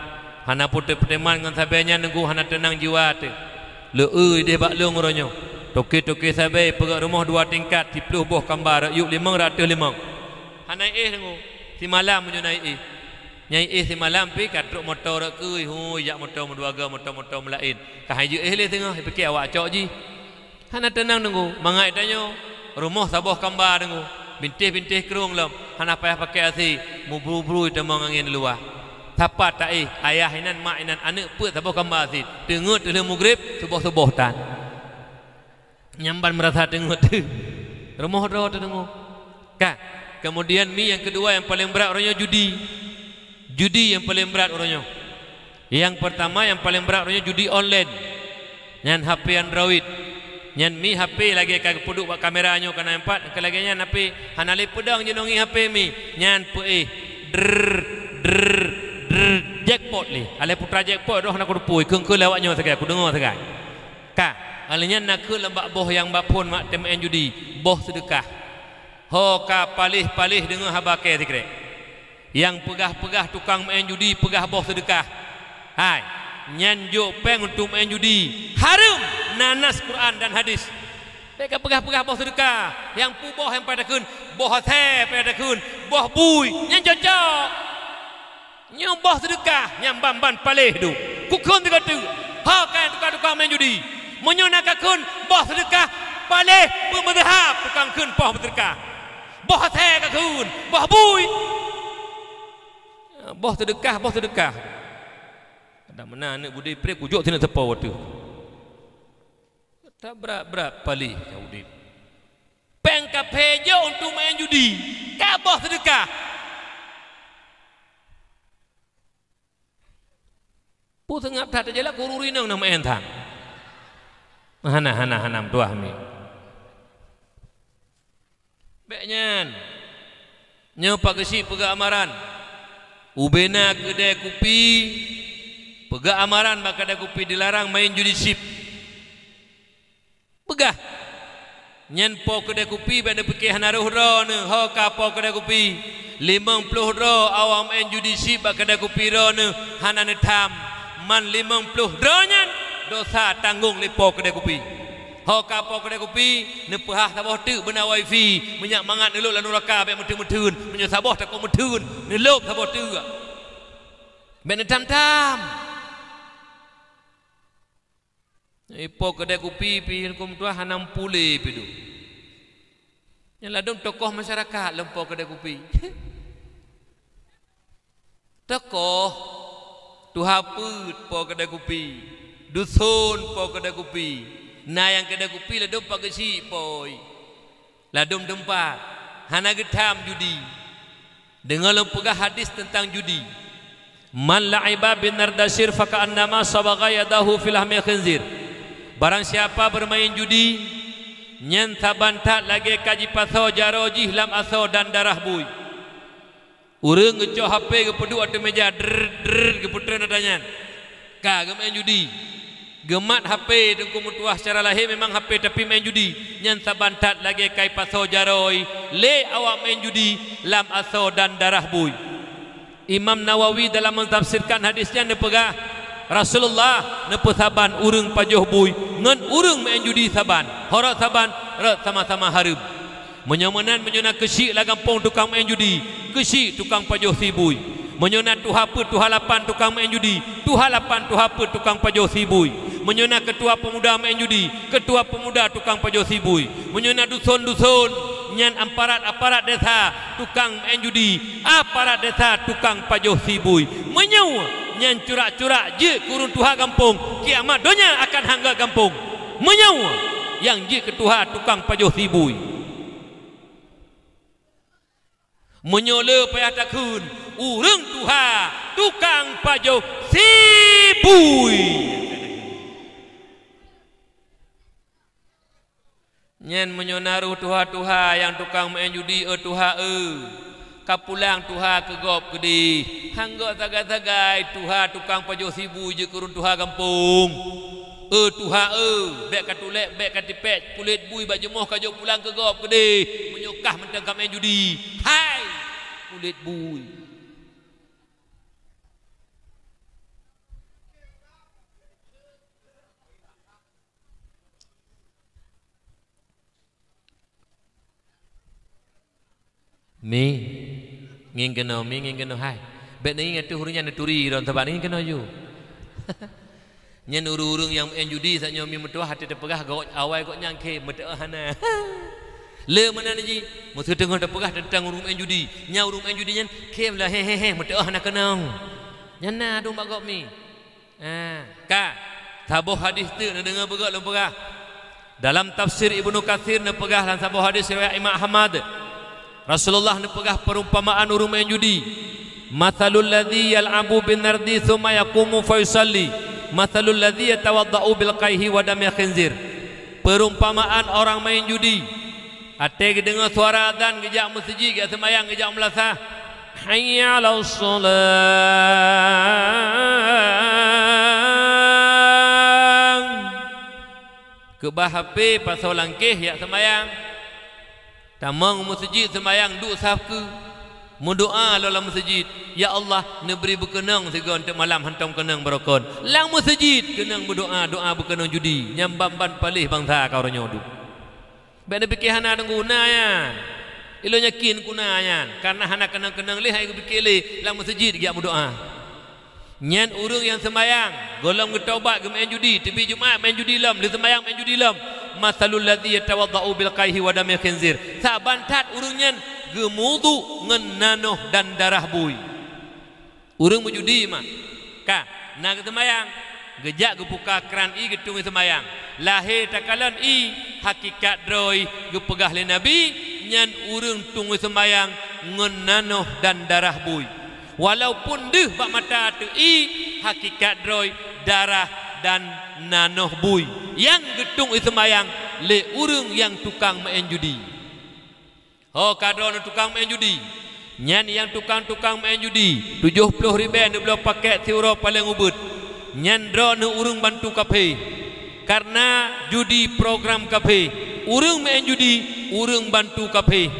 Hana peue tapeutimang ngon sabe nyan Teungku, hana teunang jiwa teuh. Lé-eu ideh bak lôn uroe nyoe. Toke-toke sabe peugöt rumoh dua tingkat, siploh boh kamba, rot yup limong, rot ateueh limong. Hana éh Teungku. Simalam meunyoe na éh. Nyang éh simalam pih ka trok moto rot keue, hui, jak moto meudua goe, moto-moto meulaén. Ka han jeuet éh lé singoh, pike awak cok jih. Hana teunang Teungku, mangat tanyoe, rumoh saboh kamba Teungku, bintéh-bintéh krueng lom, hana payah pake asie, meubru-bru tamong angén luwa. Sapat taéh, ayah inan, mak inan, aneuëk peuet saboh kamba cit, teungeut teulheueh mugreb, suboh-suboh tan. Nyan ban meurasa teungeut teuh. Rumoh droe teuh Teungku. Ka. Kemudian Mi nyang keudua nyang paleng brat uroe nyoe judi. Judi nyang paleng brat uroe nyoe. Nyang peurtama nyang paleng brat uroe nyoe judi online. Nyan H P Android. Nyan Mi H P lagée ka geupeuduek bak kamera nyoe ka na empat, ka lagée nyan H P hana lé peudong jinoe ngieng H P Mi. Nyan peuéh. Drrr, drrr, drrr, jackpot lé. Alah putra jackpot roh na kuteupui, kheun-kheun lé awak nyoe sagai, kudeungoe sagai. Ka, alah nyan na kheueh lam bak boh nyang bak phon mak tem meu'en judi, boh seudeukah. Ho ka paléh-paléh deungoe haba kée sikrek. Nyang peugah-peugah tukang meu'en judi peugah boh seudeukah. Hai, nyan jok péng untuk meu'en judi. Hareuem! Na nas Quran dan hadis. Bék ka peugah-peugah boh seudeukah. Nyang peue boh nyang payah takheun, boh asée payah takheun, boh bui, nyan cocok. Nyoe boh seudeukah nyang ban-ban paléh duek. Kukheun sigoe teuk, ho ka nyang tukang-tukang meu'en judi. Meunyoe na kakheun boh seudeukah, paléh peumeudeuhab tukang kheun boh seudeukah. Boh asée kakheun, boh bui. Boh seudeukah, boh seudeukah. Kadang meunan aneuk budi pré kujok sineuk seupôt teuh. Tabrat-brat paléh ka udeb. Péng kaphé jok untuk meu'en judi, ka boh seudeukah. Peue seungab that teujalak kuru rinong na meu'en that. Hana, hana, hana meutuah mi. Bék nyan. Nyoe Pak Geuchik peugah amaran. Ubena keudè kupi, peugah amaran bak keudè kupi dilarang main judi chip. Peugah. Nyan po keudè kupi bék neupike hana rhoh droeneuh, ho ka po keudè kupi. Limong ploh droe awak meu'en judi chip bak keudè kupi droeneuh hana neutham. Man limong ploh droe nyan dosa tanggong lé po keudè kupi. Ho ka po keudè kupi, neupeuhah saboh teuk beuna wifi, meunyak mangat neulôp lam nuraka bèk meutheun-meutheun, meunyoe saboh takot meutheun, neulôp saboh teuk. Bèk neutam-tam. Eh, po keudè kupi pih huköm tuha hana meupuléh pih dum. Nyan ladôm tokoh masyarakat lom po keudè kupi. Tokoh, tuha peuet po keudè kupi, duson po keudè kupi, na nyang keudè kupi ladôm pat geuchik poi. Ladôm teumpat, hana geutham judi. Deungoe lôn peugah hadis teuntang judi. "Man la'iba bin nardasir faka'annama sabagha yadahu fi lahmi khinzir." Barang siapa bermain judi, nyan saban that lagèe ka jipasoe jaroe jih lam asoe dan darah bui. Ureueng geucok H P geupeuduek ateueh meja, drrrr, drrrr, geupeutreun ata nyan. Ka geumeu'en judi. Geumat H P teungku meutuah, secara lahé memang H P tapi meu'en judi. Nyan saban that lagèe ka jipasoe jaroe lé awak meu'en judi lam asoe dan darah bui. Imam Nawawi dalam mentafsirkan hadis nyan neupeugah, Rasulullah neupeusaban ureueng pajoh bui ngon ureueng meu'en judi saban. Ho rot saban, rot sama-sama hareuem. Meunyoe meunan, meunyoe na keuchik lam gampông tukang meu'en judi, keuchik tukang pajoh sie bui. Meunyoe na tuha peuet tuha lapan tukang meu'en judi, tuha lapan tuha peuet tukang pajoh sie bui. Meunyoe na keutua peumuda meu'en judi, keutua peumuda tukang pajoh sie bui. Meunyoe na duson-duson, nyan aparat-aparat desa tukang meu'en judi, aparat desa tukang pajoh sie bui. Meunyoe nyan curak-curak jeuet keu ureueng tuha gampông, kiamat donya akan han gèt gampông. Meunyoe nyang jeuet keu tuha tukang pajoh sie bui. Meunyoe le payah takheun, ureueng tuha tukang pajoh sie bui. Nyan meunyoe na roh tuha-tuha nyang tukang meu'en judi, eu tuha eu, ka pulang tuha keu gob keudeh. Han gèt sagai-sagai tuha tukang pajoh sie bui jeuet keu ureueng tuha gampông. Eu tuha eu, bèk ka tulek, bèk ka tipék kulét bui bak jeumoh ka jok pulang keu gob keudeh. Meunyoe kah mantong ka meu'en judi, hai kulét bui. Mi, ngieng keunoe, mi ngieng keunoe hai. Bèk neungieng ateueh ureueng nyan neuturi droen saban, ngieng keunoe ju. Nyan ureueng-ureueng nyang meu'en judi, saat nyoe mi meutuah até teupeugah gawat awai gobnyan khem, meuteu'oh hana. Le meunan jih, meuseu teungoh teupeugah teuntang ureueng meu'en judi. Nyan ureueng meu'en judi nyan khem lah, he he he, meuteu'oh hana keunong. Nyan na dum bak gob mi. Ah, ka. Saboh hadis teuk neudeungoe beugèt lôn peugah. Dalam tafsir Ibnu Katsir neupeugah lam saboh hadis riwayat Imam Ahmad, Rasulullah neupeugah perumpamaan ureueng meu'en judi. "Matsalul ladzi yal'abu bin nardi tsumma yaqumu fa yusalli, matsalul ladzi yatawadda'u bil qaihi wa damil khinzir." Perumpamaan orang main judi. Até geudeungoe suara azan, geujak meuseujid, geujak seumayang, geujak meulasah. "Hayya 'alas shalah." Keubah H P, pasoe langkéh, jak seumayang. Tamong meuseujid seumayang, duek saf keu. Meudoa lom lam meuseujid, "Ya Allah, neubri beukeunong sigoe teuk malam hantom keunong barokon." Lam meuseujid keunong meudoa, doa beukeunong judi. Nyan ban-ban paléh bansa ka uroe nyoe duek. Bèk neupike hana guna nyan. Ilôn yakin guna nyan, kareuna hana keunong-keunong lé hai geupike lé, lam meuseujid geujak meudoa. Nyan ureueng nyang seumayang, gohlom geutobat geumeu'en judi, teubiet Jumat meu'en judi lom, lheuh seumayang meu'en judi lom. "Matsalul ladzi yatawadda'u bil qaihi wa damil khinzir." Saban that ureueng nyan geumudu ngon nanoh dan darah bui. Ureueng meujudi mah, ka na geuseumayang, geujak geubuka kran ie geutueng ie seumayang. Lahé takalon ie, hakikat droe geupeugah lé Nabi, nyan ureueng tueng ie seumayang ngon nanoh dan darah bui. Walaupun deuh bak mata ateueh ie, hakikat droe darah dan nanoh bui nyang geutueng ie seumayang lé ureueng nyang tukang meu'en judi. Ho ka droeneuh tukang meu'en judi. Nyan nyang tukang-tukang meu'en judi, tujoh ploh ribèe neubloe pakèt siuroe paleng ubeuet. Nyan droeneuh ureueng bantu kafé. Kareuna judi program kafé. Ureueng meu'en judi, ureueng bantu kafé.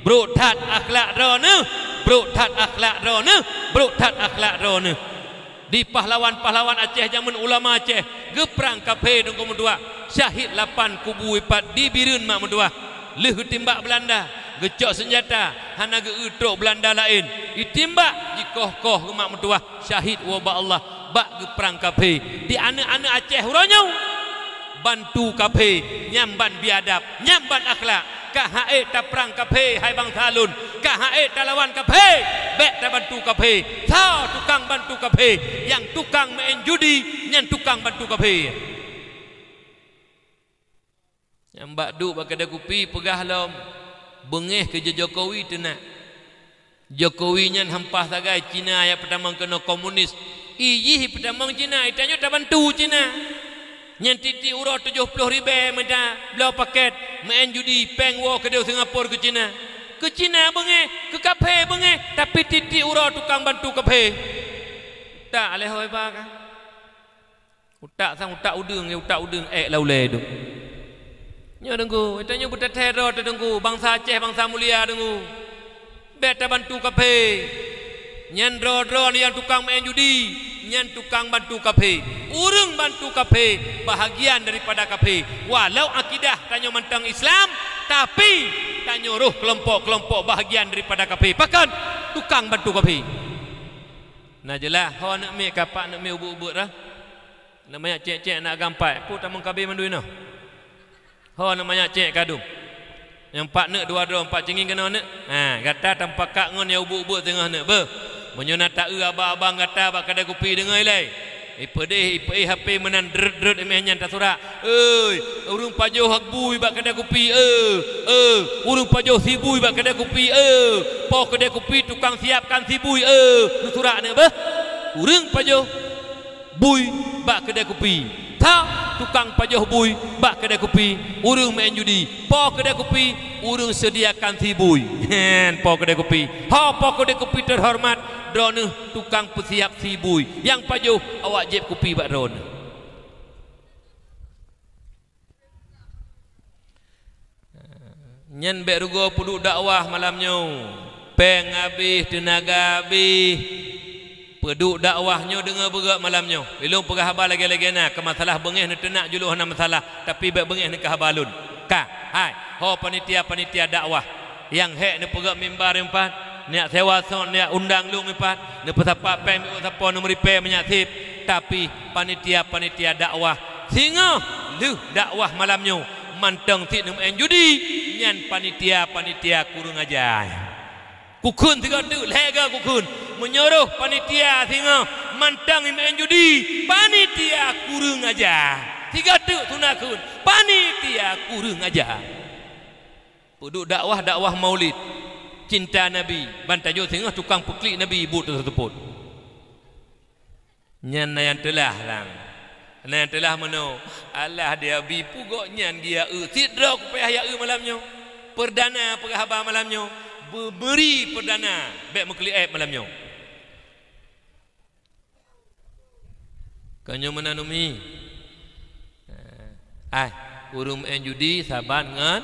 Brok that akhlak droeneuh, brok that akhlak droeneuh, brok that akhlak droeneuh. Di pahlawan-pahlawan Aceh jameun ulama Aceh geuprang kaphé Teungku meutuah. Syahid lapan kubu ipat di Bireuen mak meutuah. Lheueh geutimbak Beulanda, geucok seunjata, hana geu-eu trok Beulanda laén. Itimbak, jikoh-koh geuh mak meutuah. Syahid woe bak Allah bak geuprang kaphé. Di aneuëk-aneuëk Aceh uroe nyoe bantu kaphé, nyan ban biadab, nyan ban akhlak. Ka han ék taprang kaphé, hai bansa lôn. Ka han ék talawan kaphé, bék tabantu kaphé. Soe tukang bantu kaphé? Nyang tukang meu'en judi, nyan tukang bantu kaphé. Nyang bak duek bak keudè kupi peugah lom, beungéh keu Jokowi teunak. Jokowi nyan hampah sagai Cina nyang peutamong keunoe komunis. I jih peutamong Cina, i tanyoe tabantu Cina. Nyan tieb-tieb uroe tujoh ploh ribèe mita bloe pakèt, meu'en judi, péng woe keudéh Singapura keu Cina. Keu Cina beungéh, keu kaphé beungéh, tapi tieb-tieb uroe tukang bantu kaphé. Tak lé hôi ba ka. Utak sang utak udeueng, utak udeueng ék lam ulèe dum. Nyoe Teungku, tanyoe beuteuthèe droe teuh Teungku, bansa Aceh bansa mulia Teungku. Bék tabantu kaphé. Nyan droe-droe nyang tukang meu'en judi, nyan tukang bantu kaphé. Ureuëng bantu kaphé bahagian daripada kaphé. Walau akidah tanyoe mantong Islam, tapi tanyoe roh keulompok-keulompok bahagian daripada kaphé. Pakon? Tukang bantu kaphé. Na jeulaih, ho aneuk miet ka pat aneuk miet ubeuet-ubeuet dah. Aneuk manyak cék-cék aneuk agam pat, peue tamong ka abéh mandum inoe. Ho aneuk manyak cék ka dum. Nyang pat neuk dua droe, pat cingi keunoe neuk. Ha, gata tamupakat ngon nyang ubeuet-ubeuet singoh neuk beuh. Meunyoe na ta-eu abang-abang gata bak keudè kupi deungoe ilèe. Ipeudeh, ipeuéh H P meunan dreuet-dreuet imèh nyan tasurak. "Oi, ureuëng pajoh bui bak keudè kupi, eh, eh, ureuëng pajoh sie bui bak keudè kupi, eh, po keudè kupi tukang siapkan sie bui, eh," neusurak neuk beuh. Ureuëng pajoh bui bak keudè kupi. Tha, tukang pajoh bui bak keudè kupi, ureuëng meu'en judi. Po keudè kupi, ureuëng sediakan sie bui. Hen, po keudè kupi. Ho po keudè kupi teuhoreumat, droeneuh tukang peusiap sie bui. Nyang pajoh awak jieb kupi bak droeneuh. Nyan bék rugoe peuduek dakwah malam nyoe. Péng habéh, teunaga habéh. Peuduek dakwah nyoe deungoe beugét malam nyoe. Ilôn peugah haba lagée-lagée na, keu masalah beungéh neuteunak juluh hana masalah, tapi bék beungéh neukeu haba lôn. Ka, hai, ho panitia-panitia dakwah. Nyang hék neupeugét mimbar nyoe pat, neujak sewa sound, neujak undang lôn nyoe pat, neupeusapat péng miet sapo neumeuripée meunyak sép, tapi panitia-panitia dakwah singoh lheueh dakwah malam nyoe mantong cit neumeu'en judi, nyan panitia-panitia kureueng aja. Kukheun sigoe teuk, lhée goe kukheun, meunyoe roh panitia singoh mantong meu'en judi, panitia kureueng aja. Sigoe teuk su na kheun, panitia kureueng aja. Peuduek dakwah, dakwah maulid, cinta Nabi, ban tanyoe singoh tukang peuklik Nabi buet teuseupôt. Nyan na nyang teulah lang. Na nyang teulah meunoe, alah di Abi pugok nyan geujak eu. Sidroe kupayah jak eu malam nyoe. Perdana peugah haba malam nyoe, beumeuri perdana, bék meuklik éb malam nyoe. Ka nyoe meunan umi. Ai, ureuëng meu'en judi saban ngon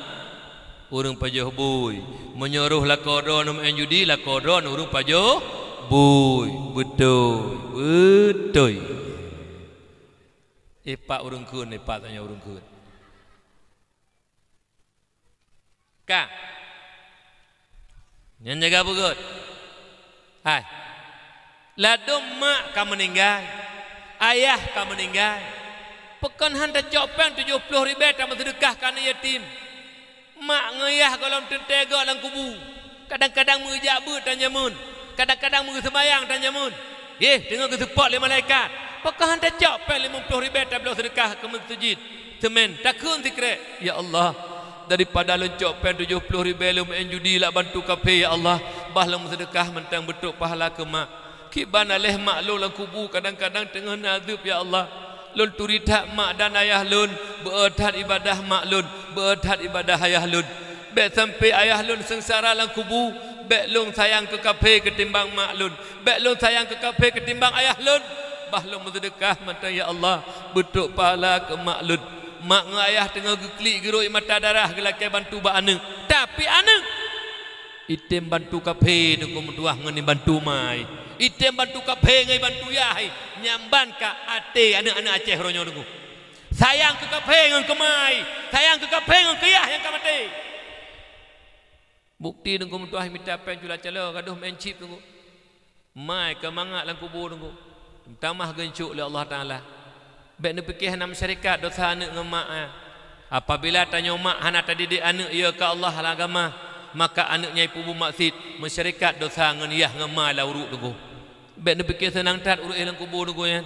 ureuëng pajoh bui. Meunyoe roh lakoe droe meu'en judi, lakoe droe ureuëng pajoh bui. Beutôi, beutôi. Ipak ureuëng kheun, ipak tanyoe ureuëng kheun. Ka. Nyan jaga beugét. Hai. Ladôm mak ka meuninggai, ayah ka meuninggai. Pakon han tacok péng tujoh ploh ribée tameuseudeukah keu aneuk yatim? Mak ngon ayah gohlom teuntée gob lam kubu. Kadang-kadang meujak beuet tan jameun, kadang-kadang meuseumayang tan jameun. Yeh, teungoh geuseupôt lé malaikat. Pakon han tacok péng limong ploh ribée tabloe seudeukah keu meuseujid? Seumén, takheun sikrék, "Ya Allah, daripada lôn cok péng tujoh ploh ribée lôn meu'en judi lam bantu kafé, ya Allah, bah lôn meuseudeukah mantong beutrok pahala keu mak. Kiban aléh mak lôn lam kubu kadang-kadang teungoh na azeub, ya Allah. Lôn turi that mak dan ayah lôn, beu-o that ibadah mak lôn, beu-o that ibadah ayah lôn. Bék sampoe ayah lôn seungsara lam kubu, bék lôn sayang keu kafé keutimbang mak lôn." Bék lôn sayang keu kafé keutimbang ayah lôn. Bah lôn meuseudeukah mantong, ya Allah, beutrok pahala keu mak lôn. Mak ngon ayah teungoh geuklik geurôi mata darah geulakée bantu bak aneuk. Tapi aneuk Item bantu kaphé Teungku meutuah ngon ibantu ma. Item bantu kaphé ngon ibantu yah, nyan ban ka até aneuëk-aneuëk Aceh uroe nyoe Teungku. Sayang keu kaphé ngon keu ma, sayang keu kaphé ngon keu yah nyang ka maté. Bukti Teungku meutuah mita péng cula caloe, gadôh meu'en chip Teungku. Ma ka mangat lam kubu Teungku. Tamah geuncok lé Allah Taala. Bék neupike hana meusyarikat dosa aneuëk ngon mak, eh. Apabila tanyoe mak hana tadidik aneuëk yö keu Allah lam agama, maka aneuëk nyan ipeubuet maksiet, meusyarikat dosa ngon yah ngon ma lam uruek Teungku. Bék neupike seunang that uroe éh lam kubu Teungku nyan.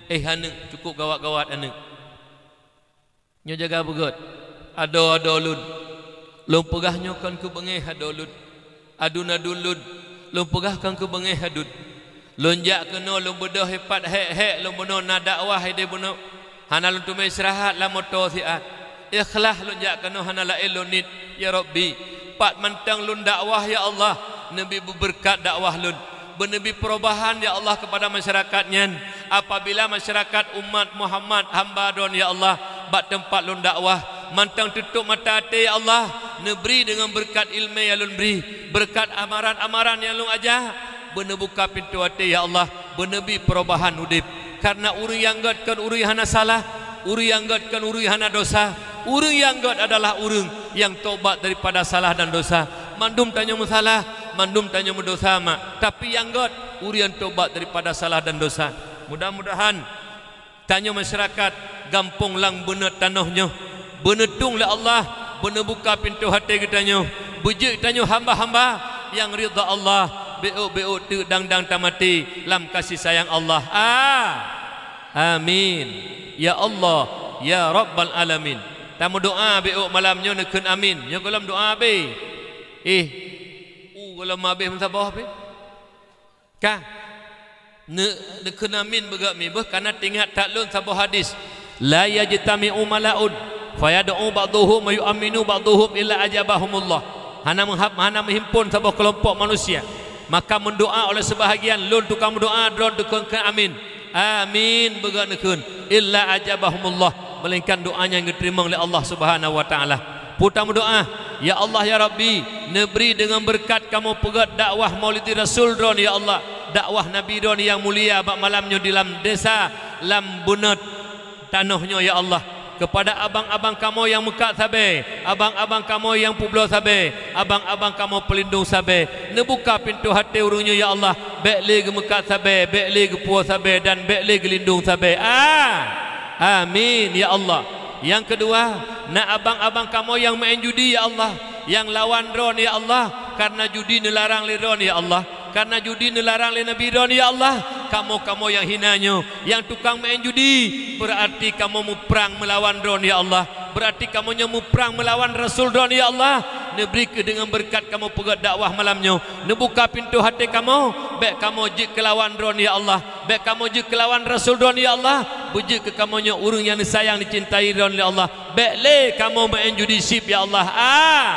Éh aneuëk, cukup gawat-gawat aneuëk. Nyoe jaga beugét. Adoe-adoe lôn. Lôn peugah nyoe kon keu beungéh adoe lôn. Aduen-aduen lôn. Lôn peugah kon keu beungéh aduen. Lôn jak keunoe lôn beudôh ipat hék-hék lôn bunoe na dakwah idéh bunoe. Hana lôn teumé istirahat lam moto siat. Ikhlas lôn jak keunoe hana laén lôn niet, ya Rabbi. Pat mantong lôn dakwah, ya Allah, neubi beubeureukat dakwah lôn. Beuneubi peurubahan, ya Allah, keupada masyarakat nyan. Apabila masyarakat umat Muhammad hamba Droen, ya Allah, bak teumpat lôn dakwah, mantong tutup mata até, ya Allah, neubri deungon beureukat iéleumé nyang lôn bri, beureukat amaran-amaran nyang lôn aja, beuneubuka pintoe até, ya Allah, beuneubi peurubahan udeb. Kareuna ureuëng nyang gét kon ureuëng nyang hana salah, ureuëng nyang gét kon ureuëng nyang hana dosa, ureuëng nyang gét adalah ureuëng nyang tobat daripada salah dan dosa. Mandum tanyoe meusalah, mandum tanyoe meudosa mak, tapi nyang gét ureuëng nyang tobat daripada salah dan dosa. Mudah-mudahan tanyoe masyarakat gampông Lang Beuneuet tanoh nyoe beuneutueng lé Allah, beuneubuka pintoe até geutanyoe, beujeuet tanyoe hamba-hamba nyang ridha Allah, bék-bék teuk dang-dang tamaté lam kasih sayang Allah. A-, amin. Ya Allah, ya Rabbal Alamin. Tameudoa bék malam nyoe neukheun amin. Nyoe gohlom doa abéh. Éh, u gohlom abéh meusaboh abéh. Ka. Ne-, neukheun amin beugét mi beuh, kareuna teuingat that lôn saboh hadis, "La yajtami'u mala'un, fayad'u ba'dhuhum wa yu'amminu ba'dhuhum illa ajabahumullah." Hana meuhab-, hana meuhimpon saboh keulompok manusia, maka meudoá oleh seubahagian, lôn tukang meudoá, droen tukang kheun amin. Amin beugét neukheun, illa ajabahumullah, melainkan doá nyan geuteurimong lé Allah Subhanahu wa Taala. Peue tameudoá, "Ya Allah, ya Rabbi, neubri deungon beureukat kamoe peugét dakwah Maulidi Rasul droen, ya Allah, dakwah Nabi droen nyang mulia bak malam nyoe di lam desa Lam Beuneuet tanoh nyoe, ya Allah, keupada abang-abang kamoe nyang meukat sabe, abang-abang kamoe nyang peubloe sabe, abang-abang kamoe peulindong sabe. Neubuka pintoe até ureuëng nyoe, ya Allah, bék lé geumeukat sabe, bék lé geupuwoe sabe, dan bék lé geulindong sabe." A-, amin, ya Allah. Nyang keudua, na abang-abang kamoe nyang meu'en judi, ya Allah, nyang lawan droen, ya Allah, kareuna judi neularang lé droen, ya Allah, kareuna judi neularang lé Nabi droen, ya Allah. Kamoe-kamoe nyang hina nyoe, nyang tukang meu'en judi, beurati kamoe muprang meulawan droen, ya Allah, beurati kamoe nyoe muprang meulawan Rasul droen, ya Allah. Neubri kheueh deungon beureukat kamoe peugét dakwah malam nyoe, neubuka pintoe até kamoe, bék kamoe jeuet keu lawan droen, ya Allah. Bék kamoe jeuet keu lawan Rasul droen, ya Allah. Beujeuet keu kamoe nyoe ureuëng nyang neusayang, neucintai droen, ya Allah. Bék lé kamoe meu'en judi chip, ya Allah. A-,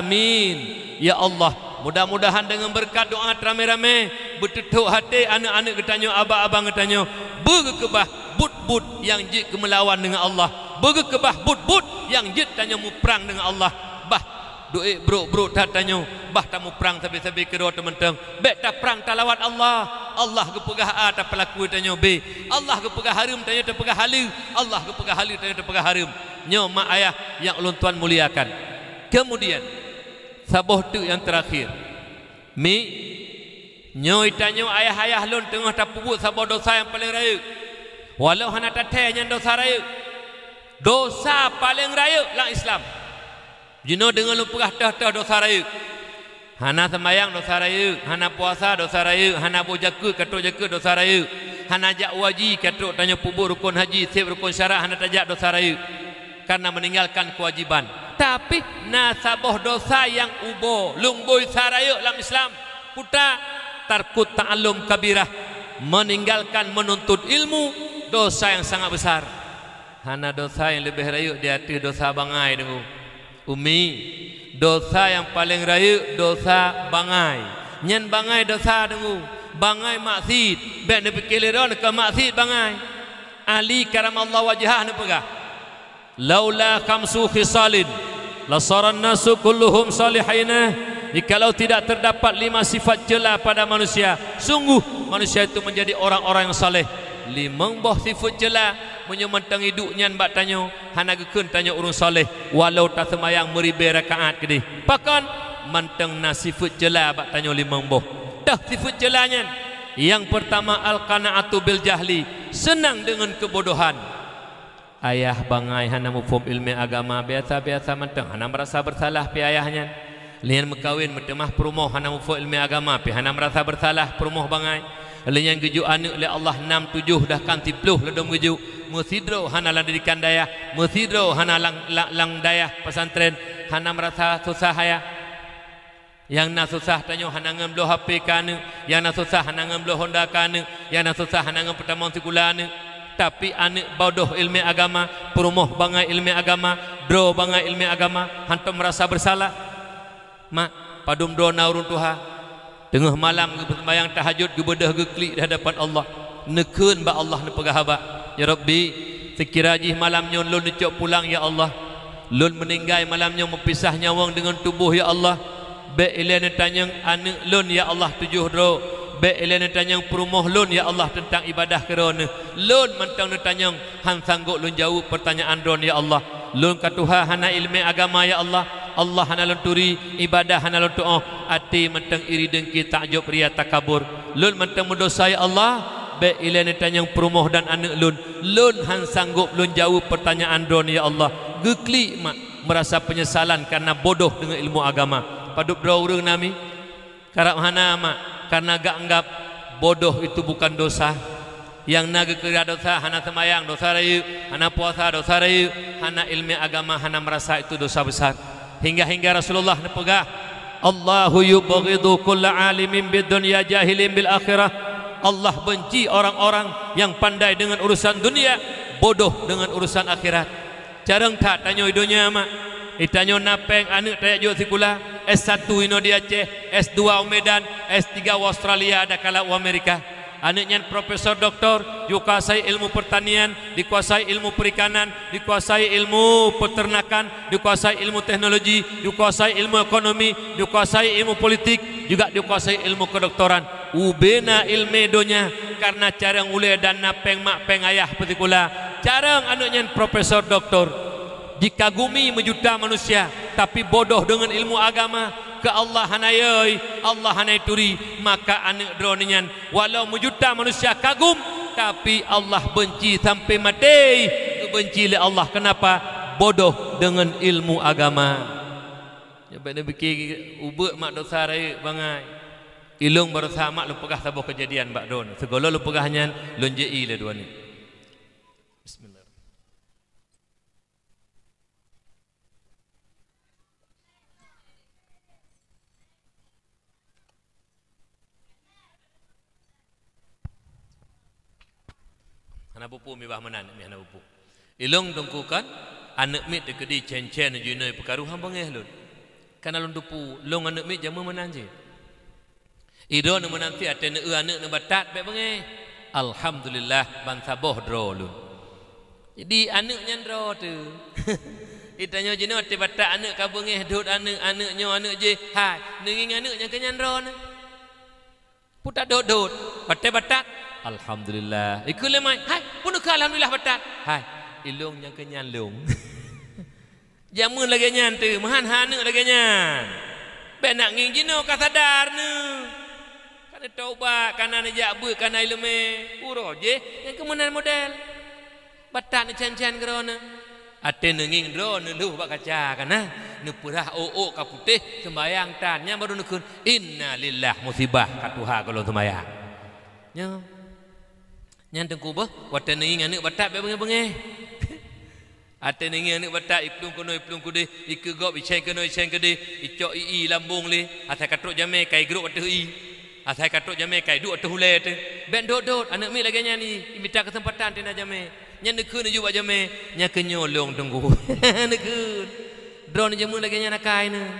amin, ya Allah. Mudah-mudahan deungon beureukat doá teuramé-ramé, beuteuthok até aneuëk-aneuëk geutanyoe, abang-abang geutanyoe, beugeukeubah buet-buet nyang jeuet keu meulawan deungon Allah, beugeukeubah buet-buet nyang jeuet tanyoe muprang deungon Allah. Bah duek brok-brok that tanyoe, bah tamuprang sabe-sabe keudroe teumantong. Bék taprang talawan Allah. Allah geupeugah A, tapeulaku tanyoe B. Allah geupeugah hareuem, tanyoe tapeugah haleue. Allah geupeugah haleue, tanyoe tapeugah hareuem. Nyoe mak ayah nyang ulôn tuan muliakan. Keumudian, saboh teuk nyang teurakhir. Mi, nyoe tanyoe ayah-ayah lôn teungoh tapeubuet saboh dosa nyang paleng rayeuk. Walau hana tathèe nyan dosa rayeuk. Dosa paleng rayeuk lam Islam. Jinoe deungon lôn peugah teuh-teuh dosa rayeuk. Hana seumayang dosa rayeuk, hana puasa dosa rayeuk, hana boh jakeuet, ka trok jakeuet dosa rayeuk, hana jak u haji, ka trok tanyoe peubuet rukon haji, seb rukon syarat hana tajak dosa rayeuk, kareuna meuninggalkan keuwajiban. Tapi na saboh dosa nyang ubo lôn boi sa rayeuk lam Islam. Peue ta? Tarkut ta'allum kabirah, meuninggalkan meununtut ilmu, dosa nyang sangat beusar. Hana dosa nyang leubeh rayeuk di ateueh dosa bangai, deungoe. Umi, dosa nyang paleng rayeuk dosa bangai. Nyan bangai dosa, deungoe. Bangai maksiet. Bék neupike lé droe keu maksiet bangai. Ali karamallahu wajhah neupeugah, "Laula khamsu khisalin lasaran nasu kulluhum salihina, Jikalau tidak terdapat lima sifat ceula pada manusia, sungguh manusia itu menjadi orang-orang yang saleh. Limong boh sifat ceula, meunyoe mantong iduek nyan bak tanyoe, hana geukheun tanyoe ureuëng saleh, walau taseumayang meuribée rakaat keudeh. Pakon? Mantong na sifat ceula bak tanyoe limong boh. Tah sifat ceula nyan. Yang pertama, al-qana'atu bil jahli, senang dengan kebodohan. Ayah bangai hana muphom ilmu agama, biasa-biasa mantong, hana merasa bersalah pi ayah nyan. Lian meukawen meuteumah peurumoh hana muphom ilmu agama, pi hana merasa bersalah peurumoh bangai. Lian geujok aneuk lé Allah nam tujoh dah kan siploh ladom geujok, meusidroe hana lam didikan dayah, meusidroe hana lam, lam, lam dayah pesantren, hana merasa susah ayah. Nyang na susah tanyoe hana ngon bloe H P keu aneuk, nyang na susah hana ngon bloe Honda keu aneuk, nyang na susah hana ngon peutamong sikula aneuk. Tapi aneuk bodoh ilmu agama, peurumoh bangai ilmu agama, droe bangai ilmu agama, hantom merasa bersalah. Mak, padum droe na ureuëng tuha, teungoh malam geupeuseumbayang tahajud, geubeudôh geuklik di hadapan Allah, neukheun bak Allah, neupeugah haba, "Ya Rabbi, seukira jih malam nyoe lôn neucok pulang, ya Allah, lôn meuninggai malam nyoe meupisah nyawöng deungon tuboh, ya Allah, bék ilée neutanyong aneuk lôn, ya Allah, tujoh droe, bék ilée neutanyong peurumoh lôn, ya Allah, teuntang ibadah keu Droeneuh. Lôn mantong neutanyong, han sanggôp lôn jaweueb peurtanyaan Droeneuh, ya Allah. Lôn ka tuha hana ilmu agama, ya Allah. Allah hana lôn turi, ibadah hana lôn tuoh, até mantong iri deungki, takjob ria takabur. Lôn mantong meudosa, ya Allah, bék ilée neutanyong peurumoh dan aneuk lôn. Lôn han sanggôp lôn jaweueb peurtanyaan Droeneuh, ya Allah." Geuklik mak, merasa penyesalan karena bodoh deungon ilmu agama. Padub droe ureuëng nami? Karab hana mak, karena geuanggap bodoh itu bukan dosa. Nyang na geukira dosa, hana seumayang, dosa rayeuk, hana puasa, dosa rayeuk, hana ilmu agama, hana merasa itu dosa besar. Hingga-hingga Rasulullah neupeugah, "Allahu yubghidu kulla alimin bid dunya jahilin bil akhirah." Allah benci orang-orang yang pandai dengan urusan dunia, bodoh dengan urusan akhirat. Carông that tanyoe i donya mak. Itanyoe na péng aneuk tajak jok sikula, S satu inoe di Aceh, S dua u Medan, S tiga u Australia, dan kalheuh u Amerika. Aneuk nyan profesor doktor, dikuasai ilmu pertanian, dikuasai ilmu perikanan, dikuasai ilmu peternakan, dikuasai ilmu teknologi, dikuasai ilmu ekonomi, dikuasai ilmu politik, juga dikuasai ilmu kedoktoran. Ubena ilmu donya, karena carông ulée dan na péng mak péng ayah peusikula. Carông aneuk nyan profesor doktor. Jikagumi meujuta manusia, tapi bodoh deungon ilmu agama, keu Allah hana yoi, Allah hana turi, maka aneuk droeneuh nyan, walau meujuta manusia kagum, tapi Allah benci sampai maté, geubenci lé Allah. Kenapa? Bodoh deungon ilmu agama. Nyoe bék neupike ubeut mak dosa rayeuk bangai. Ilôn barosa mak lôn peugah saboh keujadian bak droeneuh. Sigohlom lôn peugah nyan, lôn jai lé droeneuh. Bismillah. Hana peue-peue mibah meunan, mi hana peue-peue. Ilôn teungku kan, aneuk miet teukeudi cen-cen jinoe peukaru han beungéh lôn. Kana lôn teupeu, lôn aneuk miet jameun meunan cit. Idroeneuh meunan pih até neueu aneuk neubatat bék beungéh. Alhamdulillah, ban saboh droe lôn. Jadi aneuk nyan droe teuh. Itanyoe jinoe até batat aneuk ka beungéh, dot aneuk, aneuk nyoe, aneuk jéh. Hai, neungieng aneuk nyang keu nyan droeneuh. Putat dot-dot, baté batat. Alhamdulillah. Ikeu lé mai, hai, peue neukeu alhamdulillah batat. Hai, ilôn nyang keu nyan lôn. Jameun lagée nyan teuh, meuhan han aneuk lagée nyan. Bék nak ngieng jinoe ka sadar neuh. Ka neutaubat, ka na neujak beuet, ka na iéleumé. Uroe jéh, nyang keu meunan model. Batat neucan-can keu droeneuh. Até neungieng droeneuh lheueh bak kaca ka na, neupeurah ôk-ôk ka putéh, seumbayang tan. Nyan barô neukheun, "Innalillah, musibah ka tuha gohlom seumbayang." Nyoe. Nyan teungku beuh, watée neungieng aneuk batat bék beungéh-beungéh. Até neungieng aneuk batat, iplueng keunoe, iplueng keudeh, ikeu gob, icén keunoe, icén keudeh, icok ie-ie lambong lé, asai ka trok jamé, ka igrôk ateueh ie. Asai ka trok jamé, ka iduek ateueh ulée teuh. Bék dot-dot, aneuk miet lagée nyan ie, imita keuseumpatan teuh na jamé. Nyan neukheun neujubak jamé, nyan keu nyoe lôn teungku. Neukheun. Droeneuh jameun lagée nyan akai neuh.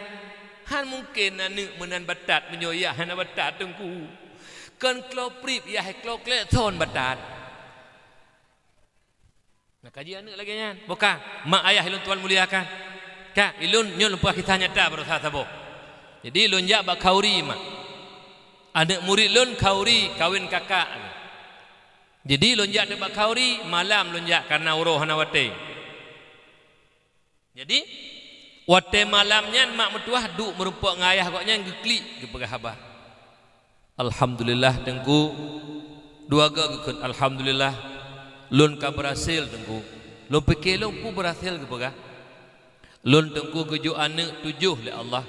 Han mungken aneuk meunan batat, meunyoe yah hana batat teungku. Kon kloe prip, yah kloe klek thon batat. Na kaji aneuk lagée nyan. Bukan, mak ayah ilôn tuan muliakan. Ka, ilôn nyoe lôn peugah kisah nyata barosa saboh. Jadi lôn jak bak khauri mak. Aneuk murit lôn khauri kawen kakak. Jadi lôn jak teuk bak khauri, malam lôn jak kareuna uroe hana watée. Jadi watée malam nyan mak meutuwah duek meurumpok ngon ayah gobnyan geuklik geupeugah haba. "Alhamdulillah Teungku." Dua goe geukheun, "Alhamdulillah, lôn ka beurhasil Teungku." Lôn pike lôn peue beurhasil geupeugah. "Lôn Teungku geujok aneuk tujoh lé Allah.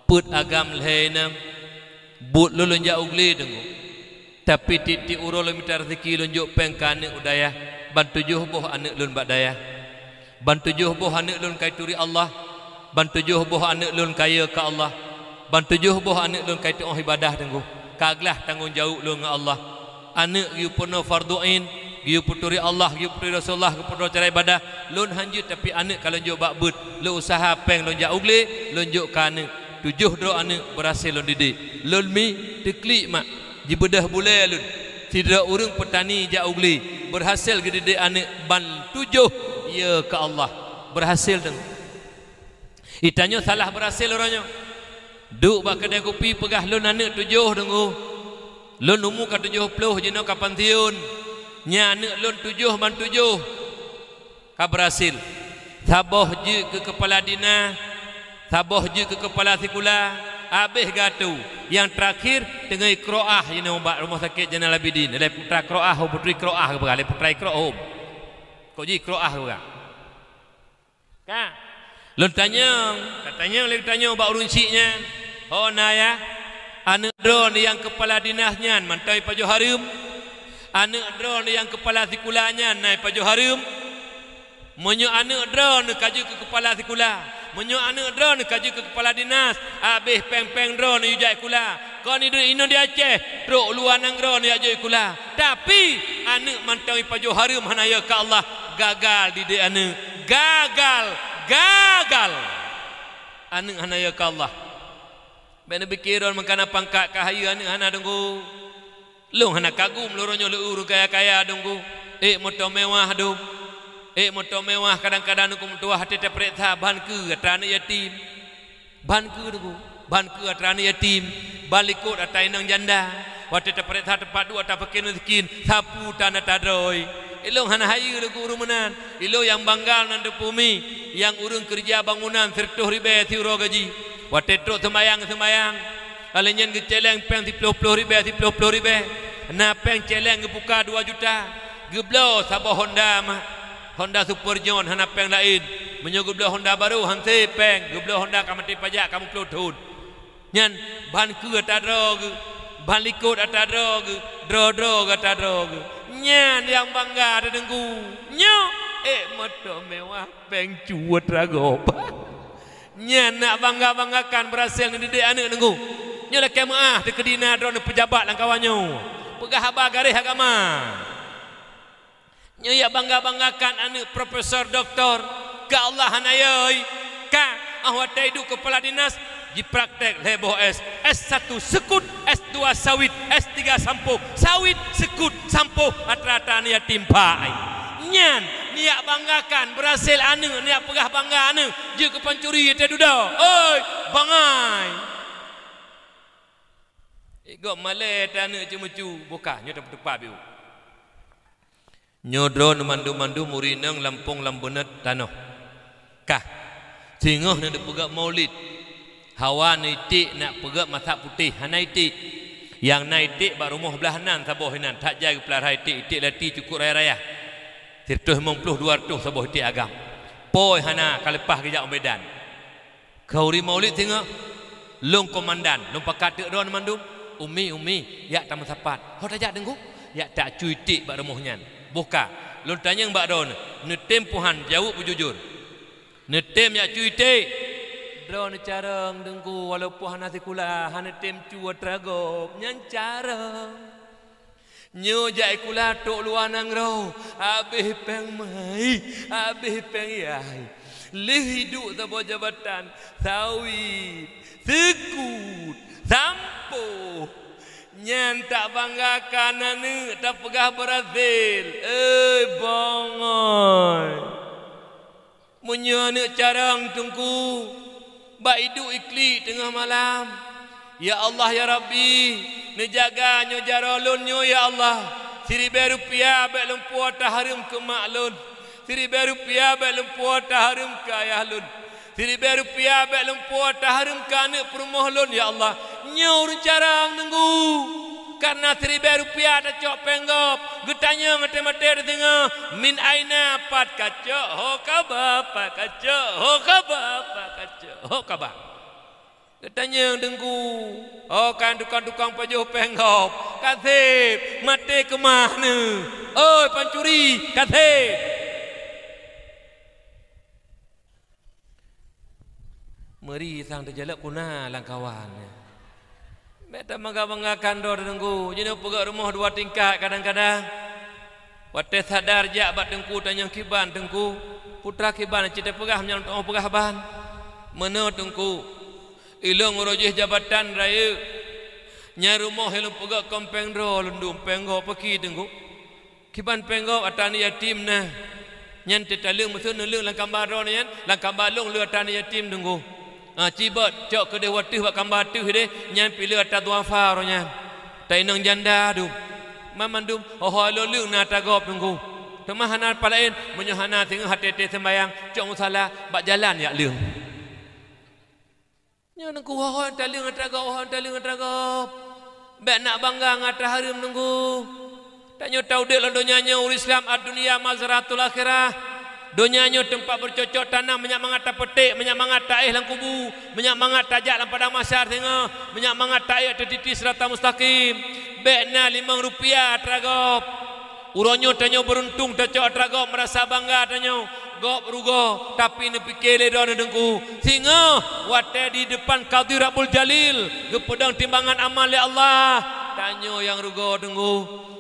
Peuet agam lhée inong. Buet lôn lôn jak u glé Teungku. Tapi tieb-tieb uroe lôn mita raseuki lôn jok péng keu aneuk u dayah. Ban tujoh boh aneuk lôn bak dayah. Ban tujoh boh aneuk lôn ka ituri Allah. Ban tujoh boh aneuk lôn ka yö keu Allah. Ban tujoh boh aneuk lôn ka iteu'oh ibadah Teungku. Ka glah tanggong jaweueb lôn ngon Allah. Aneuk geuyue peurunoe fardhu ain, geuyue peuturi Allah, geuyue peuturi Rasulullah, geuyue peurunoe cara ibadah. Lôn hanjeuet tapi aneuk ka lôn jok bak beuet. Lôn useuha péng lôn jak u glé, lôn jok keu aneuk. Tujoh droe aneuk beurhasil lôn didik. Lôn mi teuklik mak, jibeudôh bulée lôn. Sidroe ureuëng peutani jak u glé, beurhasil geudidik aneuk ban tujoh yö keu Allah. Beurhasil Teungku." Itanyoe salah beurhasil uroe nyoe. Duek bak keudée kupi peugah lôn aneuk tujoh Teungku. Lôn umu ka tujoh ploh jinoe ka pansiun. Nyan aneuk lôn tujoh ban tujoh ka beurhasil. Saboh jeuet keu keupala dinas, saboh jeuet keu keupala sikula, habéh geuatô. Nyang teurakhir teungoh ikroah jinoe bak Rumoh Sakét Zainal Abidin. Lé putra kroah, ho putri kroah geupeugah, lé putra ikroah hom. Kok jih ikroah geupeugah. Ka. Lôn tanyong, tatanyong lé tanyong bak ureuëng syiek nyan. "Ho na yah, aneuk droeneuh nyang keupala dinas nyan mantong ipajoh hareuem? Aneuk droeneuh nyang keupala sikula nyan na ipajoh hareuem? Meunyoe aneuk droeneuh ka jeuet keu keupala sikula, meunyoe aneuk droeneuh ka jeuet keu keupala dinas, habéh péng-péng droeneuh yue jak sikula. Kon iduek inoe di Aceh, trok luwa nanggroe neujak jok sikula. Tapi aneuk mantong ipajoh hareuem hana yö keu Allah, gagal didik aneuk. Gagal, gagal. Aneuk hana yö keu Allah." Bék neupike droe meukanan pangkat ka hayeu aneuk hana Teungku. Lôn hana kagum lôn uroe nyoe lé ureuëng kaya-kaya Teungku. Ék moto mewah dum. Ék moto mewah kadang-kadang Teungku meutuwah até tapeuriksa ban keu atra aneuk yatim. Ban keu Teungku, ban keu atra aneuk yatim, ban likot atra inong janda. Watée tapeuriksa teumpat duek atra fakir miskin, sapeue tan atra droe. Ilong hana hayeu Teungku ureuëng meunan. Ilong nyang bangga nan teupumi, nyang ureuëng keureuja bangunan sireutôh ribée siuroe gaji. Watée trok seumayang-seumayang, ka lheueh nyan geucéléng péng siploh-ploh ribée, siploh-ploh ribée. Na péng céléng geupuka dua juta. Geubloe saboh Honda mah. Honda Super John hana péng laén. Meunyoe geubloe Honda barô han sé péng, geubloe Honda ka maté pajak ka meuploh thon. Nyan ban keu atra droe geuh, ban likot atra droe geuh, droe-droe geuh atra droe geuh. Nyan nyang bangga Teungku. Nyoe ék moto mewah péng cuwot ragoe. Nyan nak bangga-banggakan beurasel neudidik aneuk Teungku. Nyoe lakée meuáh teukeudi na droeneuh peujabat lam kawan nyoe. Peugah haba garéh agama. Nyoe jak bangga-banggakan aneuk profesor, doktor, keu Allah hana yö. Ka, óh watée iduek keupala dinas, jipraktek lhée boh S. S satu seukut, S dua sawit, S tiga sampoh. Sawit, seukut, sampoh, atra-atra aneuk yatim pai. Nyan, neujak banggakan beurasel aneuk, neujak peugah bangga aneuk, jeuet keu pancuri teuh dudoe. Oi, bangai! Igob malée teuh aneuk ceumeucu, buka, nyoe tapeutupat biu. Nyoe droeneuh mandum-mandum ureuëng inong lampôh lam beuneut tanoh. Kah, singoh na teupeugah maulid. Hawa na iték nak peugah masak putéh, hana iték. Nyang na iték bak rumoh blaih nan saboh inan, that jai geupeulara iték, iték lati cukôp raya-raya. Sireutôh limong ploh, dua reutôh saboh iték agam. Poi hana ka leupah geujak u Medan. Khauri maulid singoh, lôn komandan, lôn pakat teuk droeneuh mandum. Umi, umi, jak tameusapat. Ho tajak Teungku? Jak tacu iték bak rumoh nyan. Boh ka, lôn tanyong bak droeneuh, neutem pue han jaweueb beujujur. Neutem jak cu iték? Droeneuh carông Teungku, walaupun hana sikula, hana neutem cu atra gob, nyan carông. Nyoe jak sikula trok luwa nanggroe, habéh péng mai, habéh péng yai. Lheueh iduek saboh jabatan, sawit, seukut, sampoh. Nyan tabanggakan aneuk, tapeugah beurasel. Eh, bangai! Meunyoe aneuk carông Teungku, Bak iduek iklik teungoh malam. Ya Allah, ya Rabbi, neujaga nyoe jaroe lôn nyoe, ya Allah. Siribèe rupiah bèk lôn puwoe tahareuem keu mak lôn. Siribèe rupiah bèk lôn puwoe tahareuem keu ayah lôn. Siribèe rupiah bèk lôn puwoe tahareuem keu aneuk peurumoh lôn, ya Allah. Nyoe ureueng carông Teungku. Kareuna siribèe rupiah tacok péng gob, geutanyong até maté teuh singoh, "Min aina, pat kacok?" "Ho kaba, pat kacok?" "Ho kaba, pat kacok?" "Ho kaba." Geutanyong Teungku, "Oh, kan tukang-tukang pajoh péng gob, ka sép, maté keumah neuh. Oi, pancuri, ka sép." Meuri sang teujalok kuna lam kawan. Bèk tamangga-manggakan droe Teungku, jinoe peugöt rumoh dua tingkat kadang-kadang. Watèe sadar jak bak Teungku tanyong kiban Teungku, putra kiban cit teupeugah meunyoe teupeugah ban. Meunoe Teungku, ilôn uroe jih jabatan rayeuk. Nyan rumoh ilôn peugöt kon péng droe lôn dum, péng gob paki Teungku. Kiban péng gob ata aneuk yatim na. Nyan teutaleueng meuseue neuleueng lam kamba droeneuh nyan, lam kamba lôn le ata aneuk yatim Teungku. Ha, cibot cok keudeh wateuh bak kamba teuh deh, nyan pih le ata duafa roh nyan. Ata inong janda dum. Ban mandum ho-ho lôn leueng na ata gob Teungku. Teuma hana palaén, meunyoe hana singoh até-até seumbahyang, cok musala bak jalan jak leueng. Nyoe Teungku, ho-ho taleueng atra gob, ho-ho taleueng atra gob. Bèk nak bangga ngon atra hareuem Teungku. Tanyoe taudép lam donya nyoe ureueng Islam, "Ad-dunya mazra'atul akhirah." Donya nyoe teumpat beucocok tanam, meunyak mangat tapeuték, meunyak mangat taéh lam kubu, meunyak mangat tajak lam padang mahsyar singoh, meunyak mangat taéh ateueh titi siratal mustaqim. Bèk na limong rupiah atra gob. Uroe nyoe tanyoe beuruntung tacok atra gob, meurasa bangga tanyoe. Gob rugoe, tapi neupike lé droeneuh Teungku. Singoh watèe di depan Qadhi Rabbul Jalil, geupeudong timbangan amal lé Allah, tanyoe nyang rugoe Teungku.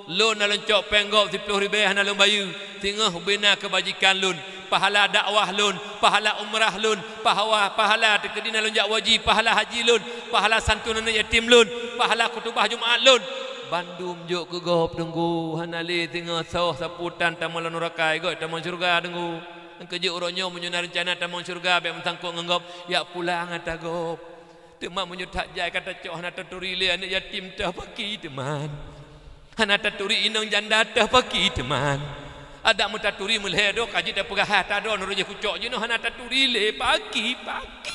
Lôn na lôn cok péng gob siploh ribèe hana lôn bayeue. Singoh ubé na keubajikan lôn, pahala dakwah lôn, pahala umrah lôn, pahawa-, pahala teukeudi na lôn jak waji, pahala haji lôn, pahala santunan aneuk yatim lôn, pahala khutubah Jumat lôn. Bandum jok keu gob Teungku, hana lé singoh soh sapeue tan tamong lam nuraka, göt tamong syeuruga Teungku. Nyang keujeuet uroe nyoe meunyoe na reuncana tamong syeuruga bèk meusangkot ngon gob, jak pulang atra gob. Teuma meunyoe that jai ka tacok hana taturi lé aneuk yatim teuh paki teuman. Hana taturi inong janda teuh paki teuman. Adak meutaturi meulhèe droe ka jeuet tapeugah hai atra droeneuh rôh jih kucok jinoe hana taturi lé paki, paki.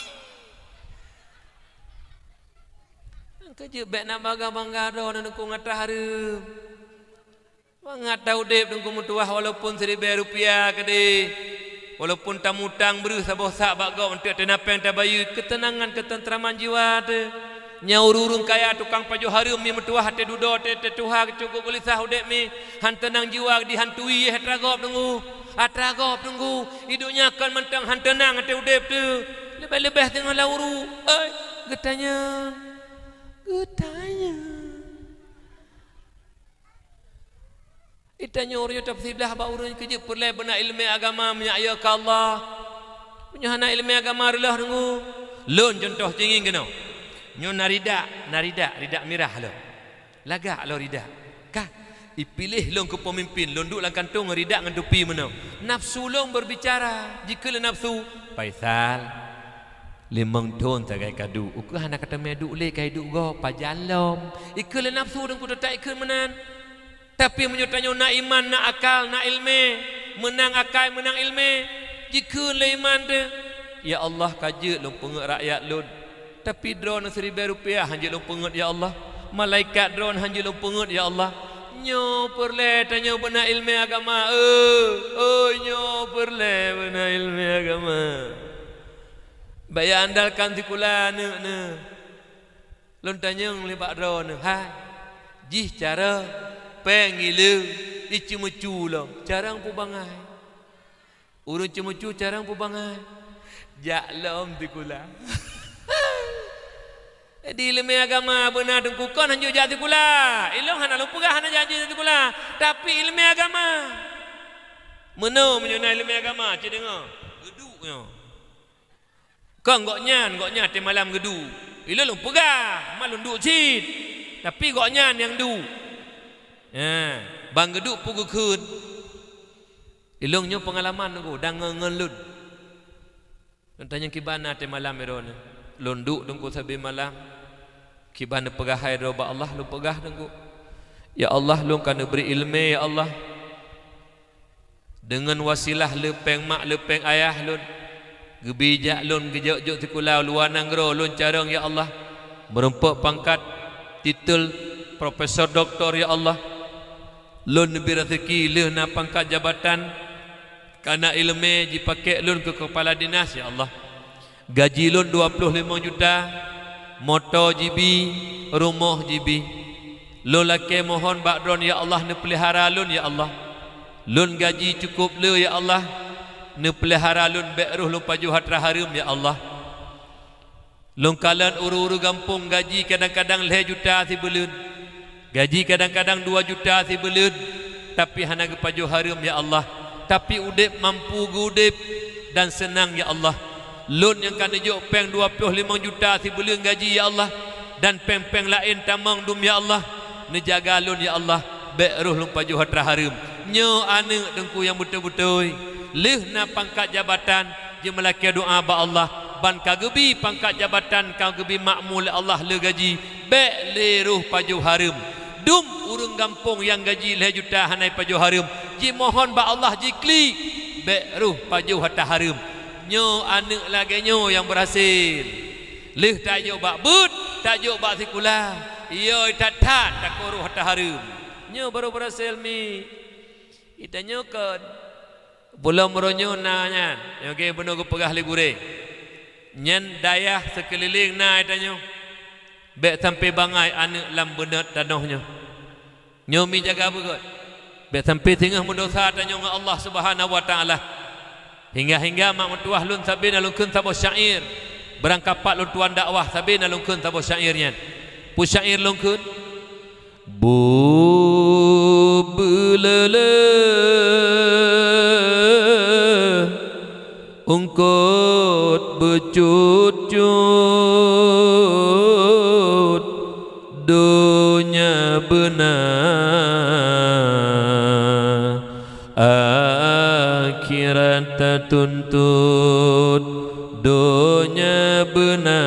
Nyang keujeuet bèk na bangga-bangga droeneuh Teungku ngon atra hareuem. Mangat taudép Teungku meutuwah walaupun siribèe rupiah keudeh. Walaupun tamutang breuh saboh sak bak gob eunteuk teunapèng tabayeue keuteunangan keuteuntraman jiwa teuh. Nyoe ureueng-ureueng kaya tukang pajoh hareuem mi meutuwah até dudoe até, até tuha cukôp geulisah udép mi. Han teunang jiwa dihantui yeh atra gob Teungku. Atra gob Teungku. Di donya kon mantong han teunang até udép teuh. Leubeh-leubeh teungoh lam uruek. Oi, geutanyong. Geutanyong. Geutanyoe ureueng nyang tapeusibeulaih bak ureueng keujeuet peureulèe beuna ileumèe agama meunyak yo keu Allah. Meunyoe hana ileumèe agama reuloh Teungku. Lôn cuntoh cingin keunoe. Nyoe na ridak, na ridak, ridak mirah lôn. Lagak lôn ridak. Ka, ipiléh lôn keu peumimpin, lôn duek lam kantong ngon ridak ngon tupi meunoe. Nafsu lôn beurbicara, jikheun lé nafsu, "Faisal, limong thon sagai ka duek, ukeue hana ka teumè duek lé ka iduek gob, pajan lom." Ikheun lé nafsu Teungku teutab ikheun meunan. Tapi meunyoe tanyoe na iman, na akal, na ileumèe, meunang akai, meunang ileumèe, jikheun lé iman teuh, "Ya Allah, ka jeuet lôn peungeuet rakyat lôn, tapi droeneuh siribèe rupiah han jeuet lôn peungeuet, ya Allah. Malaikat droeneuh han jeuet lôn peungeuet, ya Allah." Nyoe peureulèe tanyoe beuna ileumèe agama, eu, oi, nyoe peureulèe beuna ileumèe agama. Bèk ya andalkan sikula aneuk neuh. Lôn tanyong nibak droeneuh, hai, jih carông, péng ileung, iceumeucue lom, carông peue bangai. Ureueng ceumeucue carông peue bangai, jak lom sikula. Jadi ileumèe agama beuna Teungku, kon han jeuet jak sikula. Ilôn hana lôn peugah hana jak jeuet sikula, tapi ileumèe agama. Meunoe meunyoe na ileumèe agama, cit deungoe, geuduek nyoe. Kon gobnyan, gobnyan até malam geuduek. Ilôn lôn peugah, ma lôn duek cit. Tapi gobnyan nyang duek. Nyan, ban geuduek peue geukheun. Ilôn nyoe peungalaman Teungku dan ngon, ngon lôn. Lôn tanyong kiban na até malam droeneuh. Lôn duek Teungku sabe malam, kiban neupeugah hai droe bak Allah lôn peugah Teungku. Ya Allah, lôn ka neubri iéleumé, ya Allah. Deungon wasilah le péng mak le péng ayah lôn, geubri jak lôn geujok-jok sikula luwa nanggroe lôn carông, ya Allah. Meurumpok pangkat titel profesor doktor, ya Allah. Lôn neubri raseuki lheueh na pangkat jabatan, kana iéleumé jipakék lôn keu keupala dinas, ya Allah. Gaji lôn dua ploh limong juta, moto jibi, rumoh jibi. Lôn lakée mohon bak Droen, ya Allah, neupeulihara lôn, ya Allah. Lôn gaji cukôp le, ya Allah, neupeulihara lôn, bék roh lôn pajoh atra hareuem, ya Allah. Lôn kalon ureuëng-ureuëng gampông gaji kadang-kadang lhée juta sibuleuen. Gaji kadang-kadang dua juta sibuleuen, tapi hana geupajoh hareuem, ya Allah. Tapi udeb mampu geuudeb dan seunang, ya Allah. Lôn nyang ka neujok péng dua ploh limong juta sibuleuen gaji, ya Allah, dan péng-péng laén tamong dum, ya Allah. Neujaga lôn, ya Allah, bék roh lôn pajoh atra hareuem. Nyoe aneuëk Teungku nyang beutôi-beutôi. Lheueh na pangkat jabatan, jimeulakée doá bak Allah, ban ka geubi pangkat jabatan, ka geubi makmu lé Allah le gaji, bék le roh pajoh hareuem. Dum ureuëng gampông nyang gaji lhée juta hana jipajoh hareuem, jimohon bak Allah jiklik, bék roh pajoh atra hareuem. Nyoe aneuëk lagée nyoe nyang beurhasil. Lheueh tajok bak beuet, tajok bak sikula, yoi that-that takue roh atra hareuem. Nyoe barô beurhasil mi. Geutanyoe kon. Pulo Meureunoe na nyan, nyang lagée bunoe geupeugah lé gurée. Nyan dayah sikeulileng na geutanyoe. Bék sampoe bangai aneuëk lam beuneuet tanoh nyoe. Nyoe mi jaga beugét. Bék sampoe singoh meudesya tanyoe ngon Allah Subhanahu wa Taala. Hingga-hingga mak meutuwah lôn sabe na lôn kheun saboh syair. Beurangkapat lôn tuan dakwah sabe na lôn kheun saboh syair nyan. Peue syair lôn kheun? Buet beuleuleh, eungkôt beucut-cut, donya beuna, akhirat tatuntut. Donya beuna,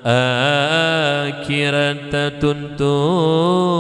akhirat tatuntut.